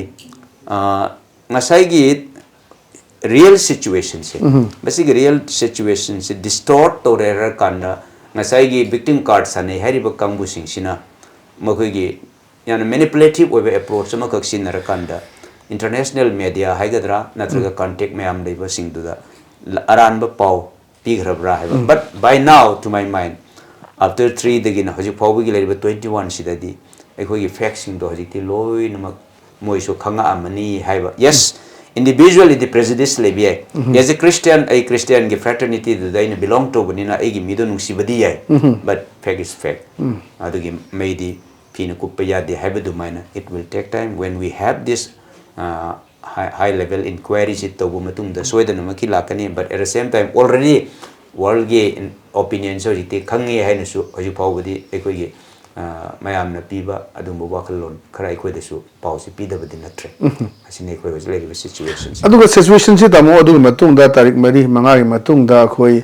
ꯑ, ꯉꯁꯥꯏꯒꯤ real situationꯁꯦ, ꯃꯁꯤꯒꯤ real situationꯁꯦ distort ꯇꯧꯔꯦ ꯍꯥꯏꯔꯀꯥꯟꯗ, ꯉꯁꯥꯏꯒꯤ victim card ꯁꯥꯟꯅꯩ ꯍꯥꯏꯔꯤꯕ ꯀꯥꯡꯕꯨꯁꯤꯡꯁꯤꯅ ꯃꯈꯣꯏꯒꯤ ꯌꯥꯝꯅ manipulative ꯑꯣꯏꯕ approach ꯑꯃꯈꯛ ꯁꯤꯖꯤꯟꯅꯔꯀꯥꯟꯗ, international media ꯍꯥꯏꯒꯗ꯭ꯔꯥ, ꯅꯠꯇ꯭ꯔꯒ contact ꯃꯌꯥꯝ ꯂꯩꯕꯁꯤꯡꯗꯨꯗ ꯂ-, ꯑꯔꯥꯟꯕ ꯄꯥꯎ ꯄꯤꯈ꯭ꯔꯕ꯭ꯔꯥ ꯍꯥꯏꯕ꯫ But by now, to my mind, after threeꯗꯒꯤꯅ ꯍꯧꯖꯤꯛ ꯐꯥꯎꯕꯒꯤ ꯂꯩꯔꯤꯕ twenty-oneꯁꯤꯗꯗꯤ ꯑꯩꯈꯣꯏꯒꯤ factꯁꯤꯡꯗꯣ ꯍꯧꯖꯤꯛꯇꯤ ꯂꯣꯏꯅꯃꯛ ꯃꯣꯏꯁꯨ ꯈꯪꯉꯛꯑꯝꯃꯅꯤ ꯍꯥꯏꯕ꯫ Yes, individuallyꯗꯤ prejudice ꯂꯩꯕ ꯌꯥꯏ꯫ As a Christian, ꯑꯩ Christianꯒꯤ fraternityꯗꯨꯗ ꯑꯩꯅ belong ꯇꯧꯕꯅꯤꯅ ꯑꯩꯒꯤ ꯃꯤꯗꯣ ꯅꯨꯡꯁꯤꯕꯗꯤ ꯌꯥꯏ꯫ But fact is fact꯫ ꯑꯗꯨꯒꯤ ꯃꯩꯗꯤ ꯐꯤꯅ ꯀꯨꯞꯄ ꯌꯥꯗꯦ ꯍꯥꯏꯕ ꯑꯗꯨꯃꯥꯏꯅ, it will take time. When we have this, uh, high, high level inquiryꯁꯤ ꯇꯧꯕ ꯃꯇꯨꯡꯗ ꯁꯣꯏꯗꯅꯃꯛꯀꯤ ꯂꯥꯛꯀꯅꯤ꯫ But at the same time, already worldꯒꯤ opinionꯁꯦ ꯍꯧꯖꯤꯛꯇꯤ ꯈꯪꯉꯦ ꯍꯥꯏꯅꯁꯨ ꯍꯧꯖꯤꯛ ꯐꯥꯎꯕꯗꯤ ꯑꯩꯈꯣꯏꯒꯤ, ꯑ, ꯃꯌꯥꯝꯅ ꯄꯤꯕ ꯑꯗꯨꯒꯨꯝꯕ ꯋꯥꯈꯜꯂꯣꯟ ꯈꯔ ꯑꯩꯈꯣꯏꯗꯁꯨ ꯄꯥꯎꯁꯤ ꯄꯤꯗꯕꯗꯤ ꯅꯠꯇ꯭ꯔꯦ꯫ ꯑꯁꯤꯅꯤ ꯑꯩꯈꯣꯏ ꯍꯧꯖꯤꯛ ꯂꯩꯔꯤꯕ situationꯁꯤ꯫ ꯑꯗꯨꯒ situationꯁꯤ, ꯇꯥꯃꯣ, ꯑꯗꯨꯒꯤ ꯃꯇꯨꯡꯗ ꯇꯥꯔꯤꯛ ꯃꯔꯤ, ꯃꯉꯥꯒꯤ ꯃꯇꯨꯡꯗ ꯑꯩꯈꯣꯏ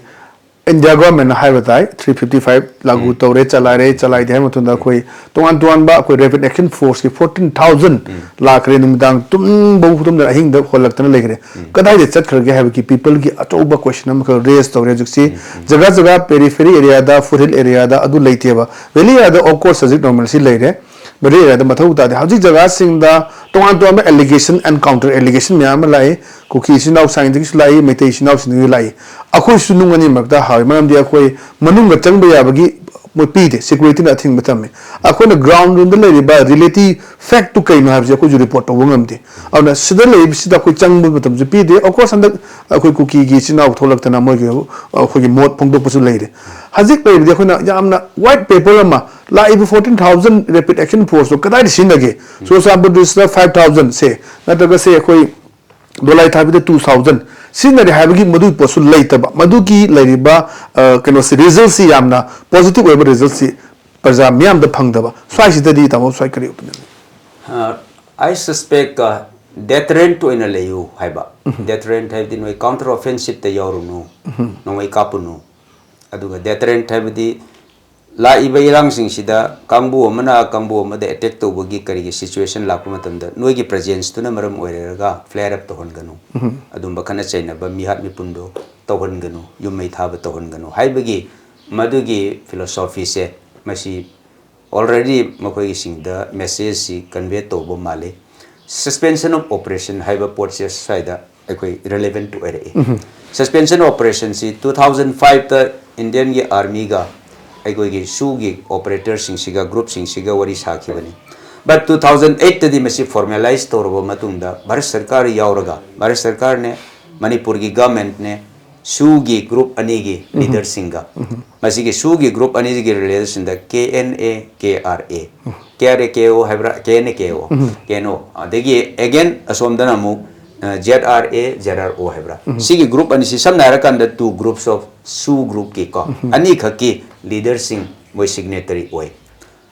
India governmentꯅ ꯍꯥꯏꯕ ꯇꯥꯏ, three fifty five ꯂꯥꯒꯨ ꯇꯧꯔꯦ, ꯆꯂꯥꯏꯔꯦ, ꯆꯂꯥꯏꯗꯦ ꯍꯥꯏꯕ ꯃꯇꯨꯡꯗ ꯑꯩꯈꯣꯏ ꯇꯣꯉꯥꯟ ꯇꯣꯉꯥꯟꯕ ꯑꯩꯈꯣꯏ rapid action forceꯀꯤ fourteen thousand ꯂꯥꯛꯈ꯭ꯔꯦ, ꯅꯨꯃꯤꯗꯥꯡ ꯇꯨꯝꯕ ꯇꯨꯝꯗꯅ ꯑꯍꯤꯡꯗ ꯍꯣꯜꯂꯛꯇꯅ ꯂꯩꯈ꯭ꯔꯦ꯫ ꯀꯗꯥꯏꯗ ꯆꯠꯈ꯭ꯔꯒꯦ ꯍꯥꯏꯕꯒꯤ peopleꯒꯤ ꯑꯆꯧꯕ question ꯑꯃꯈꯛ raise ꯇꯧꯔꯦ ꯍꯧꯖꯤꯛꯁꯤ꯫ ꯖꯒꯥ ꯖꯒꯥ periphery areaꯗ, foothill areaꯗ ꯑꯗꯨ ꯂꯩꯇꯦꯕ꯫ Valley areaꯗ of course ꯍꯧꯖꯤꯛ normalcy ꯂꯩꯔꯦ꯫ Valley areaꯗ ꯃꯊꯧ ꯇꯥꯗꯦ꯫ ꯍꯧꯖꯤꯛ ꯖꯒꯥꯁꯤꯡꯗ ꯇꯣꯉꯥꯟ ꯇꯣꯉꯥꯟꯕ allegation and counter allegation ꯃꯌꯥꯝ ꯑꯃ ꯂꯥꯛꯏ꯫ ꯀꯨꯀꯤ ꯏꯆꯤꯟ ꯏꯅꯥꯎꯁꯤꯡꯗꯒꯤꯁꯨ ꯂꯥꯛꯏ, ꯃꯩꯇꯩ ꯏꯆꯤꯟ ꯏꯅꯥꯎꯁꯤꯡꯗꯒꯤ ꯂꯥꯛꯏ꯫ ꯑꯩꯈꯣꯏꯁꯨ ꯅꯨꯡ ꯑꯅꯤ ꯃꯔꯛꯇ ꯍꯥꯎꯏ, ꯃꯔꯝꯗꯤ ꯑꯩꯈꯣꯏ ꯃꯅꯨꯡꯗ ꯆꯪꯕ ꯌꯥꯕꯒꯤ ꯃꯣꯏ ꯄꯤꯗꯦ, securityꯅ ꯑꯊꯤꯡꯕ ꯊꯝꯃꯤ꯫ ꯑꯩꯈꯣꯏꯅ ground roomꯗ ꯂꯩꯔꯤꯕ reality factꯇꯨ ꯀꯩꯅꯣ ꯍꯥꯏꯕꯁꯤ ꯑꯩꯈꯣꯏꯁꯨ report ꯇꯧꯕ ꯉꯝꯗꯦ꯫ ꯑꯗꯨꯅ ꯁꯤꯗ ꯂꯩꯔꯤꯕꯁꯤꯗ ꯑꯩꯈꯣꯏ ꯆꯪꯕ ꯃꯇꯝꯁꯨ ꯄꯤꯗꯦ꯫ Of course ꯍꯟꯗꯛ ꯑꯩꯈꯣꯏ ꯀꯨꯀꯤꯒꯤ ꯏꯆꯤꯟ ꯏꯅꯥꯎ ꯊꯣꯛꯂꯛꯇꯅ ꯃꯣꯏꯒꯤ, ꯑꯩꯈꯣꯏꯒꯤ ꯃꯣꯠ ꯐꯣꯡꯗꯣꯛꯄꯁꯨ ꯂꯩꯔꯦ꯫ ꯍꯧꯖꯤꯛ ꯂꯩꯔꯤꯕꯗꯤ ꯑꯩꯈꯣꯏꯅ ꯌꯥꯝꯅ white paper ꯑꯃ, ꯂꯥꯛꯏꯕ fourteen thousand rapid action forceꯇꯣ ꯀꯗꯥꯏꯗ ꯁꯤꯖꯤꯟꯅꯒꯦ? ꯆꯨꯔꯆꯥꯟꯄꯨꯔ districtꯁꯤꯗ five thousandꯁꯦ, ꯅꯠꯇ꯭ꯔꯒ ꯁꯦ ꯑꯩꯈꯣꯏ ꯗꯣꯂꯥꯏ ꯊꯥꯕꯤꯗ two thousand ꯁꯤꯖꯤꯟꯅꯔꯦ ꯍꯥꯏꯕꯒꯤ ꯃꯗꯨꯒꯤ ꯄꯣꯠꯁꯨ ꯂꯩꯇꯕ, ꯃꯗꯨꯒꯤ ꯂꯩꯔꯤꯕ, ꯑ, ꯀꯩꯅꯣꯁꯤ, resultꯁꯤ ꯌꯥꯝꯅ positive ꯑꯣꯏꯕ resultꯁꯤ ꯄ꯭ꯔꯖꯥ ꯃꯤꯌꯥꯝꯗ ꯐꯪꯗꯕ, ꯁ꯭ꯋꯥꯏꯁꯤꯗꯗꯤ ꯇꯥꯃꯣ ꯁ꯭ꯋꯥꯏ ꯀꯔꯤ opinion ꯂꯩ? ꯑ, I suspect deterrent ꯑꯣꯏꯅ ꯂꯩꯌꯨ ꯍꯥꯏꯕ꯫ Deterrent ꯍꯥꯏꯕꯗꯤ ꯅꯣꯏ counter offensive ꯇ ꯌꯥꯎꯔꯨꯅꯨ, ꯅꯣꯡꯃꯩ ꯀꯥꯞꯄꯨꯅꯨ꯫ ꯑꯗꯨꯒ deterrent ꯍꯥꯏꯕꯗꯤ ꯂꯥꯛꯏꯕ ꯏꯔꯥꯡꯁꯤꯡꯁꯤꯗ ꯀꯥꯡꯕꯨ ꯑꯃꯅ ꯀꯥꯡꯕꯨ ꯑꯃꯗ attack ꯇꯧꯕꯒꯤ ꯀꯔꯤꯒꯤ situation ꯂꯥꯛꯄ ꯃꯇꯝꯗ ꯅꯣꯏꯒꯤ presence ꯇꯨꯅ ꯃꯔꯝ ꯑꯣꯏꯔꯒ flare up ꯇꯧꯍꯟꯒꯅꯨ꯫ ꯑꯗꯨꯝꯕ ꯈꯠꯅ ꯆꯩꯅꯕ, ꯃꯤꯍꯥꯠ ꯃꯤꯄꯨꯟꯗꯣ ꯇꯧꯍꯟꯒꯅꯨ, ꯌꯨꯝ ꯃꯩ ꯊꯥꯕ ꯇꯧꯍꯟꯒꯅꯨ ꯍꯥꯏꯕꯒꯤ ꯃꯗꯨꯒꯤ philosophy ꯁꯦ ꯃꯁꯤ already ꯃꯈꯣꯏꯒꯤꯁꯤꯡꯗ message ꯁꯤ convey ꯇꯧꯕ ꯃꯥꯜꯂꯤ꯫ Suspension of operation ꯍꯥꯏꯕ ꯄꯣꯠꯁꯦ ꯁ꯭ꯋꯥꯏꯗ ꯑꯩꯈꯣꯏ relevant ꯑꯣꯏꯔꯛꯏ꯫ Suspension of operation ꯁꯤ two thousand five ꯇ Indian ꯒꯤ army ꯒ ꯑꯩꯈꯣꯏꯒꯤ SoO ꯒꯤ operator ꯁꯤꯡꯁꯤꯒ, group ꯁꯤꯡꯁꯤꯒ ꯋꯥꯔꯤ ꯁꯥꯈꯤꯕꯅꯤ꯫ But two thousand eight ꯇꯗꯤ ꯃꯁꯤ formalize ꯇꯧꯔꯕ ꯃꯇꯨꯡꯗ ꯚꯥꯔꯠ ꯁꯔꯀꯥꯔ ꯌꯥꯎꯔꯒ, ꯚꯥꯔꯠ ꯁꯔꯀꯥꯔꯅꯦ, ꯃꯅꯤꯄꯨꯔꯒꯤ government ꯅꯦ, SoO ꯒꯤ group ꯑꯅꯤꯒꯤ leader ꯁꯤꯡꯒ, ꯃꯁꯤꯒꯤ SoO ꯒꯤ group ꯑꯅꯤꯒꯤ leader ꯁꯤꯡꯗ K N A, K R A, K R A K O ꯍꯥꯏꯕ꯭ꯔꯥ, K N A K O, K N O, ꯑꯗꯒꯤ again ꯑꯁꯣꯝꯗꯅ ꯑꯃꯨꯛ, ꯑ, Z R A, Z R O ꯍꯥꯏꯕ꯭ꯔꯥ? ꯁꯤꯒꯤ group ꯑꯅꯤꯁꯤ ꯁꯝꯅ ꯍꯥꯏꯔꯀꯥꯟꯗ two groups of SoO group ꯀꯤ ꯀꯣ, ꯑꯅꯤꯈꯛꯀꯤ leader ꯁꯤꯡ ꯃꯣꯏ signatory ꯑꯣꯏ꯫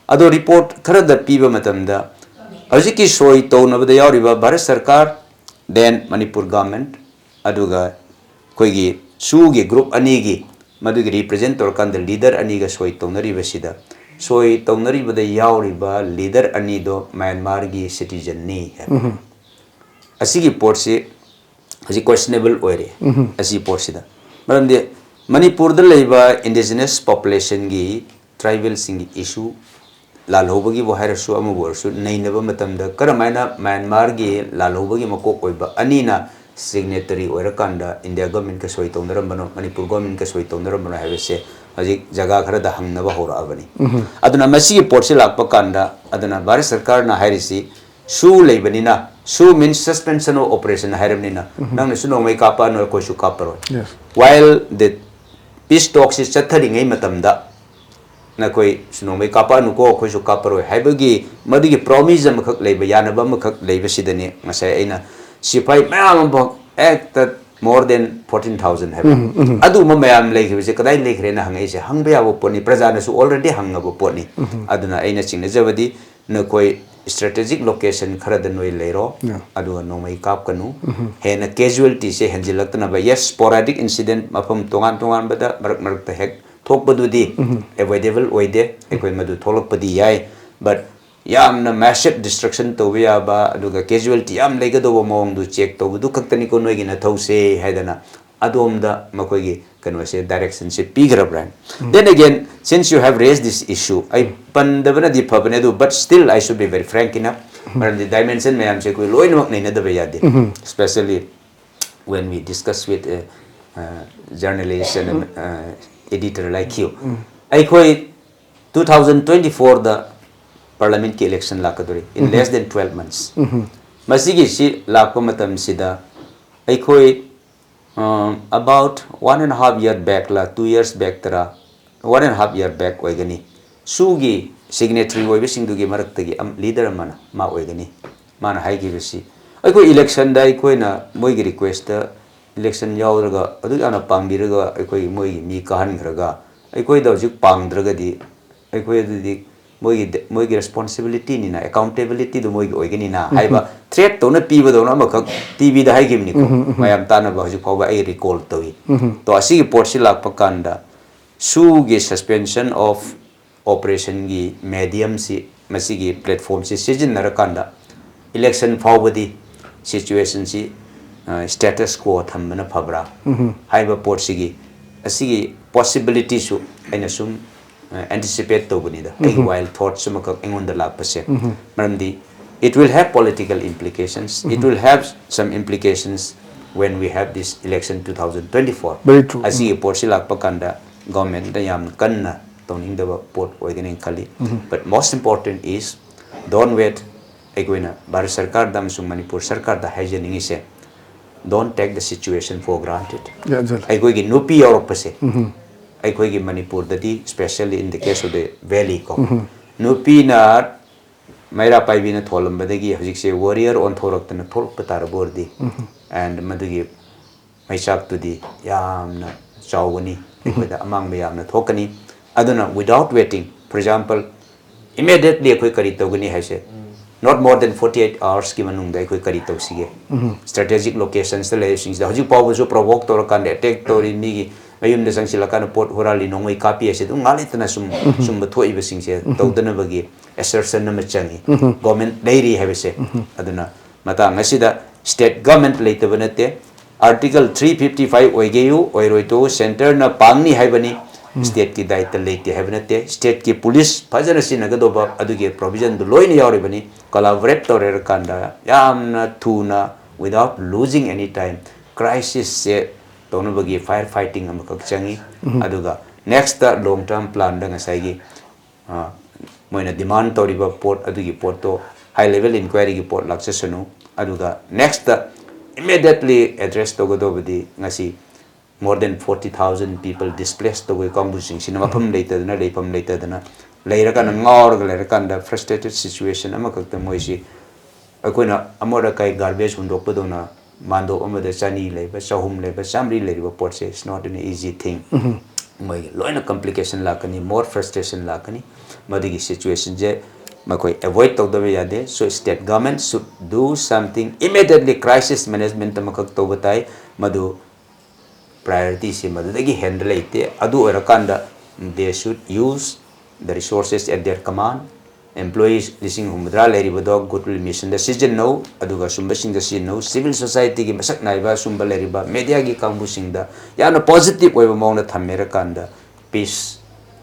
ꯑꯗꯣ report ꯈꯔꯗ ꯄꯤꯕ ꯃꯇꯝꯗ ꯍꯧꯖꯤꯛꯀꯤ ꯁꯣꯏ ꯇꯧꯅꯕꯗ ꯌꯥꯎꯔꯤꯕ ꯚꯥꯔꯠ ꯁꯔꯀꯥꯔ, then ꯃꯅꯤꯄꯨꯔ government, ꯑꯗꯨꯒ ꯑꯩꯈꯣꯏꯒꯤ SoO ꯒꯤ group ꯑꯅꯤꯒꯤ ꯃꯗꯨꯒꯤ represent ꯇꯧꯔꯀꯥꯟꯗ leader ꯑꯅꯤꯒ ꯁꯣꯏ ꯇꯧꯅꯔꯤꯕꯁꯤꯗ, ꯁꯣꯏ ꯇꯧꯅꯔꯤꯕꯗ ꯌꯥꯎꯔꯤꯕ leader ꯑꯅꯤꯗꯣ ꯃ꯭ꯌꯥꯟꯃꯥꯔꯒꯤ citizen ꯅꯤ ꯍꯥꯏꯕ꯫ ꯑꯁꯤꯒꯤ ꯄꯣꯠꯁꯤ ꯍꯧꯖꯤꯛ questionable ꯑꯣꯏꯔꯤ꯫ ꯑꯁꯤ ꯄꯣꯠꯁꯤꯗ ꯃꯔꯝꯗꯤ ꯃꯅꯤꯄꯨꯔꯗ ꯂꯩꯕ indigenous population ꯒꯤ tribal ꯁꯤꯡꯒꯤ issue, ꯂꯥꯜꯍꯧꯕꯒꯤꯕꯨ ꯍꯥꯏꯔꯁꯨ ꯑꯃꯕꯨ ꯑꯣꯏꯔꯁꯨ, ꯅꯩꯅꯕ ꯃꯇꯝꯗ ꯀꯔꯝꯍꯥꯏꯅ ꯃ꯭ꯌꯥꯟꯃꯥꯔꯒꯤ ꯂꯥꯜꯍꯧꯕꯒꯤ ꯃꯀꯣꯛ ꯑꯣꯏꯕ ꯑꯅꯤꯅ signatory ꯑꯣꯏꯔꯀꯥꯟꯗ India government ꯀ ꯁꯣꯏ ꯇꯧꯅꯔꯝꯕꯅꯣ, ꯃꯅꯤꯄꯨꯔ government ꯀ ꯁꯣꯏ ꯇꯧꯅꯔꯝꯕꯅꯣ ꯍꯥꯏꯕꯁꯦ ꯍꯧꯖꯤꯛ ꯖꯒꯥ ꯈꯔꯗ ꯍꯪꯅꯕ ꯍꯧꯔꯛꯑꯕꯅꯤ꯫ ꯑꯗꯨꯅ ꯃꯁꯤꯒꯤ ꯄꯣꯠꯁꯤ ꯂꯥꯛꯄ ꯀꯥꯟꯗ, ꯑꯗꯨꯅ ꯚꯥꯔꯠ ꯁꯔꯀꯥꯔꯅ ꯍꯥꯏꯔꯤꯁꯤ, SoO ꯂꯩꯕꯅꯤꯅ, SoO means suspension of operation ꯍꯥꯏꯔꯕꯅꯤꯅ, ꯅꯪꯅꯁꯨ ꯅꯣꯡꯃꯩ ꯀꯥꯞꯄꯛꯑꯅꯨ, ꯑꯩꯈꯣꯏꯁꯨ ꯀꯥꯞꯄꯔꯣꯏ꯫ While the peace talk ꯁꯤ ꯆꯠꯊꯔꯤꯉꯩ ꯃꯇꯝꯗ ꯅꯈꯣꯏꯁꯨ ꯅꯣꯡꯃꯩ ꯀꯥꯞꯄꯛꯑꯅꯨꯀꯣ, ꯑꯩꯈꯣꯏꯁꯨ ꯀꯥꯞꯄꯔꯣꯏ ꯍꯥꯏꯕꯒꯤ ꯃꯗꯨꯒꯤ promise ꯑꯃꯈꯛ ꯂꯩꯕ, ꯌꯥꯅꯕ ꯑꯃꯈꯛ ꯂꯩꯕꯁꯤꯗꯅꯤ ꯉꯁꯥꯏ ꯑꯩꯅ ꯁꯤꯐꯥꯏ ꯃꯌꯥꯝ ꯑꯃ ꯍꯦꯛꯇ more than fourteen thousand ꯍꯥꯏꯕ, ꯑꯗꯨꯒꯨꯝꯕ ꯃꯌꯥꯝ ꯂꯩꯈꯤꯕꯁꯦ ꯀꯗꯥꯏ ꯂꯩꯈ꯭ꯔꯦꯅ ꯍꯪꯉꯛꯏꯁꯦ꯫ ꯍꯪꯕ ꯌꯥꯕ ꯄꯣꯠꯅꯤ, ꯄ꯭ꯔꯖꯥꯅꯁꯨ already ꯍꯪꯉꯕ ꯄꯣꯠꯅꯤ꯫ ꯑꯗꯨꯅ ꯑꯩꯅ ꯆꯤꯡꯅꯖꯕꯗꯤ ꯅꯈꯣꯏ strategic location ꯈꯔꯗ ꯅꯣꯏ ꯂꯩꯔꯣ꯫ Yeah. ꯑꯗꯨꯒ ꯅꯣꯡꯃꯩ ꯀꯥꯞꯀꯅꯨ꯫ ꯍꯦꯟꯅ casualty ꯁꯦ ꯍꯦꯟꯖꯤꯜꯂꯛꯇꯅꯕ, yes, sporadic incident ꯃꯐꯝ ꯇꯣꯉꯥꯟ ꯇꯣꯉꯥꯟꯕꯗ ꯃꯔꯛ ꯃꯔꯛꯇ ꯍꯦꯛ ꯊꯣꯛꯄꯗꯨꯗꯤ avoidable ꯑꯣꯏꯗꯦ꯫ ꯑꯩꯈꯣꯏ ꯃꯗꯨ ꯊꯣꯛꯂꯛꯄꯗꯤ ꯌꯥꯏ, but ꯌꯥꯝꯅ massive destruction ꯇꯧꯕ ꯌꯥꯕ ꯑꯗꯨꯒ casualty ꯌꯥꯝ ꯂꯩꯒꯗꯧꯕ ꯃꯑꯣꯡꯗꯨ check ꯇꯧꯕꯗꯨ ꯈꯛꯇꯅꯤꯀꯣ ꯅꯣꯏꯒꯤ ꯅꯊꯧꯁꯦ ꯍꯥꯏꯗꯅ ꯑꯗꯣꯝꯗ ꯃꯈꯣꯏꯒꯤ ꯀꯩꯅꯣꯁꯦ direction say ꯄꯤꯈ꯭ꯔꯕ꯭ꯔꯥ? Then again, since you have raised this issue, ꯑꯩ ꯄꯟꯗꯕꯅꯗꯤ ꯐꯕꯅꯦ ꯑꯗꯨ, but still I should be very frank enough. ꯃꯔꯝꯗꯤ dimension ꯃꯌꯥꯝꯁꯦ ꯑꯩꯈꯣꯏ ꯂꯣꯏꯅꯃꯛ ꯅꯩꯅꯗꯕ ꯌꯥꯗꯦ, especially when we discuss with a, uh, journalist and a, uh, editor like you. ꯑꯩꯈꯣꯏ two thousand twenty four ꯗ parliament ꯀꯤ election ꯂꯥꯛꯀꯗꯧꯔꯤ, in less than twelve months. ꯃꯁꯤꯒꯤꯁꯤ ꯂꯥꯛꯄ ꯃꯇꯝꯁꯤꯗ ꯑꯩꯈꯣꯏ, um, about one and a half year back ꯂ, two years back ꯇꯔ, one and a half year back ꯑꯣꯏꯒꯅꯤ, ꯁꯨꯒꯤ signatory ꯑꯣꯏꯕꯁꯤꯡꯗꯨꯒꯤ ꯃꯔꯛꯇꯒꯤ ꯑꯝ-, leader ꯑꯃꯅ ꯃꯥ ꯑꯣꯏꯒꯅꯤ꯫ ꯃꯥꯅ ꯍꯥꯏꯈꯤꯕꯁꯤ, ꯑꯩꯈꯣꯏ election ꯗ ꯑꯩꯈꯣꯏꯅ ꯃꯣꯏꯒꯤ request ꯇ election ꯌꯥꯎꯔꯒ ꯑꯗꯨꯛ ꯌꯥꯝꯅ ꯄꯥꯡꯕꯤꯔꯒ ꯑꯩꯈꯣꯏꯒꯤ ꯃꯣꯏꯒꯤ ꯃꯤ ꯀꯥꯍꯟꯈ꯭ꯔꯒ ꯑꯩꯈꯣꯏꯗ ꯍꯧꯖꯤꯛ ꯄꯥꯡꯗ꯭ꯔꯒꯗꯤ ꯑꯩꯈꯣꯏ ꯑꯗꯨꯗꯤ ꯃꯣꯏꯒꯤ ꯗ-, ꯃꯣꯏꯒꯤ responsibility ꯅꯤꯅ, accountability ꯗꯨ ꯃꯣꯏꯒꯤ ꯑꯣꯏꯒꯅꯤꯅ ꯍꯥꯏꯕ threat ꯇꯧꯅ ꯄꯤꯕꯗꯧꯅ ꯑꯃꯈꯛ T V ꯗ ꯍꯥꯏꯈꯤꯕꯅꯤꯀꯣ꯫ ꯃꯌꯥꯝ ꯇꯥꯟꯅꯕ ꯍꯧꯖꯤꯛ ꯐꯥꯎꯕ ꯑꯩ recall ꯇꯧꯏ꯫ ꯇꯣ ꯑꯁꯤꯒꯤ ꯄꯣꯠꯁꯤ ꯂꯥꯛꯄ ꯀꯥꯟꯗ ꯁꯨꯒꯤ suspension of operation ꯒꯤ medium ꯁꯤ, ꯃꯁꯤꯒꯤ platform ꯁꯤ ꯁꯤꯖꯤꯟꯅꯔꯀꯥꯟꯗ election ꯐꯥꯎꯕꯗꯤ situation ꯁꯤ, ꯑ, status quo ꯊꯝꯕꯅ ꯐꯕ꯭ꯔꯥ ꯍꯥꯏꯕ ꯄꯣꯠꯁꯤꯒꯤ, ꯑꯁꯤꯒꯤ possibility ꯁꯨ ꯑꯩꯅ ꯁꯨꯝ, ꯑ, anticipate ꯇꯧꯕꯅꯤꯗ, ꯑꯩꯒꯤ wild thoughts ꯑꯃꯈꯛ ꯑꯩꯉꯣꯟꯗ ꯂꯥꯛꯄꯁꯦ꯫ ꯃꯔꯝꯗꯤ it will have political implications, it will have some implications when we have this election two thousand twenty four. Very true. ꯑꯁꯤꯒꯤ ꯄꯣꯠꯁꯤ ꯂꯥꯛꯄ ꯀꯥꯟꯗ government ꯗ ꯌꯥꯝ ꯀꯟꯅ ꯇꯧꯅꯤꯡꯗꯕ ꯄꯣꯠ ꯑꯣꯏꯒꯅꯤ ꯈꯜꯂꯤ꯫ But most important is, don't wait, ꯑꯩꯈꯣꯏꯅ ꯚꯥꯔꯠ ꯁꯔꯀꯥꯔꯗ ꯑꯃꯁꯨꯡ Manipur ꯁꯔꯀꯥꯔꯗ ꯍꯥꯏꯖꯅꯤꯡꯉꯤꯁꯦ, don't take the situation for granted. ꯌꯥꯖꯜ꯫ ꯑꯩꯈꯣꯏꯒꯤ ꯅꯨꯄꯤ ꯌꯥꯎꯔꯛꯄꯁꯦ, ꯑꯩꯈꯣꯏꯒꯤ ꯃꯅꯤꯄꯨꯔꯗꯗꯤ, especially in the case of the valley ꯀꯣ, ꯅꯨꯄꯤꯅ ꯃꯩꯔꯥ ꯄꯥꯏꯕꯤꯅ ꯊꯣꯜꯂꯝꯕꯗꯒꯤ ꯍꯧꯖꯤꯛꯁꯦ warrior ꯑꯣꯟꯊꯣꯔꯛꯇꯅ ꯊꯣꯛꯂꯛꯄ ꯇꯥꯔꯕ ꯑꯣꯏꯔꯗꯤ, and ꯃꯗꯨꯒꯤ ꯃꯩꯆꯥꯛꯇꯨꯗꯤ ꯌꯥꯝꯅ ꯆꯥꯎꯒꯅꯤ, ꯑꯩꯈꯣꯏꯗ ꯑꯃꯥꯡꯕ ꯌꯥꯝꯅ ꯊꯣꯛꯀꯅꯤ꯫ ꯑꯗꯨꯅ without waiting, for example, immediately ꯑꯩꯈꯣꯏ ꯀꯔꯤ ꯇꯧꯒꯅꯤ ꯍꯥꯏꯁꯦ, not more than forty eight hours ꯀꯤ ꯃꯅꯨꯡꯗ ꯑꯩꯈꯣꯏ ꯀꯔꯤ ꯇꯧꯁꯤꯒꯦ? Strategic locations ꯇ ꯂꯩꯔꯤꯕꯁꯤꯡꯁꯤꯗ ꯍꯧꯖꯤꯛ ꯐꯥꯎꯕꯁꯨ provoke ꯇꯧꯔꯀꯥꯟꯗ, attack ꯇꯧꯔꯤ, ꯃꯤꯒꯤ ꯃꯌꯨꯝꯗ ꯆꯪꯁꯤꯜꯂꯀꯥꯟꯗ ꯄꯣꯠ ꯍꯨꯔꯥꯜꯂꯤ, ꯅꯣꯡꯃꯩ ꯀꯥꯞꯄꯤ ꯍꯥꯏꯁꯦ ꯑꯗꯨꯝ ꯉꯥꯛ ꯂꯩꯇꯅ ꯁꯨꯝ ꯁꯨꯝꯕ ꯊꯣꯛꯏꯕꯁꯤꯡꯁꯦ ꯇꯧꯗꯅꯕꯒꯤ assertion ꯑꯃ ꯆꯪꯉꯤ꯫ Government ꯂꯩꯔꯤ ꯍꯥꯏꯕꯁꯦ꯫ ꯑꯗꯨꯅ ꯃꯇꯥꯡ ꯑꯁꯤꯗ state government ꯂꯩꯇꯕ ꯅꯠꯇꯦ꯫ Article three fifty five ꯑꯣꯏꯒꯦꯌꯨ ꯑꯣꯏꯔꯣꯏꯗꯣ centre ꯅ ꯄꯥꯡꯅꯤ ꯍꯥꯏꯕꯅꯤ꯫ State ꯀꯤ ꯗꯥꯏꯇ ꯂꯩꯇꯦ ꯍꯥꯏꯕ ꯅꯠꯇꯦ꯫ State ꯀꯤ police ꯐꯖꯅ ꯁꯤꯖꯤꯟꯅꯒꯗꯧꯕ ꯑꯗꯨꯒꯤ provision ꯗꯨ ꯂꯣꯏꯅ ꯌꯥꯎꯔꯤꯕꯅꯤ꯫ Collaborate ꯇꯧꯔꯦꯔꯀꯥꯟꯗ ꯌꯥꯝꯅ ꯊꯨꯅ, without losing any time, crisis ꯁꯦ ꯇꯧꯅꯕꯒꯤ fire fighting ꯑꯃꯈꯛ ꯆꯪꯉꯤ꯫ ꯑꯗꯨꯒ next long term plan ꯗ ꯉꯁꯥꯏꯒꯤ ꯑ, ꯃꯣꯏꯅ demand ꯇꯧꯔꯤꯕ ꯄꯣꯠ ꯑꯗꯨꯒꯤ ꯄꯣꯠꯇꯣ high level inquiry ꯒꯤ ꯄꯣꯠ ꯂꯥꯛꯆꯁꯅꯨ꯫ ꯑꯗꯨꯒ next ꯇ immediately address ꯇꯧꯒꯗꯧꯕꯗꯤ ꯉꯁꯤ more than forty thousand people displace ꯇꯧꯕꯒꯤ ꯀꯥꯡꯕꯨꯁꯤꯡꯁꯤꯅ ꯃꯐꯝ ꯂꯩꯇꯗꯅ, ꯂꯩꯐꯝ ꯂꯩꯇꯗꯅ ꯂꯩꯔꯀꯥꯟꯗ, ꯉꯥꯎꯔꯒ ꯂꯩꯔꯀꯥꯟꯗ, frustrated situation ꯑꯃꯈꯛꯇ ꯃꯣꯏꯁꯤ ꯑꯩꯈꯣꯏꯅ ꯑꯃꯣꯠ ꯑꯀꯥꯏ garbage ꯍꯨꯟꯗꯣꯛꯄꯗꯧꯅ ꯃꯥꯟꯗꯣꯞ ꯑꯃꯗ ꯆꯅꯤ ꯂꯩꯕ, ꯆꯍꯨꯝ ꯂꯩꯕ, ꯆꯥꯃꯔꯤ ꯂꯩꯔꯤꯕ ꯄꯣꯠꯁꯦ, it's not an easy thing꯫ ꯃꯣꯏꯒꯤ ꯂꯣꯏꯅ complication ꯂꯥꯛꯀꯅꯤ, more frustration ꯂꯥꯛꯀꯅꯤ꯫ ꯃꯗꯨꯒꯤ situation ꯁꯦ ꯃꯈꯣꯏ avoid ꯇꯧꯗꯕ ꯌꯥꯗꯦ꯫ So state government should do something immediately, crisis management ꯑꯃꯈꯛ ꯇꯧꯕ ꯇꯥꯏ꯫ ꯃꯗꯨ priority ꯁꯤ ꯃꯗꯨꯗꯒꯤ ꯍꯦꯟꯕ ꯂꯩꯇꯦ꯫ ꯑꯗꯨ ꯑꯣꯏꯔꯀꯥꯟꯗ they should use the resources at their command꯫ Employees ꯂꯤꯁꯤꯡ ꯍꯨꯝꯐꯨꯇꯔꯥ ꯂꯩꯔꯤꯕꯗꯣ goodwill mission ꯗ ꯁꯤꯖꯤꯟꯅꯧ, ꯑꯗꯨꯒ ꯁꯨꯝꯕꯁꯤꯡꯗ ꯁꯤꯖꯤꯟꯅꯧ꯫ Civil society ꯒꯤ ꯃꯁꯛ ꯅꯥꯏꯕ ꯁꯨꯝꯕ ꯂꯩꯔꯤꯕ media ꯒꯤ ꯀꯥꯡꯕꯨꯁꯤꯡꯗ ꯌꯥꯝꯅ positive ꯑꯣꯏꯕ ꯃꯑꯣꯡꯗ ꯊꯝꯃꯦꯔꯀꯥꯟꯗ peace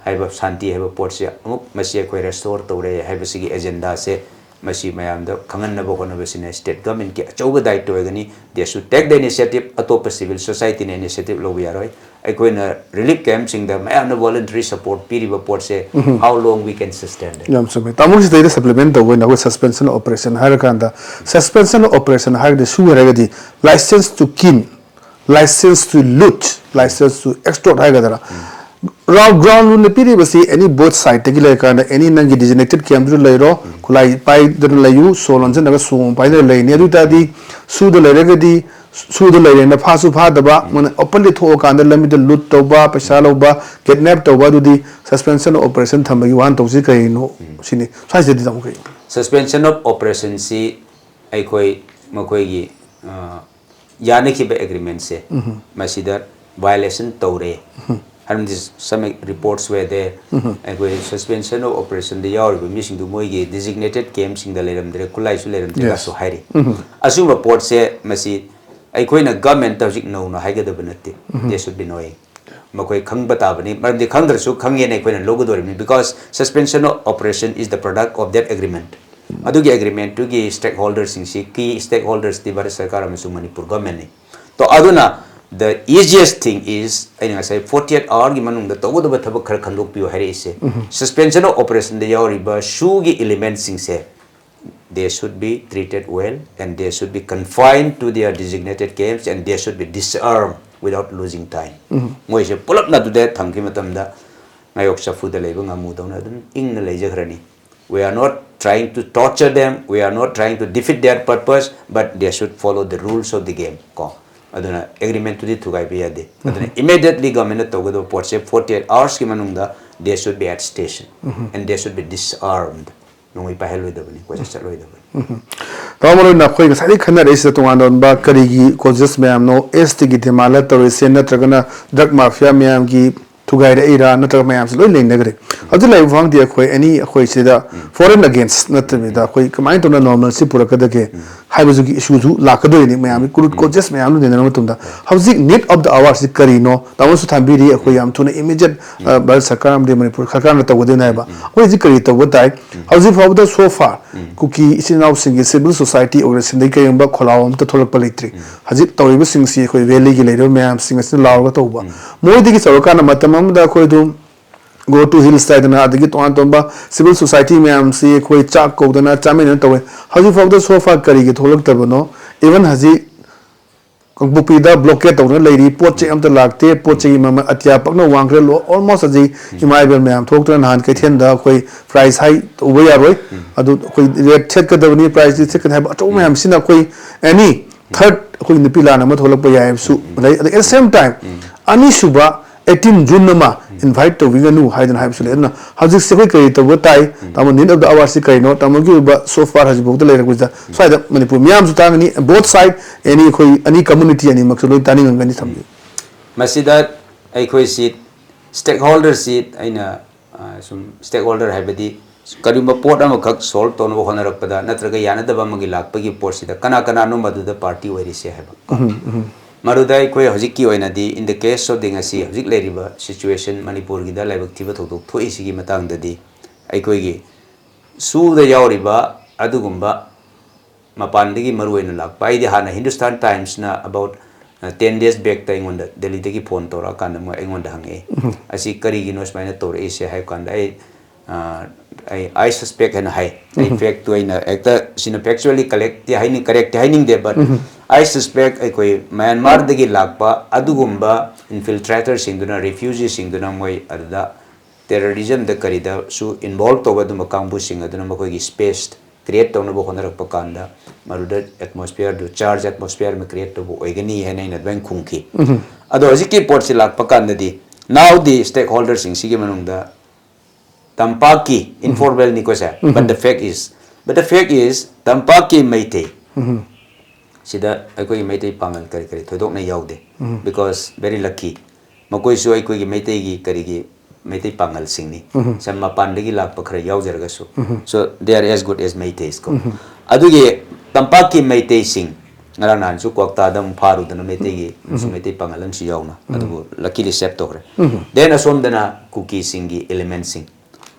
ꯍꯥꯏꯕ, ꯁꯥꯟꯇꯤ ꯍꯥꯏꯕ ꯄꯣꯠꯁꯦ ꯑꯃꯨꯛ ꯃꯁꯤ ꯑꯩꯈꯣꯏ restore ꯇꯧꯔꯦ ꯍꯥꯏꯕꯁꯤꯒꯤ agenda ꯁꯦ ꯃꯁꯤ ꯃꯌꯥꯝꯗ ꯈꯪꯍꯟꯅꯕ ꯍꯣꯠꯅꯕꯁꯤꯅ state government ꯀꯤ ꯑꯆꯧꯕ ꯗꯥꯌꯤꯠꯇ ꯑꯣꯏꯒꯅꯤ꯫ They should take the initiative, ꯑꯇꯣꯞꯄ civil society ꯅ initiative ꯂꯧꯕ ꯌꯥꯔꯣꯏ꯫ ꯑꯩꯈꯣꯏꯅ relief camp ꯁꯤꯡꯗ ꯃꯌꯥꯝꯅ voluntary support ꯄꯤꯔꯤꯕ ꯄꯣꯠꯁꯦ, how long we can sustain it? ꯌꯥꯝ ꯆꯨꯝꯃꯦ꯫ ꯇꯥꯃꯣꯒꯤꯁꯤꯗꯩꯗ supplement ꯇꯧꯕ ꯑꯣꯏꯅ ꯑꯩꯈꯣꯏ suspension operation ꯍꯥꯏꯔꯀꯥꯟꯗ, suspension operation ꯍꯥꯏꯔꯒꯗꯤ ꯁꯨ ꯍꯥꯏꯔꯒꯗꯤ license to kill, license to loot, license to extort ꯍꯥꯏꯒꯗ꯭ꯔꯥ? Ground, ground rule ꯅ ꯄꯤꯔꯤꯕꯁꯤ any both side ꯇꯒꯤ ꯂꯩꯔꯀꯥꯟꯗ any ꯅꯪꯒꯤ designated camp ꯇꯁꯨ ꯂꯩꯔꯣ, ꯈꯨꯠꯂꯥꯏ ꯄꯥꯏꯗꯅ ꯂꯩꯌꯨ, ꯁꯣ ꯂꯣꯟꯁꯤꯟꯅꯒ ꯁꯣ ꯑꯃ ꯄꯥꯏꯗꯅ ꯂꯩꯅꯤ꯫ ꯑꯗꯨ ꯑꯣꯏ ꯇꯥꯔꯗꯤ ꯁꯨꯗ ꯂꯩꯔꯒꯗꯤ ꯁꯨꯗ ꯂꯩꯔꯦꯅ ꯐꯥꯁꯨ ꯐꯥꯗꯕ, ꯃꯣꯏꯅ openly ꯊꯣꯛꯑꯀꯥꯟꯗ ꯂꯝꯕꯤꯗ loot ꯇꯧꯕ, ꯄꯩꯁꯥ ꯂꯧꯕ, kidnap ꯇꯧꯕ, ꯑꯗꯨꯗꯤ suspension operation ꯊꯝꯕꯒꯤ ꯋꯥꯍꯟꯊꯣꯛꯁꯤ ꯀꯔꯤꯅꯣ ꯁꯤꯅꯤ꯫ ꯁ꯭ꯋꯥꯏꯁꯤꯗꯤ ꯇꯥꯃꯣ ꯀꯔꯤ? Suspension of Operationꯁꯤ ꯑꯩꯈꯣꯏ ꯃꯈꯣꯏꯒꯤ ꯑ, ꯌꯥꯅꯈꯤꯕ ꯑꯦꯒ꯭ꯔꯤꯃꯦꯟꯁꯦ ꯃꯁꯤꯗ ꯚꯥꯏꯑꯣꯂꯦꯁꯟ ꯇꯧꯔꯦ ꯍꯥꯏꯔꯝꯗꯤ, some reports were there. ꯑꯩꯈꯣꯏ suspension of operationꯗ ꯌꯥꯎꯔꯤꯕ ꯃꯤꯁꯤꯡꯗꯨ ꯃꯣꯏꯒꯤ designated campꯁꯤꯡꯗ ꯂꯩꯔꯝꯗ꯭ꯔꯦ, ꯈꯨꯠꯂꯥꯏꯁꯨ ꯂꯩꯔꯝꯗ꯭ꯔꯦ ꯀꯥꯁꯨ ꯍꯥꯏꯔꯤ꯫ ꯑꯁꯤꯒꯨꯝꯕ ꯄꯣꯠꯁꯦ ꯃꯁꯤ ꯑꯩꯈꯣꯏꯅ ꯒꯚꯔꯟꯃꯦꯟꯠꯇ ꯍꯧꯖꯤꯛ ꯅꯧꯅ ꯍꯥꯏꯒꯗꯕ ꯅꯠꯇꯦ꯫ They should be knowing. ꯃꯈꯣꯏ ꯈꯪꯕ ꯇꯥꯕꯅꯤ, ꯃꯔꯝꯗꯤ ꯈꯪꯗ꯭ꯔꯁꯨ ꯈꯪꯉꯦꯅ ꯑꯩꯈꯣꯏꯅ ꯂꯧꯒꯗꯧꯔꯤꯕꯅꯤ, because suspension of operation is the product of that agreement. ꯑꯗꯨꯒꯤ ꯑꯦꯒ꯭ꯔꯤꯃꯦꯟꯠꯇꯨꯒꯤ ꯁ꯭ꯇꯦꯛ ꯍꯣꯜꯗꯔꯁꯤꯡꯁꯤ, ꯀꯤ ꯁ꯭ꯇꯦꯛ ꯍꯣꯜꯗꯔꯁꯇꯤ ꯚꯥꯔꯠ ꯁꯔꯀꯥꯔ ꯑꯃꯁꯨꯡ ꯃꯅꯤꯄꯨꯔ ꯒꯚꯔꯟꯃꯦꯟꯠꯅꯤ꯫ ꯇꯣ ꯑꯗꯨꯅ the easiest thing is, ꯑꯩꯅ ꯉꯁꯥꯏ forty eight hourꯒꯤ ꯃꯅꯨꯡꯗ ꯇꯧꯒꯗꯕ ꯊꯕꯛ ꯈꯔ ꯈꯟꯗꯣꯛꯄꯤꯌꯨ ꯍꯥꯏꯔꯛꯏꯁꯦ꯫ Suspension of operationꯗ ꯌꯥꯎꯔꯤꯕ ꯁꯨꯒꯤ ꯏꯂꯤꯃꯦꯟꯠꯁꯤꯡꯁꯦ, they should be treated well and they should be confined to their designated camps and they should be disarmed without losing time. ꯃꯣꯏꯁꯦ ꯄꯨꯂꯞꯅ ꯑꯗꯨꯗ ꯊꯝꯈꯤꯕ ꯃꯇꯝꯗ ꯉꯥꯌꯣꯛ ꯆꯐꯨꯗ ꯂꯩꯕ ꯉꯥꯃꯨꯗꯧꯅ ꯑꯗꯨꯝ ꯏꯪꯅ ꯂꯩꯖꯈ꯭ꯔꯅꯤ꯫ We are not trying to torture them, we are not trying to defeat their purpose, but they should follow the rules of the game. ꯀꯣ ꯑꯗꯨꯅ ꯑꯦꯒ꯭ꯔꯤꯃꯦꯟꯠꯇꯨꯗꯤ ꯊꯨꯒꯥꯏꯕ ꯌꯥꯗꯦ꯫ ꯑꯗꯨꯅ immediately ꯒꯚꯔꯟꯃꯦꯟꯠꯅ ꯇꯧꯒꯗꯕ ꯄꯣꯠꯁꯦ, forty eight hoursꯀꯤ ꯃꯅꯨꯡꯗ they should be at station and they should be disarmed. ꯅꯣꯡꯃꯩ ꯄꯥꯏꯍꯜꯂꯣꯏꯗꯕꯅꯤ, ꯀꯣꯏꯆꯠ ꯆꯠꯂꯣꯏꯗꯕꯅꯤ꯫ ꯇꯥꯃꯣ ꯃꯔꯨ ꯑꯣꯏꯅ ꯑꯩꯈꯣꯏ ꯉꯁꯥꯏꯗꯒꯤ ꯈꯟꯅꯔꯛꯏꯁꯤꯗ ꯇꯣꯉꯥꯟ ꯇꯣꯉꯥꯟꯕ ꯀꯔꯤꯒꯤ ꯀꯣꯖꯦꯁ ꯃꯌꯥꯝꯅꯣ ꯑꯦꯁ ꯇꯤꯒꯤ ꯗꯤꯃꯥꯟꯗ ꯇꯧꯔꯤꯁꯦ, ꯅꯠꯇ꯭ꯔꯒꯅ ꯗ꯭ꯔꯒ ꯃꯥꯐꯤꯌꯥ ꯃꯌꯥꯝꯒꯤ ꯊꯨꯒꯥꯏꯔꯛꯏꯔꯥ, ꯅꯠꯇ꯭ꯔꯒ ꯃꯌꯥꯝꯁꯦ ꯂꯣꯏ ꯅꯩꯅꯈ꯭ꯔꯦ꯫ ꯍꯧꯖꯤꯛ ꯂꯩꯔꯤꯕ ꯐꯥꯎꯗꯤ ꯑꯩꯈꯣꯏ ꯑꯦꯅꯤ ꯑꯩꯈꯣꯏ ꯁꯤꯗ ꯐꯣꯔꯦꯟ ꯑꯒꯦꯟꯁ ꯅꯠꯇꯕꯤꯗ ꯑꯩꯈꯣꯏ ꯀꯃꯥꯏꯅ ꯇꯧꯅ ꯅꯣꯔꯃꯦꯜꯁꯤ ꯄꯨꯔꯛꯀꯗꯒꯦ ꯍꯥꯏꯕꯁꯤꯒꯤ ꯏꯁꯨꯁꯨ ꯂꯥꯛꯀꯗꯣꯏꯅꯤ꯫ ꯃꯌꯥꯝꯒꯤ ꯀ꯭ꯔꯨꯗ ꯀꯣꯖꯦꯁ ꯃꯌꯥꯝꯗꯨ ꯅꯩꯅꯔꯕ ꯃꯇꯨꯡꯗ ꯍꯧꯖꯤꯛ ꯅꯤꯗ ꯑꯣꯐ ꯗ ꯑꯋꯥꯔꯁꯤ ꯀꯔꯤꯅꯣ? ꯇꯥꯃꯣꯁꯨ ꯊꯝꯕꯤꯔꯤ, ꯑꯩꯈꯣꯏ ꯌꯥꯝ ꯊꯨꯅ ꯏꯃꯤꯗꯤꯌꯦꯠ ꯚꯥꯔꯠ ꯁꯔꯀꯥꯔ ꯑꯃꯗꯤ ꯃꯅꯤꯄꯨꯔ ꯁꯔꯀꯥꯔꯅ ꯇꯧꯒꯗꯣꯏꯅꯦ ꯍꯥꯏꯕ꯫ ꯑꯩꯈꯣꯏ ꯍꯧꯖꯤꯛ ꯀꯔꯤ ꯇꯧꯕ ꯇꯥꯏ? ꯍꯧꯖꯤꯛ ꯐꯥꯎꯕꯗ so far ꯀꯨꯀꯤ ꯏꯆꯤꯟ ꯏꯅꯥꯎꯁꯤꯡꯒꯤ ꯁꯤꯚꯤꯜ ꯁꯣꯁꯥꯏꯇꯤ ꯑꯣꯔꯒꯅꯥꯏꯖꯦꯁꯟꯗꯒꯤ ꯀꯔꯤꯒꯨꯝꯕ ꯈꯣꯜꯂꯥꯎ ꯑꯃꯠꯇ ꯊꯣꯛꯂꯛꯄ ꯂꯩꯇ꯭ꯔꯤ꯫ ꯍꯧꯖꯤꯛ ꯇꯧꯔꯤꯕꯁꯤꯡꯁꯤ ꯑꯩꯈꯣꯏ ꯚꯦꯂꯤꯒꯤ ꯂꯩꯔꯤꯕ ꯃꯌꯥꯝꯁꯤꯡ ꯑꯁꯤꯅ ꯂꯥꯎꯔꯒ ꯇꯧꯕ꯫ ꯃꯣꯏꯗꯒꯤ ꯆꯥꯎꯔꯀꯥꯟꯗ ꯃꯇꯝ ꯑꯃꯗ ꯑꯩꯈꯣꯏ ꯑꯗꯨꯝ ꯒꯣ ꯇꯨ ꯍꯤꯜꯁ ꯍꯥꯏꯗꯅ, ꯑꯗꯒꯤ ꯇꯣꯉꯥꯟ ꯇꯣꯉꯥꯟꯕ ꯁꯤꯚꯤꯜ ꯁꯣꯁꯥꯏꯇꯤ ꯃꯌꯥꯝꯁꯤ ꯑꯩꯈꯣꯏ ꯆꯥꯛ ꯀꯧꯗꯅ ꯆꯥꯃꯤꯟꯅꯗꯅ ꯇꯧꯋꯦ꯫ ꯍꯧꯖꯤꯛ ꯐꯥꯎꯕꯗ so far ꯀꯔꯤꯒꯤ ꯊꯣꯛꯂꯛꯇꯕꯅꯣ? ꯏꯚꯟ ꯍꯧꯖꯤꯛ ꯀꯥꯡꯄꯣꯛꯄꯤꯗ ꯕ꯭ꯂꯣꯀꯦꯠ ꯇꯧꯗꯨꯅ ꯂꯩꯔꯤ, ꯄꯣꯠ ꯆꯩ ꯑꯝꯇ ꯂꯥꯛꯇꯦ, ꯄꯣꯠ ꯆꯩꯒꯤ ꯃꯃꯜ ꯑꯇꯤꯌꯥ ꯄꯛꯅ ꯋꯥꯡꯈ꯭ꯔꯦ꯫ ꯑꯣꯜꯃꯣꯁ ꯍꯧꯖꯤꯛ ꯏꯃꯥ ꯏꯕꯦꯜ ꯃꯌꯥꯝ ꯊꯣꯛꯇꯨꯅ ꯅꯍꯥꯟ ꯀꯩꯊꯦꯜꯗ ꯑꯩꯈꯣꯏ ꯄ꯭ꯔꯥꯏꯁ ꯍꯥꯏ ꯎꯕ ꯌꯥꯔꯣꯏ, ꯑꯗꯨ ꯑꯩꯈꯣꯏ ꯔꯦꯠ ꯁꯦꯠꯀꯗꯕꯅꯤ, ꯄ꯭ꯔꯥꯏꯁꯇꯤ ꯁꯦꯠꯀꯅꯤ ꯍꯥꯏꯕ ꯑꯆꯧꯕ ꯃꯌꯥꯝꯁꯤꯅ ꯑꯩꯈꯣꯏ ꯑꯦꯅꯤ ꯊꯥꯔꯠ ꯑꯩꯈꯣꯏ ꯅꯨꯄꯤ ꯂꯥꯟ ꯑꯃ ꯊꯣꯛꯂꯛꯄ ꯌꯥꯏ ꯍꯥꯏꯕꯁꯨ ꯂꯩ꯫ ꯑꯗ at the same time ꯑꯅꯤꯁꯨꯕ eighteen June ꯑꯃ ꯏꯟꯚꯥꯏꯠ ꯇꯧꯕꯤꯒꯅꯨ ꯍꯥꯏꯗꯅ ꯍꯥꯏꯕꯁꯨ ꯂꯩ꯫ ꯑꯗꯨꯅ ꯍꯧꯖꯤꯛꯁꯦ ꯑꯩꯈꯣꯏ ꯀꯔꯤ ꯇꯧꯕ ꯇꯥꯏ? ꯇꯥꯃꯣ, need of the hour ꯁꯤ ꯀꯔꯤꯅꯣ? ꯇꯥꯃꯣꯒꯤ ꯑꯣꯏꯕ so far ꯍꯧꯖꯤꯛꯐꯥꯎꯗ ꯂꯩꯔꯛꯄꯁꯤꯗ ꯁ꯭ꯋꯥꯏꯗ ꯃꯅꯤꯄꯨꯔ ꯃꯤꯌꯥꯝꯁꯨ ꯇꯥꯒꯅꯤ, both side, any ꯑꯩꯈꯣꯏ ꯑꯅꯤ community ꯑꯅꯤꯃꯛꯁꯨ ꯂꯣꯏ ꯇꯥꯅꯤꯡꯉꯝꯒꯅꯤ꯫ ꯊꯝꯕꯤꯌꯨ꯫ ꯃꯁꯤꯗ ꯑꯩꯈꯣꯏꯁꯤ stakeholderꯁꯤ ꯑꯩꯅ ꯑ, ꯁꯨꯝ stakeholder ꯍꯥꯏꯕꯗꯤ ꯀꯔꯤꯒꯨꯝꯕ ꯄꯣꯠ ꯑꯃꯈꯛ solve ꯇꯧꯅꯕ ꯍꯣꯠꯅꯔꯛꯄꯗ ꯅꯠꯇ꯭ꯔꯒ ꯌꯥꯅꯗꯕ ꯑꯃꯒꯤ ꯂꯥꯛꯄꯒꯤ ꯄꯣꯠꯁꯤꯗ ꯀꯅꯥ ꯀꯅꯥꯅꯣ ꯃꯗꯨꯗ party ꯑꯣꯏꯔꯤꯁꯦ ꯍꯥꯏꯕ꯫ ꯃꯗꯨꯗ ꯑꯩꯈꯣꯏ ꯍꯧꯖꯤꯛꯀꯤ ꯑꯣꯏꯅꯗꯤ in the case of the ꯉꯁꯤ ꯍꯧꯖꯤꯛ ꯂꯩꯔꯤꯕ situation ꯃꯅꯤꯄꯨꯔꯒꯤꯗ ꯂꯥꯏꯕꯛ ꯊꯤꯕ ꯊꯧꯗꯣꯛ ꯊꯣꯛꯏꯁꯤꯒꯤ ꯃꯇꯥꯡꯗꯗꯤ ꯑꯩꯈꯣꯏꯒꯤ ꯁꯨꯗ ꯌꯥꯎꯔꯤꯕ ꯑꯗꯨꯒꯨꯝꯕ ꯃꯄꯥꯟꯗꯒꯤ ꯃꯔꯨꯑꯣꯏꯅ ꯂꯥꯛꯄ꯫ ꯑꯩꯗꯤ ꯍꯥꯟꯅ Hindustan Timesꯅ about ten days backꯇ ꯑꯩꯉꯣꯟꯗ ꯗꯦꯜꯂꯤꯗꯒꯤ ꯐꯣꯟ ꯇꯧꯔꯛꯑꯀꯥꯟꯗ ꯃꯣꯏ ꯑꯩꯉꯣꯟꯗ ꯍꯪꯉꯛꯏ, "ꯑꯁꯤ ꯀꯔꯤꯒꯤꯅꯣ ꯁꯨꯃꯥꯏꯅ ꯇꯧꯔꯛꯏꯁꯦ?" ꯍꯥꯏꯕ ꯀꯥꯟꯗ ꯑꯩ, ꯑ, ꯑꯩ, "I suspect" ꯍꯥꯏꯅ ꯍꯥꯏ꯫ ꯑꯩ factꯇꯨ ꯑꯩꯅ ꯍꯦꯛꯇ ꯁꯤꯅ factually correctꯇꯤ ꯍꯥꯏꯅꯤꯡ-, correctꯇꯤ ꯍꯥꯏꯅꯤꯡꯗꯦ, but "I suspect" ꯑꯩꯈꯣꯏ ꯃ꯭ꯌꯥꯟꯃꯥꯔꯗꯒꯤ ꯂꯥꯛꯄ ꯑꯗꯨꯒꯨꯝꯕ infiltratorꯁꯤꯡꯗꯨꯅ, refugeeꯁꯤꯡꯗꯨꯅ ꯃꯣꯏ ꯑꯗꯨꯗ terrorismꯗ ꯀꯔꯤꯗꯁꯨ involve ꯇꯧꯕ ꯑꯗꯨꯝꯕ ꯀꯥꯡꯕꯨꯁꯤꯡ ꯑꯗꯨꯅ ꯃꯈꯣꯏꯒꯤ space create ꯇꯧꯅꯕ ꯍꯣꯠꯅꯔꯛꯄ ꯀꯥꯟꯗ ꯃꯗꯨꯗ atmosphereꯗꯨ, charge atmosphere ꯑꯃ create ꯇꯧꯕ ꯑꯣꯏꯒꯅꯤ ꯍꯥꯏꯅ ꯑꯩꯅ ꯑꯗꯨꯃꯥꯏꯅ ꯈꯨꯝꯈꯤ꯫ ꯑꯗꯣ ꯍꯧꯖꯤꯛꯀꯤ ꯄꯣꯠꯁꯤ ꯂꯥꯛꯄ ꯀꯥꯟꯗꯗꯤ now the stakeholderꯁꯤꯡꯁꯤꯒꯤ ꯃꯅꯨꯡꯗ ꯇꯝꯄꯥꯛꯀꯤ informalꯅꯤꯀꯣ ꯁꯦ, but the fact is, but the fact is ꯇꯝꯄꯥꯛꯀꯤ ꯃꯩꯇꯩ ꯁꯤꯗ ꯑꯩꯈꯣꯏꯒꯤ ꯃꯩꯇꯩ ꯄꯥꯉꯜ ꯀꯔꯤ ꯀꯔꯤ ꯊꯣꯏꯗꯣꯛꯅ ꯌꯥꯎꯗꯦ꯫ Because very lucky, ꯃꯈꯣꯏꯁꯨ ꯑꯩꯈꯣꯏꯒꯤ ꯃꯩꯇꯩꯒꯤ ꯀꯔꯤꯒꯤ ꯃꯩꯇꯩ ꯄꯥꯉꯜꯁꯤꯡꯅꯤ꯫ ꯁꯝ ꯃꯄꯥꯟꯗꯒꯤ ꯂꯥꯛꯄ ꯈꯔ ꯌꯥꯎꯖꯔꯒꯁꯨ, so they are as good as Meiteis ꯀꯣ꯫ ꯑꯗꯨꯒꯤ ꯇꯝꯄꯥꯛꯀꯤ ꯃꯩꯇꯩꯁꯤꯡ, ꯉꯔꯥꯡ ꯅꯍꯥꯟꯁꯨ ꯀ꯭ꯋꯥꯛꯇꯥꯗ ꯑꯃꯨꯛ ꯐꯥꯔꯨꯗꯅ ꯃꯩꯇꯩꯒꯤ ꯑꯃꯁꯨꯡ ꯃꯩꯇꯩ ꯄꯥꯉꯜ ꯑꯃꯁꯨ ꯌꯥꯎꯅ, ꯑꯗꯨꯕꯨ luckily save ꯇꯧꯈ꯭ꯔꯦ꯫ Then ꯑꯁꯣꯝꯗꯅ ꯀꯨꯀꯤꯁꯤꯡꯒꯤ elementꯁꯤꯡ꯫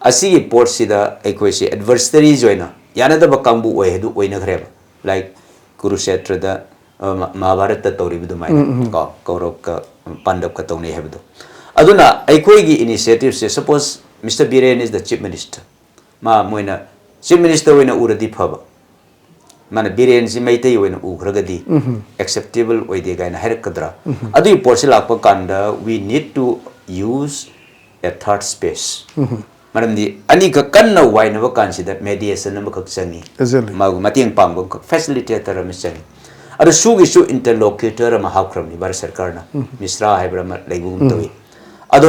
ꯑꯁꯤꯒꯤ ꯄꯣꯠꯁꯤꯗ ꯑꯩꯈꯣꯏꯁꯦ adversaries ꯑꯣꯏꯅ ꯌꯥꯅꯗꯕ ꯀꯥꯡꯕꯨ ꯑꯣꯏ ꯍꯥꯏꯗꯨ ꯑꯣꯏꯅꯈ꯭ꯔꯦꯕ꯫ Like ꯀꯨꯔꯨꯁꯦꯇ꯭ꯔꯗ, ꯑ, ꯃ-, ꯃꯍꯥꯚꯥꯔꯠꯇ ꯇꯧꯔꯤꯕ ꯑꯗꯨꯃꯥꯏꯅ ꯀꯣ, ꯀꯧꯔꯕꯀ ꯄꯥꯟꯗꯕꯀ ꯇꯧꯅꯩ ꯍꯥꯏꯕꯗꯣ꯫ ꯑꯗꯨꯅ ꯑꯩꯈꯣꯏꯒꯤ initiativeꯁꯦ, suppose Mister Biren is the Chief Minister, ꯃꯥ ꯃꯣꯏꯅ Chief Minister ꯑꯣꯏꯅ ꯎꯔꯗꯤ ꯐꯕ, ꯃꯥꯅ ꯕꯤꯔꯦꯟꯁꯤ ꯃꯩꯇꯩ ꯑꯣꯏꯅ ꯎꯈ꯭ꯔꯒꯗꯤ acceptable ꯑꯣꯏꯗꯦ ꯀꯥꯏꯅ ꯍꯥꯏꯔꯛꯀꯗ꯭ꯔꯥ? ꯑꯗꯨꯒꯤ ꯄꯣꯠꯁꯤ ꯂꯥꯛꯄ ꯀꯥꯟꯗ we need to use a third space꯫ ꯃꯔꯝꯗꯤ ꯑꯅꯤꯈꯛ ꯀꯟꯅ ꯋꯥꯏꯅꯕ ꯀꯥꯟꯁꯤꯗ mediation ꯑꯃꯈꯛ ꯆꯪꯉꯤ꯫ Exactly. ꯃꯥꯕꯨ ꯃꯇꯦꯡ ꯄꯥꯡꯕ ꯑꯃꯈꯛ, facilitator ꯑꯃ ꯆꯪꯉꯤ꯫ ꯑꯗꯣ ꯁꯨꯒꯤꯁꯨ interlocutor ꯑꯃ ꯍꯥꯞꯈ꯭ꯔꯕꯅꯤ ꯚꯥꯔꯠ ꯁꯔꯀꯥꯔꯅ, ꯃꯤꯁ꯭ꯔꯥ ꯍꯥꯏꯕ꯭ꯔꯥ ꯑꯃ ꯂꯩꯕꯒꯨꯝ ꯇꯧꯏ꯫ ꯑꯗꯣ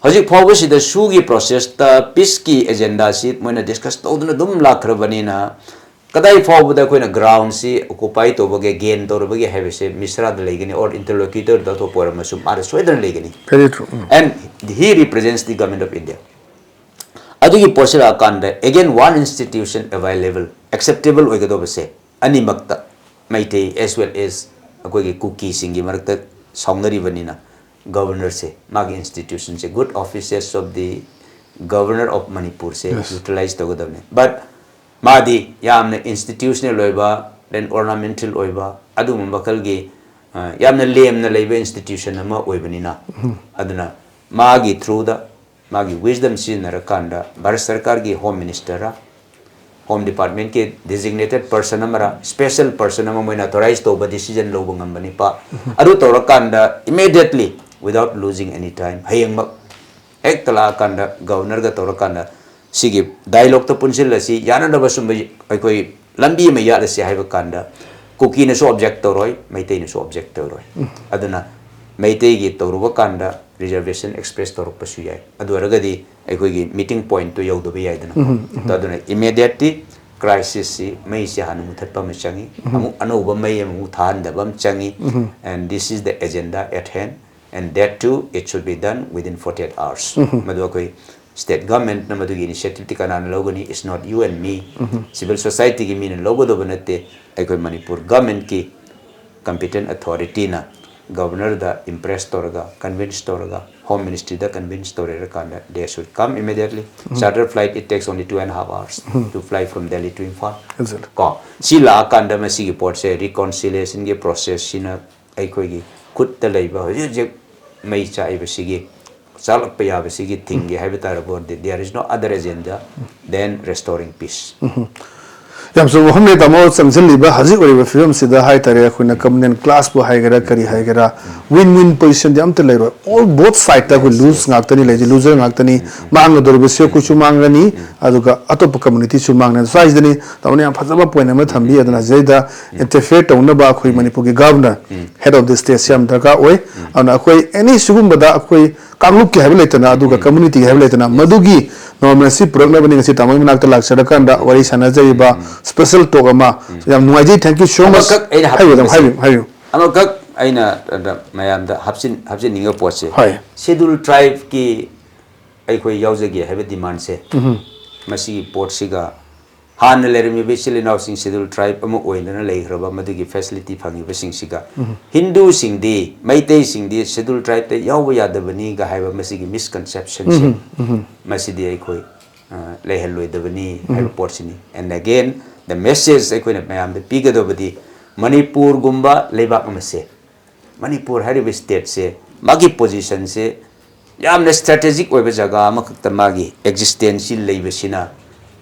ꯍꯧꯖꯤꯛ ꯐꯥꯎꯕꯁꯤꯗ ꯁꯨꯒꯤ ꯄ꯭ꯔꯣꯁꯦꯁꯇ ꯄꯤꯁꯀꯤ ꯑꯦꯖꯦꯟꯗꯥꯁꯤ ꯃꯣꯏꯅ ꯗꯤꯁꯀꯁ ꯇꯧꯗꯨꯅ ꯑꯗꯨꯝ ꯂꯥꯛꯈ꯭ꯔꯕꯅꯤꯅ, ꯀꯗꯥꯏ ꯐꯥꯎꯕꯗ ꯑꯩꯈꯣꯏꯅ ꯒ꯭ꯔꯥꯎꯟꯁꯤ ꯑꯣꯀꯨꯄꯥꯏ ꯇꯧꯕꯒꯦ, ꯒꯦꯟ ꯇꯧꯔꯕꯒꯦ ꯍꯥꯏꯕꯁꯦ ꯃꯤꯁ꯭ꯔꯥꯗ ꯂꯩꯒꯅꯤ, ꯑꯣꯔ ꯏꯟꯇꯔꯂꯣꯀ꯭ꯌꯨꯇꯔꯗ ꯑꯇꯣꯞꯄ ꯑꯣꯏꯔꯝꯃꯁꯨ ꯃꯥꯗ ꯁꯣꯏꯗꯅ ꯂꯩꯒꯅꯤ꯫ Very true. Um. And he represents the Government of India. ꯑꯗꯨꯒꯤ ꯄꯣꯠꯁꯤ ꯂꯥꯛꯑꯀꯥꯟꯗ, again, one institution available, acceptable ꯑꯣꯏꯒꯗꯧꯕꯁꯦ ꯑꯅꯤꯃꯛꯇ, ꯃꯩꯇꯩ as well as ꯑꯩꯈꯣꯏꯒꯤ ꯀꯨꯀꯤꯁꯤꯡꯒꯤ ꯃꯔꯛꯇ ꯁꯥꯎꯅꯔꯤꯕꯅꯤꯅ, ꯒꯕꯔꯅꯔꯁꯦ, ꯃꯥꯒꯤ ꯏꯟꯁꯇꯤꯇ꯭ꯌꯨꯁꯟꯁꯦ, good offices of the Governor of ꯃꯅꯤꯄꯨꯔꯁꯦ Yes. ꯌꯨꯇꯤꯂꯥꯏꯁ ꯇꯧꯒꯗꯕꯅꯤ꯫ But ꯃꯥꯗꯤ ꯌꯥꯝꯅ ꯏꯟꯁꯇꯤꯇ꯭ꯌꯨꯁꯅꯦꯜ ꯑꯣꯏꯕ, then ornamental ꯑꯣꯏꯕ, ꯑꯗꯨꯒꯨꯝꯕ ꯃꯈꯜꯒꯤ, ꯑ, ꯌꯥꯝꯅ ꯂꯦꯝꯅ ꯂꯩꯕ ꯏꯟꯁꯇꯤꯇ꯭ꯌꯨꯁꯟ ꯑꯃ ꯑꯣꯏꯕꯅꯤꯅ, ꯑꯗꯨꯅ ꯃꯥꯒꯤ ꯊ꯭ꯔꯨꯗ, ꯃꯥꯒꯤ ꯋꯤꯁꯗꯝ ꯁꯤꯖꯤꯟꯅꯔꯀꯥꯟꯗ, ꯚꯥꯔꯠ ꯁꯔꯀꯥꯔꯒꯤ ꯍꯣꯝ ꯃꯤꯅꯤꯁꯇꯔ, ꯍꯣꯝ ꯗꯤꯄꯥꯔꯠꯃꯦꯟꯠꯀꯤ ꯗꯤꯖꯤꯒꯅꯦꯇꯦꯗ ꯄꯔꯁꯟ ꯑꯃꯔ, ꯁ꯭ꯄꯦꯁꯦꯜ ꯄꯔꯁꯟ ꯑꯃ ꯃꯣꯏꯅ ꯑꯣꯊꯣꯔꯥꯏꯖ ꯇꯧꯕ, ꯗꯤꯁꯤꯖꯟ ꯂꯧꯕ ꯉꯝꯕ ꯅꯤꯄꯥ, ꯑꯗꯨ ꯇꯧꯔꯀꯥꯟꯗ, immediately, without losing any time, ꯍꯌꯦꯡꯃꯛ ꯍꯦꯛꯇ ꯂꯥꯛꯑꯀꯥꯟꯗ, ꯒꯕꯔꯅꯔꯒ ꯇꯧꯔꯀꯥꯟꯗ, ꯁꯤꯒꯤ ꯗꯥꯏꯂꯣꯛꯇ ꯄꯨꯟꯁꯤꯜꯂꯁꯤ, ꯌꯥꯅꯅꯕ ꯁꯨꯝꯕ ꯑꯩꯈꯣꯏ ꯂꯝꯕꯤ ꯑꯃ ꯌꯥꯠꯂꯁꯤ ꯍꯥꯏꯕ ꯀꯥꯟꯗ, ꯀꯨꯀꯤꯅꯁꯨ ꯑꯣꯕꯖꯦꯛ ꯇꯧꯔꯣꯏ, ꯃꯩꯇꯩꯅꯁꯨ ꯑꯣꯕꯖꯦꯛ ꯇꯧꯔꯣꯏ꯫ ꯑꯗꯨꯅ ꯃꯩꯇꯩꯒꯤ ꯇꯧꯔꯨꯕ ꯀꯥꯟꯗ ꯔꯤꯖꯔꯕꯦꯁꯟ ꯑꯦꯛꯁꯄ꯭ꯔꯦꯁ ꯇꯧꯔꯛꯄꯁꯨ ꯌꯥꯏ꯫ ꯑꯗꯨ ꯑꯣꯏꯔꯒꯗꯤ ꯑꯩꯈꯣꯏꯒꯤ ꯃꯤꯇꯤꯡ ꯄꯣꯏꯟꯠꯇꯨ ꯌꯧꯗꯕ ꯌꯥꯏꯗꯅ꯫ ꯑꯗꯨꯅ ꯏꯃꯤꯗꯤꯌꯦꯠꯂꯤ ꯀ꯭ꯔꯥꯏꯁꯤꯁꯁꯤ, ꯃꯩꯁꯤ ꯍꯥꯟꯅ ꯃꯨꯊꯠꯄ ꯑꯃ ꯆꯪꯉꯤ, ꯑꯃꯨꯛ ꯑꯅꯧꯕ ꯃꯩ ꯑꯃꯃꯨꯛ ꯊꯥꯍꯟꯗꯕ ꯑꯃ ꯆꯪꯉꯤ꯫ And this is the agenda at hand, and that too, it should be done within forty-eight hours. ꯃꯗꯨ ꯑꯩꯈꯣꯏ ꯁ꯭ꯇꯦꯠ ꯒꯚꯔꯟꯃꯦꯟꯠꯅ ꯃꯗꯨꯒꯤ ꯏꯅꯤꯁꯤꯌꯦꯇꯤꯚꯇꯤ ꯀꯅꯥꯅ ꯂꯧꯒꯅꯤ? It's not you and me. Civil ꯁꯣꯁꯥꯏꯇꯤꯒꯤ ꯃꯤꯅ ꯂꯧꯒꯗꯧꯕ ꯅꯠꯇꯦ꯫ ꯑꯩꯈꯣꯏ ꯃꯅꯤꯄꯨꯔ ꯒꯚꯔꯟꯃꯦꯟꯠꯀꯤ ꯀꯝꯄꯤꯇꯦꯟ ꯑꯣꯊꯣꯔꯤꯇꯤꯅ ꯒꯕꯔꯅꯔꯗ ꯏꯝꯄ꯭ꯔꯦꯁ ꯇꯧꯔꯒ, ꯀꯟꯚꯤꯟꯁ ꯇꯧꯔꯒ, ꯍꯣꯝ ꯃꯤꯅꯤꯁꯇ꯭ꯔꯤꯗ ꯀꯟꯚꯤꯟꯁ ꯇꯧꯔꯦꯔꯀꯥꯟꯗ, they should come immediately. Charter flight, it takes only two and a half hours to fly from Delhi to Imphal. Exactly. ꯀꯣ, ꯁꯤ ꯂꯥꯛꯑꯀꯥꯟꯗ ꯃꯁꯤꯒꯤ ꯄꯣꯠꯁꯦ, ꯔꯤꯀꯣꯟꯁꯤꯂꯤꯌꯦꯁꯟꯒꯤ ꯄ꯭ꯔꯣꯁꯦꯁꯁꯤꯅ ꯑꯩꯈꯣꯏꯒꯤ ꯈꯨꯠꯇ ꯂꯩꯕ ꯍꯧꯖꯤꯛ ꯍꯧꯖꯤꯛ ꯃꯩ ꯆꯥꯛꯏꯕꯁꯤꯒꯤ, ꯆꯥꯛꯂꯛꯄ ꯌꯥꯕꯁꯤꯒꯤ ꯊꯤꯡꯒꯦ ꯍꯥꯏꯕ ꯇꯥꯔꯕꯗꯤ, there is no other agenda than restoring peace. ꯌꯥꯝ ꯆꯨꯝꯕ ꯋꯥꯐꯝꯅꯤ, ꯇꯥꯃꯣ꯫ ꯆꯪꯁꯤꯜꯂꯤꯕ ꯍꯧꯖꯤꯛ ꯑꯣꯏꯔꯤꯕ ꯐꯤꯕꯝꯁꯤꯗ ꯍꯥꯏꯇꯥꯔꯦ, ꯑꯩꯈꯣꯏꯅ ꯀꯃꯟ ꯀ꯭ꯂꯥꯁꯄꯨ ꯍꯥꯏꯒꯦꯔꯥ, ꯀꯔꯤ ꯍꯥꯏꯒꯦꯔꯥ, ꯋꯤꯟ ꯋꯤꯟ ꯄꯣꯖꯤꯁꯟꯗꯤ ꯑꯝꯇ ꯂꯩꯔꯣꯏ꯫ ꯑꯣꯜ ꯕꯣꯠ ꯁꯥꯏꯗꯇ ꯑꯩꯈꯣꯏ ꯂꯨꯖ ꯉꯥꯛꯇꯅꯤ ꯂꯩꯁꯦ, ꯂꯨꯖꯔ ꯉꯥꯛꯇꯅꯤ꯫ ꯃꯥꯡꯒꯗꯧꯔꯤꯕꯁꯤ ꯑꯩꯈꯣꯏꯁꯨ ꯃꯥꯡꯒꯅꯤ, ꯑꯗꯨꯒ ꯑꯇꯣꯞꯄ ꯀꯝꯃꯨꯅꯤꯇꯤꯁꯨ ꯃꯥꯡꯒꯅꯤ꯫ ꯁ꯭ꯋꯥꯏꯁꯤꯗꯅꯤ ꯇꯥꯃꯣꯅ ꯌꯥꯝ ꯐꯖꯕ ꯄꯣꯏꯟ ꯑꯃ ꯊꯝꯕꯤ꯫ ꯑꯗꯨꯅ ꯁꯤꯗꯩꯗ ꯏꯟꯇꯔꯐꯤꯌꯔ ꯇꯧꯅꯕ ꯑꯩꯈꯣꯏ ꯃꯅꯤꯄꯨꯔꯒꯤ ꯒꯚꯔꯅꯔ, ꯍꯦꯗ ꯑꯣꯐ ꯗꯤ ꯁ꯭ꯇꯦꯠꯁꯤ ꯌꯥꯝ ꯗꯔꯀꯥꯔ ꯑꯣꯏ꯫ ꯑꯗꯨꯅ ꯑꯩꯈꯣꯏ ꯑꯦꯅꯤ ꯁꯤꯒꯨꯝꯕꯗ ꯑꯩꯈꯣꯏ ꯀꯥꯡꯂꯨꯞꯀꯤ ꯍꯥꯏꯕ ꯂꯩꯇꯅ, ꯑꯗꯨꯒ communityꯒꯤ ꯍꯥꯏꯕ ꯂꯩꯇꯅ, ꯃꯗꯨꯒꯤ normalcy ꯄꯨꯔꯛꯅꯕꯅꯤ ꯉꯁꯤ ꯇꯥꯃꯣꯒꯤ ꯃꯅꯥꯛꯇ ꯂꯥꯛꯆꯔꯀꯥꯟꯗ ꯋꯥꯔꯤ ꯁꯥꯟꯅꯖꯔꯤꯕ special talk ꯑꯃ꯫ ꯌꯥꯝ ꯅꯨꯡꯉꯥꯏꯖꯩ, thank you so much꯫ ꯑꯃꯈꯛ ꯑꯩꯅ ꯍꯥꯏꯕꯤꯌꯨ ꯑꯗꯨꯝ, ꯍꯥꯞꯆꯤꯟꯅꯤꯡꯕꯁꯦ, ꯍꯥꯏꯕꯤꯌꯨ, ꯍꯥꯏꯕꯤꯌꯨ꯫ ꯑꯃꯈꯛ ꯑꯩꯅ ꯑꯗ ꯃꯌꯥꯝꯗ ꯍꯥꯞꯆꯤꯟ ꯍꯥꯞꯆꯤꯟꯅꯤꯡꯕ ꯄꯣꯠꯁꯦ, ꯍꯣꯏ꯫ Scheduled Tribeꯀꯤ ꯑꯩꯈꯣꯏ ꯌꯥꯎꯖꯒꯦ ꯍꯥꯏꯕ demandꯁꯦ, ꯃꯁꯤꯒꯤ ꯄꯣꯠꯁꯤꯒ ꯍꯥꯟꯅ ꯂꯩꯔꯝꯃꯤꯕ ꯏꯆꯤꯜ ꯏꯅꯥꯎꯁꯤꯡ Scheduled Tribe ꯑꯃ ꯑꯣꯏꯗꯨꯅ ꯂꯩꯈ꯭ꯔꯕ ꯃꯗꯨꯒꯤ facility ꯐꯪꯉꯤꯕꯁꯤꯡꯁꯤꯒ, ꯍꯤꯟꯗꯨꯁꯤꯡꯗꯤ, ꯃꯩꯇꯩꯁꯤꯡꯗꯤ Scheduled Tribeꯇ ꯌꯥꯎꯕ ꯌꯥꯗꯕꯅꯤꯒ ꯍꯥꯏꯕ ꯃꯁꯤꯒꯤ misconceptionꯁꯦ, ꯃꯁꯤꯗꯤ ꯑꯩꯈꯣꯏ ꯑ, ꯂꯩꯍꯜꯂꯣꯏꯗꯕꯅꯤ ꯍꯥꯏꯕ ꯄꯣꯠꯁꯤꯅꯤ꯫ And again, the message ꯑꯩꯈꯣꯏꯅ ꯃꯌꯥꯝꯗ ꯄꯤꯒꯗꯕꯗꯤ, ꯃꯅꯤꯄꯨꯔꯒꯨꯝꯕ ꯂꯩꯕꯥꯛ ꯑꯃꯁꯦ, ꯃꯅꯤꯄꯨꯔ ꯍꯥꯏꯔꯤꯕ stateꯁꯦ, ꯃꯥꯒꯤ positionꯁꯦ ꯌꯥꯝꯅ strategic ꯑꯣꯏꯕ ꯖꯒꯥ ꯑꯃꯈꯛꯇ ꯃꯥꯒꯤ existenceꯁꯤ ꯂꯩꯕꯁꯤꯅ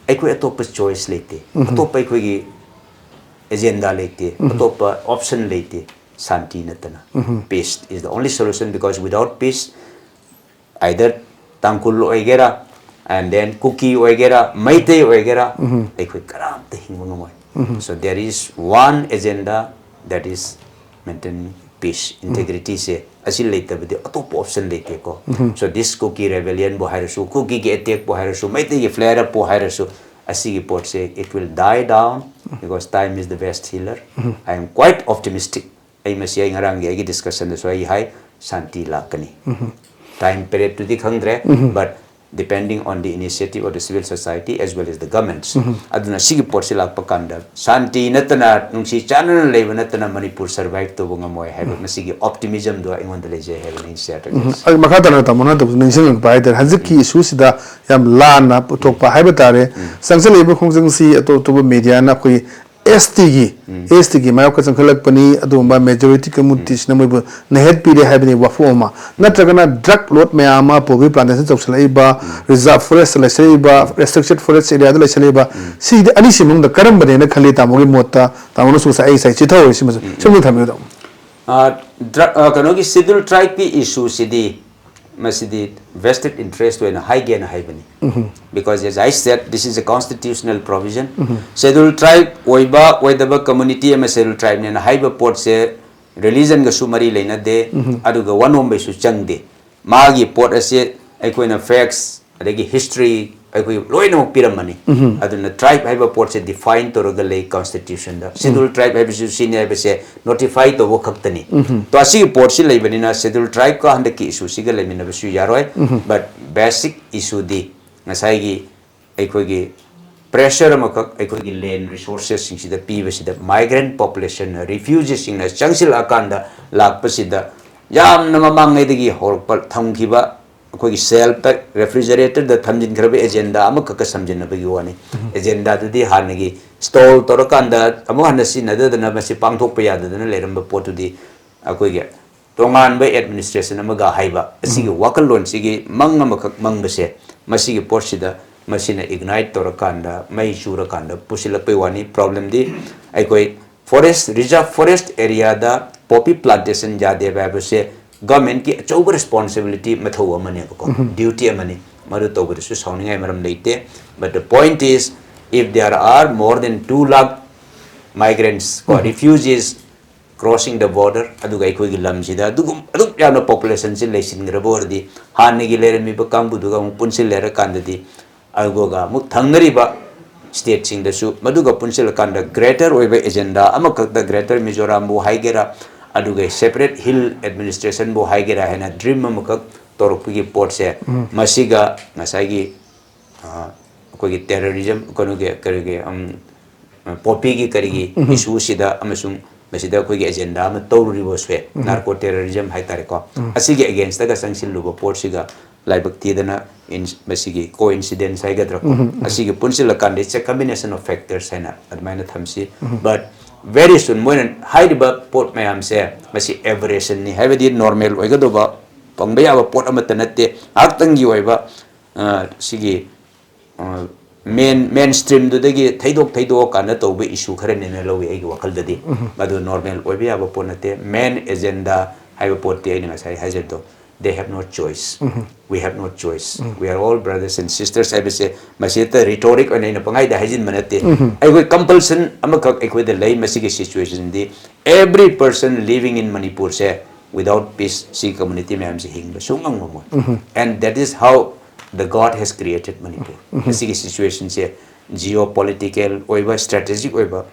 ꯑꯩꯈꯣꯏ ꯑꯇꯣꯞꯄ choice ꯂꯩꯇꯦ, ꯑꯇꯣꯞꯄ ꯑꯩꯈꯣꯏꯒꯤ agenda ꯂꯩꯇꯦ, ꯑꯇꯣꯞꯄ option ꯂꯩꯇꯦ, ꯁꯥꯟꯇꯤ ꯅꯠꯇꯅ꯫ Peace is the only solution, because without peace, either ꯇꯥꯡꯈꯨꯜ ꯑꯣꯏꯒꯦꯔꯥ, and then ꯀꯨꯀꯤ ꯑꯣꯏꯒꯦꯔꯥ, ꯃꯩꯇꯩ ꯑꯣꯏꯒꯦꯔꯥ, ꯑꯩꯈꯣꯏ ꯀꯅꯥꯝꯇ ꯍꯤꯡꯕ ꯉꯝꯃꯣꯏ꯫ So there is one agenda, that is maintaining peace, integrityꯁꯦ, ꯑꯁꯤ ꯂꯩꯇꯕꯗꯤ ꯑꯇꯣꯞꯄ option ꯂꯩꯇꯦꯀꯣ꯫ So this Kuki rebellionꯕꯨ ꯍꯥꯏꯔꯁꯨ, ꯀꯨꯀꯤꯒꯤ attackꯄꯨ ꯍꯥꯏꯔꯁꯨ, ꯃꯩꯇꯩꯒꯤ flare-upꯄꯨ ꯍꯥꯏꯔꯁꯨ, ꯑꯁꯤꯒꯤ ꯄꯣꯠꯁꯦ, it will die down, because time is the best healer. I am quite optimistic. ꯑꯩ ꯃꯁꯤ ꯑꯩ ꯉꯔꯥꯡꯒꯤ ꯑꯩꯒꯤ discussionꯗꯁꯨ ꯑꯩ ꯍꯥꯏ, ꯁꯥꯟꯇꯤ ꯂꯥꯛꯀꯅꯤ꯫ Time periodꯇꯨꯗꯤ ꯈꯪꯗ꯭ꯔꯦ, but depending on the initiative of the civil society as well as the governments. ꯑꯗꯨꯅ ꯁꯤꯒꯤ ꯄꯣꯠꯁꯤ ꯂꯥꯛꯄ ꯀꯥꯟꯗ ꯁꯥꯟꯇꯤ ꯅꯠꯇꯅ, ꯅꯨꯡꯁꯤ ꯆꯥꯟꯅꯅ ꯂꯩꯕ ꯅꯠꯇꯅ ꯃꯅꯤꯄꯨꯔ survive ꯇꯧꯕ ꯉꯝꯃꯣꯏ ꯍꯥꯏꯕ ꯃꯁꯤꯒꯤ optimismꯗꯣ ꯑꯩꯉꯣꯟꯗ ꯂꯩꯖꯩ ꯍꯥꯏꯕꯅꯤ꯫ ꯎꯝ, ꯑꯩ ꯃꯈꯥ ꯇꯥꯅ ꯇꯥꯃꯣꯅ ꯇꯧꯕꯁꯨ ꯅꯤꯡꯁꯤꯡꯉꯛꯄ ꯍꯥꯏꯇꯥꯔꯦ, ꯍꯧꯖꯤꯛꯀꯤ issueꯁꯤꯗ ꯌꯥꯝ ꯂꯥꯟꯅ ꯄꯨꯊꯣꯛꯄ ꯍꯥꯏꯕ ꯇꯥꯔꯦ, ꯆꯪꯁꯤꯜꯂꯛꯏꯕ ꯈꯣꯡꯖꯪꯁꯤ ꯑꯇꯣꯞ ꯑꯇꯣꯞꯄ mediaꯅ ꯑꯩꯈꯣꯏ STꯒꯤ, STꯒꯤ ꯃꯥꯌꯣꯛꯇ ꯆꯪꯈꯠꯂꯛꯄꯅꯤ, ꯑꯗꯨꯒꯨꯝꯕ majority communityꯁꯤꯅ ꯃꯣꯏꯕꯨ ꯅꯩꯍꯠꯄꯤꯔꯦ ꯍꯥꯏꯕꯅꯤ ꯋꯥꯐꯝ ꯑꯃ, ꯅꯠꯇ꯭ꯔꯒꯅ drug lord ꯃꯌꯥꯝ ꯑꯃ poppy plantation ꯇꯧꯁꯤꯜꯂꯛꯏꯕ, reserve forest ꯂꯩꯁꯤꯜꯂꯛꯏꯕ, restricted forest areaꯗ ꯂꯩꯁꯤꯜꯂꯛꯏꯕ, ꯁꯤꯗꯤ ꯑꯅꯤꯁꯤ ꯃꯅꯨꯡꯗ ꯀꯔꯝꯕꯅꯦꯅ ꯈꯜꯂꯤ ꯇꯥꯃꯣꯒꯤ ꯃꯣꯠꯇ? ꯇꯥꯃꯣꯅꯁꯨ ꯉꯁꯥꯏ ꯑꯩ ꯉꯁꯥꯏ ꯆꯤꯊꯍꯧꯔꯦ, ꯁꯤꯃꯁꯨ ꯁꯨꯝ ꯊꯝꯕꯤꯌꯨ ꯇꯥꯃꯣ꯫ ꯑ, ꯗ꯭ꯔ-, ꯑ, ꯀꯩꯅꯣꯒꯤ Scheduled Tribeꯀꯤ issueꯁꯤꯗꯤ ꯃꯁꯤꯗꯤ vested interest ꯑꯣꯏꯅ ꯍꯥꯏꯒꯦꯅ ꯍꯥꯏꯕꯅꯤ꯫ Because as I said, this is a constitutional provision. Scheduled Tribe ꯑꯣꯏꯕ ꯑꯣꯏꯗꯕ community ꯑꯃ Scheduled Tribeꯅꯦꯅ ꯍꯥꯏꯕ ꯄꯣꯠꯁꯦ religionꯒꯁꯨ ꯃꯔꯤ ꯂꯩꯅꯗꯦ, ꯑꯗꯨꯒ ꯋꯥꯅꯣꯝꯕꯩꯁꯨ ꯆꯪꯗꯦ꯫ ꯃꯥꯒꯤ ꯄꯣꯠ ꯑꯁꯤ ꯑꯩꯈꯣꯏꯅ facts ꯑꯗꯒꯤ history ꯑꯩꯈꯣꯏ ꯂꯣꯏꯅꯃꯛ ꯄꯤꯔꯝꯃꯅꯤ꯫ ꯑꯗꯨꯅ tribe ꯍꯥꯏꯕ ꯄꯣꯠꯁꯦ define ꯇꯧꯔꯒ ꯂꯩ constitutionꯗ꯫ Scheduled tribe ꯍꯥꯏꯕꯁꯤꯁꯨ ꯁꯤꯅꯤ ꯍꯥꯏꯕꯁꯦ notify ꯇꯧꯕ ꯈꯛꯇꯅꯤ꯫ ꯇꯣ ꯑꯁꯤꯒꯤ ꯄꯣꯠꯁꯤ ꯂꯩꯕꯅꯤꯅ Scheduled tribeꯀ ꯍꯟꯗꯛꯀꯤ issueꯁꯤꯒ ꯂꯩꯃꯤꯟꯅꯕꯁꯨ ꯌꯥꯔꯣꯏ꯫ But basic issueꯗꯤ ꯉꯁꯥꯏꯒꯤ ꯑꯩꯈꯣꯏꯒꯤ pressure ꯑꯃꯈꯛ ꯑꯩꯈꯣꯏꯒꯤ land resourcesꯁꯤꯡꯁꯤꯗ ꯄꯤꯕꯁꯤꯗ migrant population, refugeesꯁꯤꯡꯅ ꯆꯪꯁꯤꯜꯂꯛꯑꯀꯥꯟꯗ ꯂꯥꯛꯄꯁꯤꯗ ꯌꯥꯝꯅ ꯃꯃꯥꯡꯉꯩꯗꯒꯤ ꯍꯧꯔꯛꯄ ꯊꯝꯈꯤꯕ ꯑꯩꯈꯣꯏꯒꯤ shelfꯇ refrigeratorꯗ ꯊꯝꯖꯤꯟꯈ꯭ꯔꯕ agenda ꯑꯃꯈꯛꯀ ꯁꯝꯖꯤꯟꯅꯕꯒꯤ ꯋꯥꯅꯤ꯫ Agendaꯗꯨꯗꯤ ꯍꯥꯟꯅꯒꯤ stall ꯇꯧꯔꯀꯥꯟꯗ ꯑꯃꯨꯛ ꯍꯟꯅ ꯁꯤꯖꯤꯟꯅꯗꯗꯅ ꯃꯁꯤ ꯄꯥꯡꯊꯣꯛꯄ ꯌꯥꯗꯗꯅ ꯂꯩꯔꯝꯕ ꯄꯣꯠꯇꯨꯗꯤ ꯑꯩꯈꯣꯏꯒꯤ ꯇꯣꯉꯥꯟꯕ administration ꯑꯃꯒ ꯍꯥꯏꯕ ꯑꯁꯤꯒꯤ ꯋꯥꯈꯜꯂꯣꯟꯁꯤꯒꯤ ꯃꯪ ꯑꯃꯈꯛ ꯃꯪꯕꯁꯦ ꯃꯁꯤꯒꯤ ꯄꯣꯠꯁꯤꯗ ꯃꯁꯤꯅ ignite ꯇꯧꯔꯀꯥꯟꯗ ꯃꯩ ꯆꯨꯔꯀꯥꯟꯗ ꯄꯨꯁꯤꯜꯂꯛꯄꯩ ꯋꯥꯅꯤ꯫ Problemꯗꯤ ꯑꯩꯈꯣꯏ forest, reserve forest areaꯗ poppy plantation ꯌꯥꯗꯦꯕ ꯍꯥꯏꯕꯁꯦ governmentꯀꯤ ꯑꯆꯧꯕ responsibility, ꯃꯊꯧ ꯑꯃꯅꯦꯕꯀꯣ, duty ꯑꯃꯅꯤ꯫ ꯃꯗꯨ ꯇꯧꯕꯗꯁꯨ ꯁꯥꯎꯅꯤꯡꯉꯥꯏ ꯃꯔꯝ ꯂꯩꯇꯦ꯫ But the point is, if there are more than two lakh migrants ꯀꯣ, refugees crossing the border, ꯑꯗꯨꯒ ꯑꯩꯈꯣꯏꯒꯤ ꯂꯝꯁꯤꯗ ꯑꯗꯨꯒꯨꯝ ꯑꯗꯨꯛ ꯌꯥꯝꯅ populationꯁꯤ ꯂꯩꯁꯤꯟꯈ꯭ꯔꯕ ꯑꯣꯏꯔꯗꯤ ꯍꯥꯟꯅꯒꯤ ꯂꯩꯔꯝꯃꯤꯕ ꯀꯥꯡꯕꯨꯗꯨꯒ ꯑꯃꯨꯛ ꯄꯨꯟꯁꯤꯜꯂꯦꯔꯀꯥꯟꯗꯗꯤ ꯑꯗꯨꯒ ꯑꯃꯨꯛ ꯊꯪꯅꯔꯤꯕ stateꯁꯤꯡꯗꯁꯨ ꯃꯗꯨꯒ ꯄꯨꯟꯁꯤꯜꯂꯀꯥꯟꯗ greater ꯑꯣꯏꯕ agenda ꯑꯃꯈꯛꯇ Greater Mizoramꯕꯨ ꯍꯥꯏꯒꯦꯔꯥ, ꯑꯗꯨꯒ separate hill administrationꯕꯨ ꯍꯥꯏꯒꯦꯔꯥ ꯍꯥꯏꯅ dream ꯑꯃꯈꯛ ꯇꯧꯔꯛꯄꯒꯤ ꯄꯣꯠꯁꯦ, ꯃꯁꯤꯒ ꯉꯁꯥꯏꯒꯤ ꯑ, ꯑꯩꯈꯣꯏꯒꯤ terrorism, ꯀꯩꯅꯣꯒꯤ, ꯀꯔꯤꯒꯤ, ꯎꯝ, poppyꯒꯤ ꯀꯔꯤꯒꯤ issueꯁꯤꯗ ꯑꯃꯁꯨꯡ ꯃꯁꯤꯗ ꯑꯩꯈꯣꯏꯒꯤ agenda ꯑꯃ ꯇꯧꯔꯨꯔꯤꯕꯁꯦ, narco terrorism ꯍꯥꯏꯇꯥꯔꯦꯀꯣ, ꯑꯁꯤꯒꯤ againstꯇꯒ ꯆꯪꯁꯤꯜꯂꯨꯕ ꯄꯣꯠꯁꯤꯒ ꯂꯥꯏꯕꯛ ꯊꯤꯗꯅ ins-, ꯃꯁꯤꯒꯤ coincidence ꯍꯥꯏꯒꯗ꯭ꯔꯥꯀꯣ, ꯑꯁꯤꯒꯤ ꯄꯨꯟꯁꯤꯜꯂꯀꯥꯟꯗ it's a combination of factors ꯍꯥꯏꯅ ꯑꯗꯨꯃꯥꯏꯅ ꯊꯝꯁꯤ꯫ But very soon ꯃꯣꯏꯅ ꯍꯥꯏꯔꯤꯕ ꯄꯣꯠ ꯃꯌꯥꯝꯁꯦ ꯃꯁꯤ aberrationꯅꯤ, ꯍꯥꯏꯕꯗꯤ normal ꯑꯣꯏꯒꯗꯧꯕ, ꯐꯪꯕ ꯌꯥꯕ ꯄꯣꯠ ꯑꯃꯠꯇ ꯅꯠꯇꯦ꯫ ꯉꯥꯏꯍꯥꯛꯇꯪꯒꯤ ꯑꯣꯏꯕ, ꯑ, ꯁꯤꯒꯤ main, mainstreamꯗꯨꯗꯒꯤ ꯊꯩꯗꯣꯛ ꯊꯩꯗꯣꯛꯑꯀꯥꯟꯗ ꯇꯧꯕ issue ꯈꯔꯅꯦꯅ ꯂꯧꯏ ꯑꯩꯒꯤ ꯋꯥꯈꯜꯗꯗꯤ꯫ ꯃꯗꯨ normal ꯑꯣꯏꯕ ꯌꯥꯕ ꯄꯣꯠ ꯅꯠꯇꯦ꯫ Main agenda ꯍꯥꯏꯕ ꯄꯣꯠꯇꯤ ꯑꯩꯅ ꯉꯁꯥꯏ ꯍꯥꯏꯖꯕꯗꯣ, they have no choice, we have no choice, we are all brothers and sisters ꯍꯥꯏꯕꯁꯦ ꯃꯁꯤ ꯍꯦꯛꯇ rhetoric ꯑꯣꯏꯅ ꯑꯩꯅ ꯄꯪꯍꯥꯏꯗ ꯍꯥꯏꯖꯤꯟꯕ ꯅꯠꯇꯦ꯫ ꯑꯩꯈꯣꯏ compulsion ꯑꯃꯈꯛ ꯑꯩꯈꯣꯏꯗ ꯂꯩ꯫ ꯃꯁꯤꯒꯤ situationꯗꯤ every person living in ꯃꯅꯤꯄꯨꯔꯁꯦ Without peace, ꯁꯤ community ꯃꯌꯥꯝꯁꯦ ꯍꯤꯡꯕ ꯁꯨꯡꯉꯝ ꯉꯝꯃꯣꯏ꯫ And that is how the God has created Manipur. ꯃꯁꯤꯒꯤ situationꯁꯦ geopolitical ꯑꯣꯏꯕ, strategic ꯑꯣꯏꯕ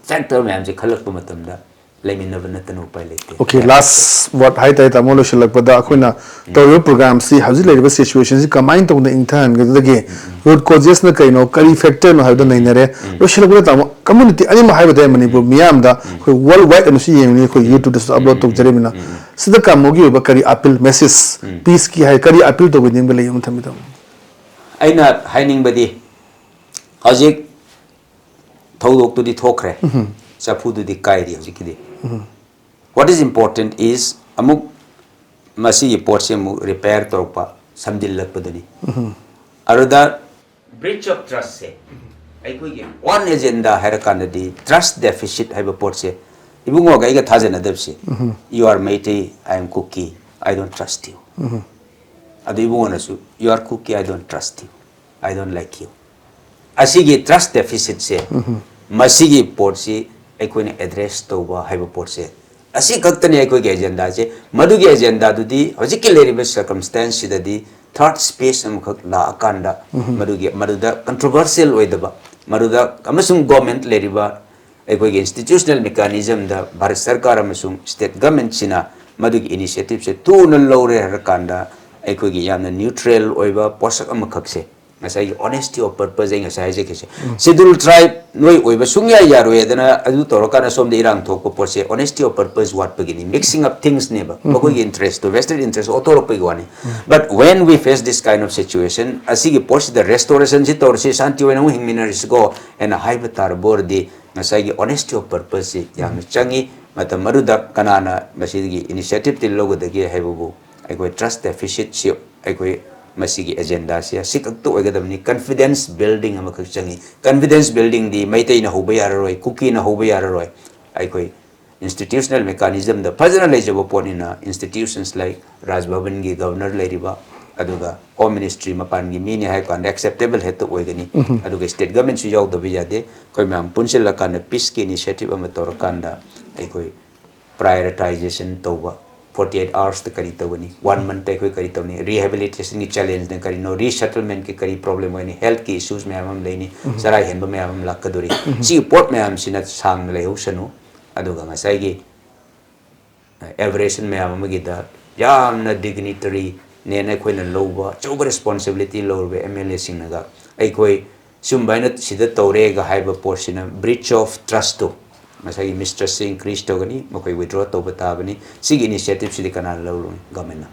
factor ꯃꯌꯥꯝꯁꯦ ꯈꯜꯂꯛꯄ ꯃꯇꯝꯗ ꯂꯩꯃꯤꯟꯅꯕ ꯅꯠꯇꯅ ꯎꯄꯥꯏ ꯂꯩꯇꯦ꯫ Okay, last word ꯍꯥꯏꯇꯥꯔꯦ ꯇꯥꯃꯣ, ꯂꯣꯏꯁꯤꯜꯂꯛꯄꯗ ꯑꯩꯈꯣꯏꯅ ꯇꯧꯔꯤꯕ programꯁꯤ ꯍꯧꯖꯤꯛ ꯂꯩꯔꯤꯕ situationꯁꯤ ꯀꯃꯥꯏꯅ ꯇꯧꯗꯅ ꯏꯪꯊꯍꯟꯒꯗꯒꯦ, root causesꯅ ꯀꯩꯅꯣ, ꯀꯔꯤ factorꯅꯣ ꯍꯥꯏꯕꯗꯣ ꯅꯩꯅꯔꯦ꯫ ꯂꯣꯏꯁꯤꯜꯂꯛꯄꯗ ꯇꯥꯃꯣ, community ꯑꯅꯤꯃꯛ ꯍꯥꯏꯕ ꯇꯥꯏ, ꯃꯅꯤꯄꯨꯔ ꯃꯤꯌꯥꯝꯗ ꯑꯩꯈꯣꯏ worldwide ꯑꯃꯁꯨ ꯌꯦꯡꯉꯤ, ꯑꯩꯈꯣꯏ YouTubeꯇꯁꯨ upload ꯇꯧꯖꯔꯤꯕꯅꯤꯅ, ꯁꯤꯗ ꯇꯥꯃꯣꯒꯤ ꯑꯣꯏꯕ ꯀꯔꯤ appeal, message, peaceꯀꯤ ꯍꯥꯏ ꯀꯔꯤ appeal ꯇꯧꯕꯤꯅꯤꯡꯕ ꯂꯩ ꯑꯃ ꯊꯝꯕꯤꯔꯝꯃꯨ꯫ ꯑꯩꯅ ꯍꯥꯏꯅꯤꯡꯕꯗꯤ, ꯍꯧꯖꯤꯛ ꯊꯧꯗꯣꯛꯇꯨꯗꯤ ꯊꯣꯛꯈ꯭ꯔꯦ, ꯆꯐꯨꯗꯨꯗꯤ ꯀꯥꯏꯔꯤ ꯍꯧꯖꯤꯛꯀꯤꯗꯤ꯫ What is important is ꯑꯃꯨꯛ ꯃꯁꯤꯒꯤ ꯄꯣꯠꯁꯤ ꯑꯃꯨꯛ repair ꯇꯧꯔꯛꯄ, ꯁꯝꯖꯤꯜꯂꯛꯄꯗꯨꯅꯤ꯫ ꯑꯗꯨꯗ breach of trustꯁꯦ ꯑꯩꯈꯣꯏꯒꯤ one agenda ꯍꯥꯏꯔꯀꯥꯟꯗꯗꯤ trust deficit ꯍꯥꯏꯕ ꯄꯣꯠꯁꯦ, ꯏꯕꯨꯡꯉꯣꯒ ꯑꯩꯒ ꯊꯥꯖꯅꯗꯕꯁꯦ, "You are Meitei, I am Kuki, I don't trust you." ꯑꯗꯨ ꯏꯕꯨꯡꯉꯣꯅꯁꯨ, "You are Kuki, I don't trust you, I don't like you." ꯑꯁꯤꯒꯤ trust deficitꯁꯦ, ꯃꯁꯤꯒꯤ ꯄꯣꯠꯁꯤ ꯑꯩꯈꯣꯏꯅ address ꯇꯧꯕ ꯍꯥꯏꯕ ꯄꯣꯠꯁꯦ, ꯑꯁꯤ ꯈꯛꯇꯅꯤ ꯑꯩꯈꯣꯏꯒꯤ agendaꯁꯦ꯫ ꯃꯗꯨꯒꯤ agendaꯗꯨꯗꯤ ꯍꯧꯖꯤꯛꯀꯤ ꯂꯩꯔꯤꯕ circumstanceꯁꯤꯗꯗꯤ third space ꯑꯃꯈꯛ ꯂꯥꯛꯑꯀꯥꯟꯗ, ꯃꯗꯨꯒꯤ, ꯃꯗꯨꯗ controversial ꯑꯣꯏꯗꯕ, ꯃꯗꯨꯗ ꯑꯃꯁꯨꯡ government ꯂꯩꯔꯤꯕ ꯑꯩꯈꯣꯏꯒꯤ institutional mechanismꯗ ꯚꯥꯔꯠ ꯁꯔꯀꯥꯔ ꯑꯃꯁꯨꯡ state governmentꯁꯤꯅ ꯃꯗꯨꯒꯤ initiativeꯁꯦ ꯊꯨꯅ ꯂꯧꯔꯦ ꯍꯥꯏꯔꯀꯥꯟꯗ, ꯑꯩꯈꯣꯏꯒꯤ ꯌꯥꯝꯅ neutral ꯑꯣꯏꯕ ꯄꯣꯠꯁꯛ ꯑꯃꯈꯛꯁꯦ, ꯉꯁꯥꯏꯒꯤ honesty of purpose ꯑꯩ ꯉꯁꯥꯏ ꯍꯥꯏꯖꯈꯤꯁꯦ, schedule tribe ꯅꯣꯏ ꯑꯣꯏꯕ ꯁꯨꯡꯌꯥ ꯌꯥꯔꯣꯏ ꯍꯥꯏꯗꯅ ꯑꯗꯨ ꯇꯧꯔꯀꯥꯟꯗ ꯁꯣꯝꯗ ꯏꯔꯥꯡ ꯊꯣꯛꯄ ꯄꯣꯠꯁꯦ honesty of purpose ꯋꯥꯠꯄꯒꯤꯅꯤ, mixing up thingsꯅꯦꯕ, ꯃꯈꯣꯏꯒꯤ interestꯇꯣ, vested interest ꯑꯣꯠꯊꯣꯔꯛꯄꯒꯤ ꯋꯥꯅꯤ꯫ But when we face this kind of situation, ꯑꯁꯤꯒꯤ ꯄꯣꯠꯁꯤꯗ restorationꯁꯤ ꯇꯧꯔꯁꯤ, ꯁꯥꯟꯇꯤ ꯑꯣꯏꯅ ꯑꯃꯨꯛ ꯍꯤꯡꯃꯤꯟꯅꯔꯁꯤꯀꯣ ꯍꯥꯏꯅ ꯍꯥꯏꯕ ꯇꯥꯔꯕ ꯑꯣꯏꯔꯗꯤ, ꯉꯁꯥꯏꯒꯤ honesty of purposeꯁꯤ ꯌꯥꯝꯅ ꯆꯪꯉꯤ꯫ ꯃꯇꯝ ꯑꯗꯨꯗ ꯀꯅꯥꯅ ꯃꯁꯤꯒꯤ initiativeꯇꯤ ꯂꯧꯒꯗꯒꯦ ꯍꯥꯏꯕꯕꯨ, ꯑꯩꯈꯣꯏ trust deficitꯁꯤ, ꯑꯩꯈꯣꯏ ꯃꯁꯤꯒꯤ agendaꯁꯤ ꯑꯁꯤꯈꯛꯇ ꯑꯣꯏꯒꯗꯕꯅꯤ꯫ Confidence building ꯑꯃꯈꯛ ꯆꯪꯉꯤ꯫ Confidence buildingꯗꯤ ꯃꯩꯇꯩꯅ ꯍꯧꯕ ꯌꯥꯔꯔꯣꯏ, ꯀꯨꯀꯤꯅ ꯍꯧꯕ ꯌꯥꯔꯔꯣꯏ꯫ ꯑꯩꯈꯣꯏ institutional mechanismꯗ ꯐꯖꯅ ꯂꯩꯖꯕ ꯄꯣꯠꯅꯤꯅ, institutions like ꯔꯥꯖ ꯚꯕꯟꯒꯤ governor ꯂꯩꯔꯤꯕ, ꯑꯗꯨꯒ home ministry ꯃꯄꯥꯟꯒꯤ ꯃꯤꯅꯤ ꯍꯥꯏꯕ ꯀꯥꯟꯗ acceptable ꯍꯦꯛꯇ ꯑꯣꯏꯒꯅꯤ꯫ ꯑꯗꯨꯒ state governmentꯁꯨ ꯌꯥꯎꯗꯕ ꯌꯥꯗꯦ꯫ ꯑꯩꯈꯣꯏ ꯃꯌꯥꯝ ꯄꯨꯟꯁꯤꯜꯂꯀꯥꯟꯗ peaceꯀꯤ initiative ꯑꯃ ꯇꯧꯔꯀꯥꯟꯗ ꯑꯩꯈꯣꯏ prioritization ꯇꯧꯕ, forty eight hours ꯀꯔꯤ ꯇꯧꯒꯅꯤ, one month ꯑꯩꯈꯣꯏ ꯀꯔꯤ ꯇꯧꯅꯤ, rehabilitation ꯒꯤ challenge ꯅ ꯀꯔꯤꯅꯣ, resettlement ꯀꯤ ꯀꯔꯤ problem ꯑꯣꯏꯅꯤ, health ꯀꯤ issues ꯃꯌꯥꯝ ꯑꯃ ꯂꯩꯅꯤ, ꯆꯔꯥ ꯍꯦꯟꯕ ꯃꯌꯥꯝ ꯑꯃ ꯂꯥꯛꯀꯗꯣꯔꯤ꯫ ꯁꯤꯒꯤ ꯄꯣꯠ ꯃꯌꯥꯝꯁꯤꯅ ꯁꯥꯡꯅ ꯂꯩꯍꯧꯁꯅꯨ꯫ ꯑꯗꯨꯒ ꯉꯁꯥꯏꯒꯤ ꯑꯦꯕꯔꯦꯁꯟ ꯃꯌꯥꯝ ꯑꯃꯒꯤꯗ ꯌꯥꯝꯅ ꯗꯤꯒꯅꯤꯇꯔꯤ ꯅꯦꯅ ꯑꯩꯈꯣꯏꯅ ꯂꯧꯕ ꯑꯆꯧꯕ ꯔꯦꯁꯄꯣꯟꯁꯤꯕꯤꯂꯤꯇꯤ ꯂꯧꯔꯤꯕ ꯑꯦꯝ ꯑꯦꯜ ꯑꯦꯁꯤꯡꯅꯒ ꯑꯩꯈꯣꯏ ꯁꯨꯝꯕ ꯍꯥꯏꯅ ꯁꯤꯗ ꯇꯧꯔꯦꯒ ꯍꯥꯏꯕ ꯄꯣꯠꯁꯤꯅ breach of trust ꯇꯣ ꯉꯁꯥꯏꯒꯤ ꯃꯤꯁꯇ꯭ꯔꯁꯁꯤ ꯏꯟꯀ꯭ꯔꯤꯖ ꯇꯧꯒꯅꯤ, ꯃꯈꯣꯏ ꯋꯤꯗ꯭ꯔꯣ ꯇꯧꯕ ꯇꯥꯕꯅꯤ꯫ ꯁꯤꯒꯤ ꯏꯅꯤꯁꯤꯌꯦꯇꯤꯚꯁꯤꯗꯤ ꯀꯅꯥꯅ ꯂꯧꯔꯨꯅꯤ? ꯒꯚꯔꯟꯃꯦꯟꯅ꯫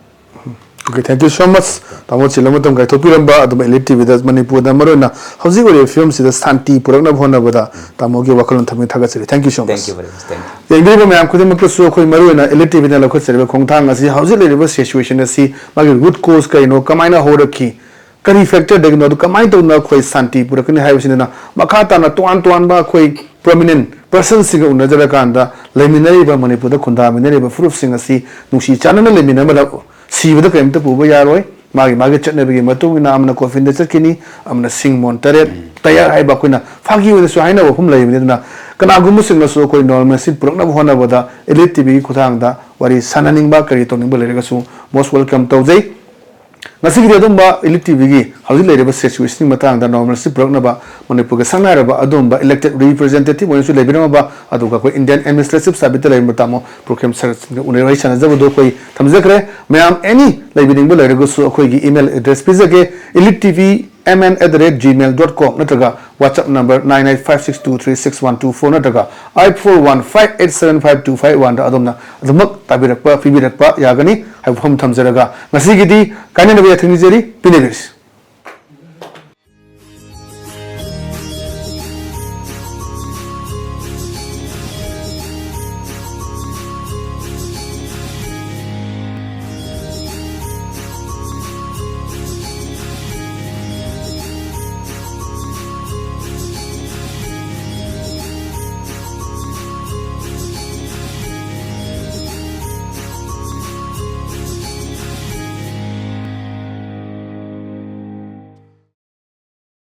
Okay, thank you so much, ꯇꯥꯃꯣ꯫ ꯆꯤꯜꯂꯕ ꯃꯇꯝ ꯀꯥꯏꯊꯣꯛꯄꯤꯔꯝꯕ, ꯑꯗꯨꯝ ꯏꯂꯤꯠ ꯇꯤꯚꯤꯗ ꯃꯅꯤꯄꯨꯔꯗ ꯃꯔꯨꯑꯣꯏꯅ ꯍꯧꯖꯤꯛ ꯑꯣꯏꯔꯤꯕ ꯐꯤꯕꯝꯁꯤꯗ ꯁꯥꯟꯇꯤ ꯄꯨꯔꯛꯅꯕ ꯍꯣꯠꯅꯕꯗ ꯇꯥꯃꯣꯒꯤ ꯋꯥꯈꯜꯂꯣꯟ ꯊꯝꯕꯒꯤ ꯊꯥꯒꯠꯆꯔꯤ꯫ Thank you so much꯫ Thank you very much. Thank you. ꯌꯦꯡꯕꯤꯔꯤꯕ ꯃꯌꯥꯝ ꯈꯨꯗꯤꯡꯃꯛꯇꯁꯨ ꯑꯩꯈꯣꯏ ꯃꯔꯨꯑꯣꯏꯅ ꯏꯂꯤꯠ ꯇꯤꯚꯤꯅ ꯂꯧꯈꯠꯆꯔꯤꯕ ꯈꯣꯡꯊꯥꯡ ꯑꯁꯤ ꯍꯧꯖꯤꯛ ꯂꯩꯔꯤꯕ ꯁꯤꯆꯨꯋꯦꯁꯟ ꯑꯁꯤ ꯃꯥꯒꯤ ꯔꯨꯠ ꯀꯣꯖ ꯀꯔꯤꯅꯣ, ꯀꯃꯥꯏꯅ ꯍꯧꯔꯛꯈꯤ, ꯀꯔꯤ ꯐꯦꯛꯇꯔꯗꯒꯤꯅꯣ, ꯑꯗꯨ ꯀꯃꯥꯏꯅ ꯇꯧꯗꯅ ꯑꯩꯈꯣꯏ ꯁꯥꯟꯇꯤ ꯄꯨꯔꯛꯀꯅꯤ ꯍꯥꯏꯕꯁꯤꯅ ꯃꯈꯥ ꯇꯥꯅ ꯇꯣꯉꯥꯟ ꯇꯣꯉꯥꯟꯕ ꯑꯩꯈꯣꯏ ꯄ꯭ꯔꯣꯃꯤꯅꯦꯟ ꯄꯔꯁꯟꯁꯤꯡꯒ ꯎꯅꯖꯔꯀꯥꯟꯗ ꯂꯩꯃꯤꯟꯅꯔꯤꯕ, ꯃꯅꯤꯄꯨꯔꯗ ꯈꯨꯟꯗꯥꯃꯤꯟꯅꯔꯤꯕ ꯐꯨꯔꯨꯞꯁꯤꯡ ꯑꯁꯤ ꯅꯨꯡꯁꯤ ꯆꯥꯟꯅꯅ ꯂꯩꯃꯤꯟꯅꯕꯗ ꯁꯤꯕꯗ ꯀꯔꯤꯝꯇ ꯄꯨꯕ ꯌꯥꯔꯣꯏ꯫ ꯃꯥꯒꯤ ꯃꯥꯒꯤ ꯆꯠꯅꯕꯤꯒꯤ ꯃꯇꯨꯡ ꯏꯟꯅ ꯑꯃꯅ ꯀꯣꯐꯤꯟꯗ ꯆꯠꯈꯤꯅꯤ, ꯑꯃꯅ ꯁꯤꯡ ꯃꯣꯟ ꯇꯔꯦꯠ, ꯇꯌꯥꯔ ꯍꯥꯏꯕ ꯑꯩꯈꯣꯏꯅ ꯐꯥꯒꯤ ꯑꯣꯏꯅꯁꯨ ꯍꯥꯏꯅꯕ ꯋꯥꯐꯝ ꯂꯩꯕꯅꯤ꯫ ꯑꯗꯨꯅ ꯀꯅꯥꯒꯨꯝꯕꯁꯤꯡꯅꯁꯨ ꯑꯩꯈꯣꯏ ꯅꯣꯔꯃꯦꯜꯁꯤ ꯄꯨꯔꯛꯅꯕ ꯍꯣꯠꯅꯕꯗ ꯏꯂꯤꯠ ꯇꯤꯚꯤꯒꯤ ꯈꯨꯠꯊꯥꯡꯗ ꯋꯥꯔꯤ ꯁꯥꯟꯅꯅꯤꯡꯕ, ꯀꯔꯤ ꯇꯧꯅꯤꯡꯕ ꯂꯩꯔꯒꯁꯨ most welcome ꯇꯧꯖꯩ꯫ ꯉꯁꯤꯒꯤꯗꯤ ꯑꯗꯨꯝꯕ ꯏꯂꯤꯠ ꯇꯤꯚꯤꯒꯤ ꯍꯧꯖꯤꯛ ꯂꯩꯔꯤꯕ ꯁꯤꯆꯨꯋꯦꯁꯟꯒꯤ ꯃꯇꯥꯡꯗ ꯅꯣꯔꯃꯦꯜꯁꯤ ꯄꯨꯔꯛꯅꯕ ꯃꯅꯤꯄꯨꯔꯒꯤ ꯁꯛꯅꯥꯏꯔꯕ ꯑꯗꯨꯝꯕ ꯏꯂꯦꯛꯇꯦꯗ ꯔꯤꯄ꯭ꯔꯖꯦꯟꯇꯦꯇꯤꯚ ꯑꯣꯏꯅꯁꯨ ꯂꯩꯕꯤꯔꯝꯃꯕ, ꯑꯗꯨꯒ ꯑꯩꯈꯣꯏ ꯏꯟꯗꯤꯌꯥꯟ ꯑꯦꯗꯃꯤꯅꯤꯁꯇ꯭ꯔꯦꯇꯤꯚ ꯁꯥꯔꯚꯤꯁꯇ ꯂꯩꯔꯤꯕ ꯇꯥꯃꯣ ꯄ꯭ꯔꯣꯀꯦꯝ ꯁꯔꯠꯁꯤꯡꯒ ꯎꯅ ꯋꯥꯔꯤ ꯁꯥꯟꯅꯖꯕꯗꯣ ꯑꯩꯈꯣꯏ ꯊꯝꯖꯈ꯭ꯔꯦ꯫ ꯃꯌꯥꯝ ꯑꯦꯅꯤ ꯂꯩꯕꯤꯅꯤꯡꯕ ꯂꯩꯔꯒꯁꯨ ꯑꯩꯈꯣꯏꯒꯤ ꯏꯃꯦꯜ ꯑꯦꯗ꯭ꯔꯦꯁ ꯄꯤꯖꯒꯦ, elite T V M N at the rate gmail dot com ꯅꯠꯇ꯭ꯔꯒ WhatsApp number nine eight five six two three six one two four ꯅꯠꯇ꯭ꯔꯒ eight four one five eight seven five two five one ꯗ ꯑꯗꯣꯝꯅ ꯑꯗꯨꯃꯛ ꯇꯥꯕꯤꯔꯛꯄ, ꯄꯤꯕꯤꯔꯛꯄ ꯌꯥꯒꯅꯤ ꯍꯥꯏꯕ ꯋꯥꯐꯝ ꯊꯝꯖꯔꯒ ꯉꯁꯤꯒꯤꯗꯤ ꯀꯥꯏꯅꯅꯕ ꯌꯥꯊꯪ ꯅꯤꯖꯔꯤ꯫ ꯄꯤꯅꯕꯤꯔꯁꯤ꯫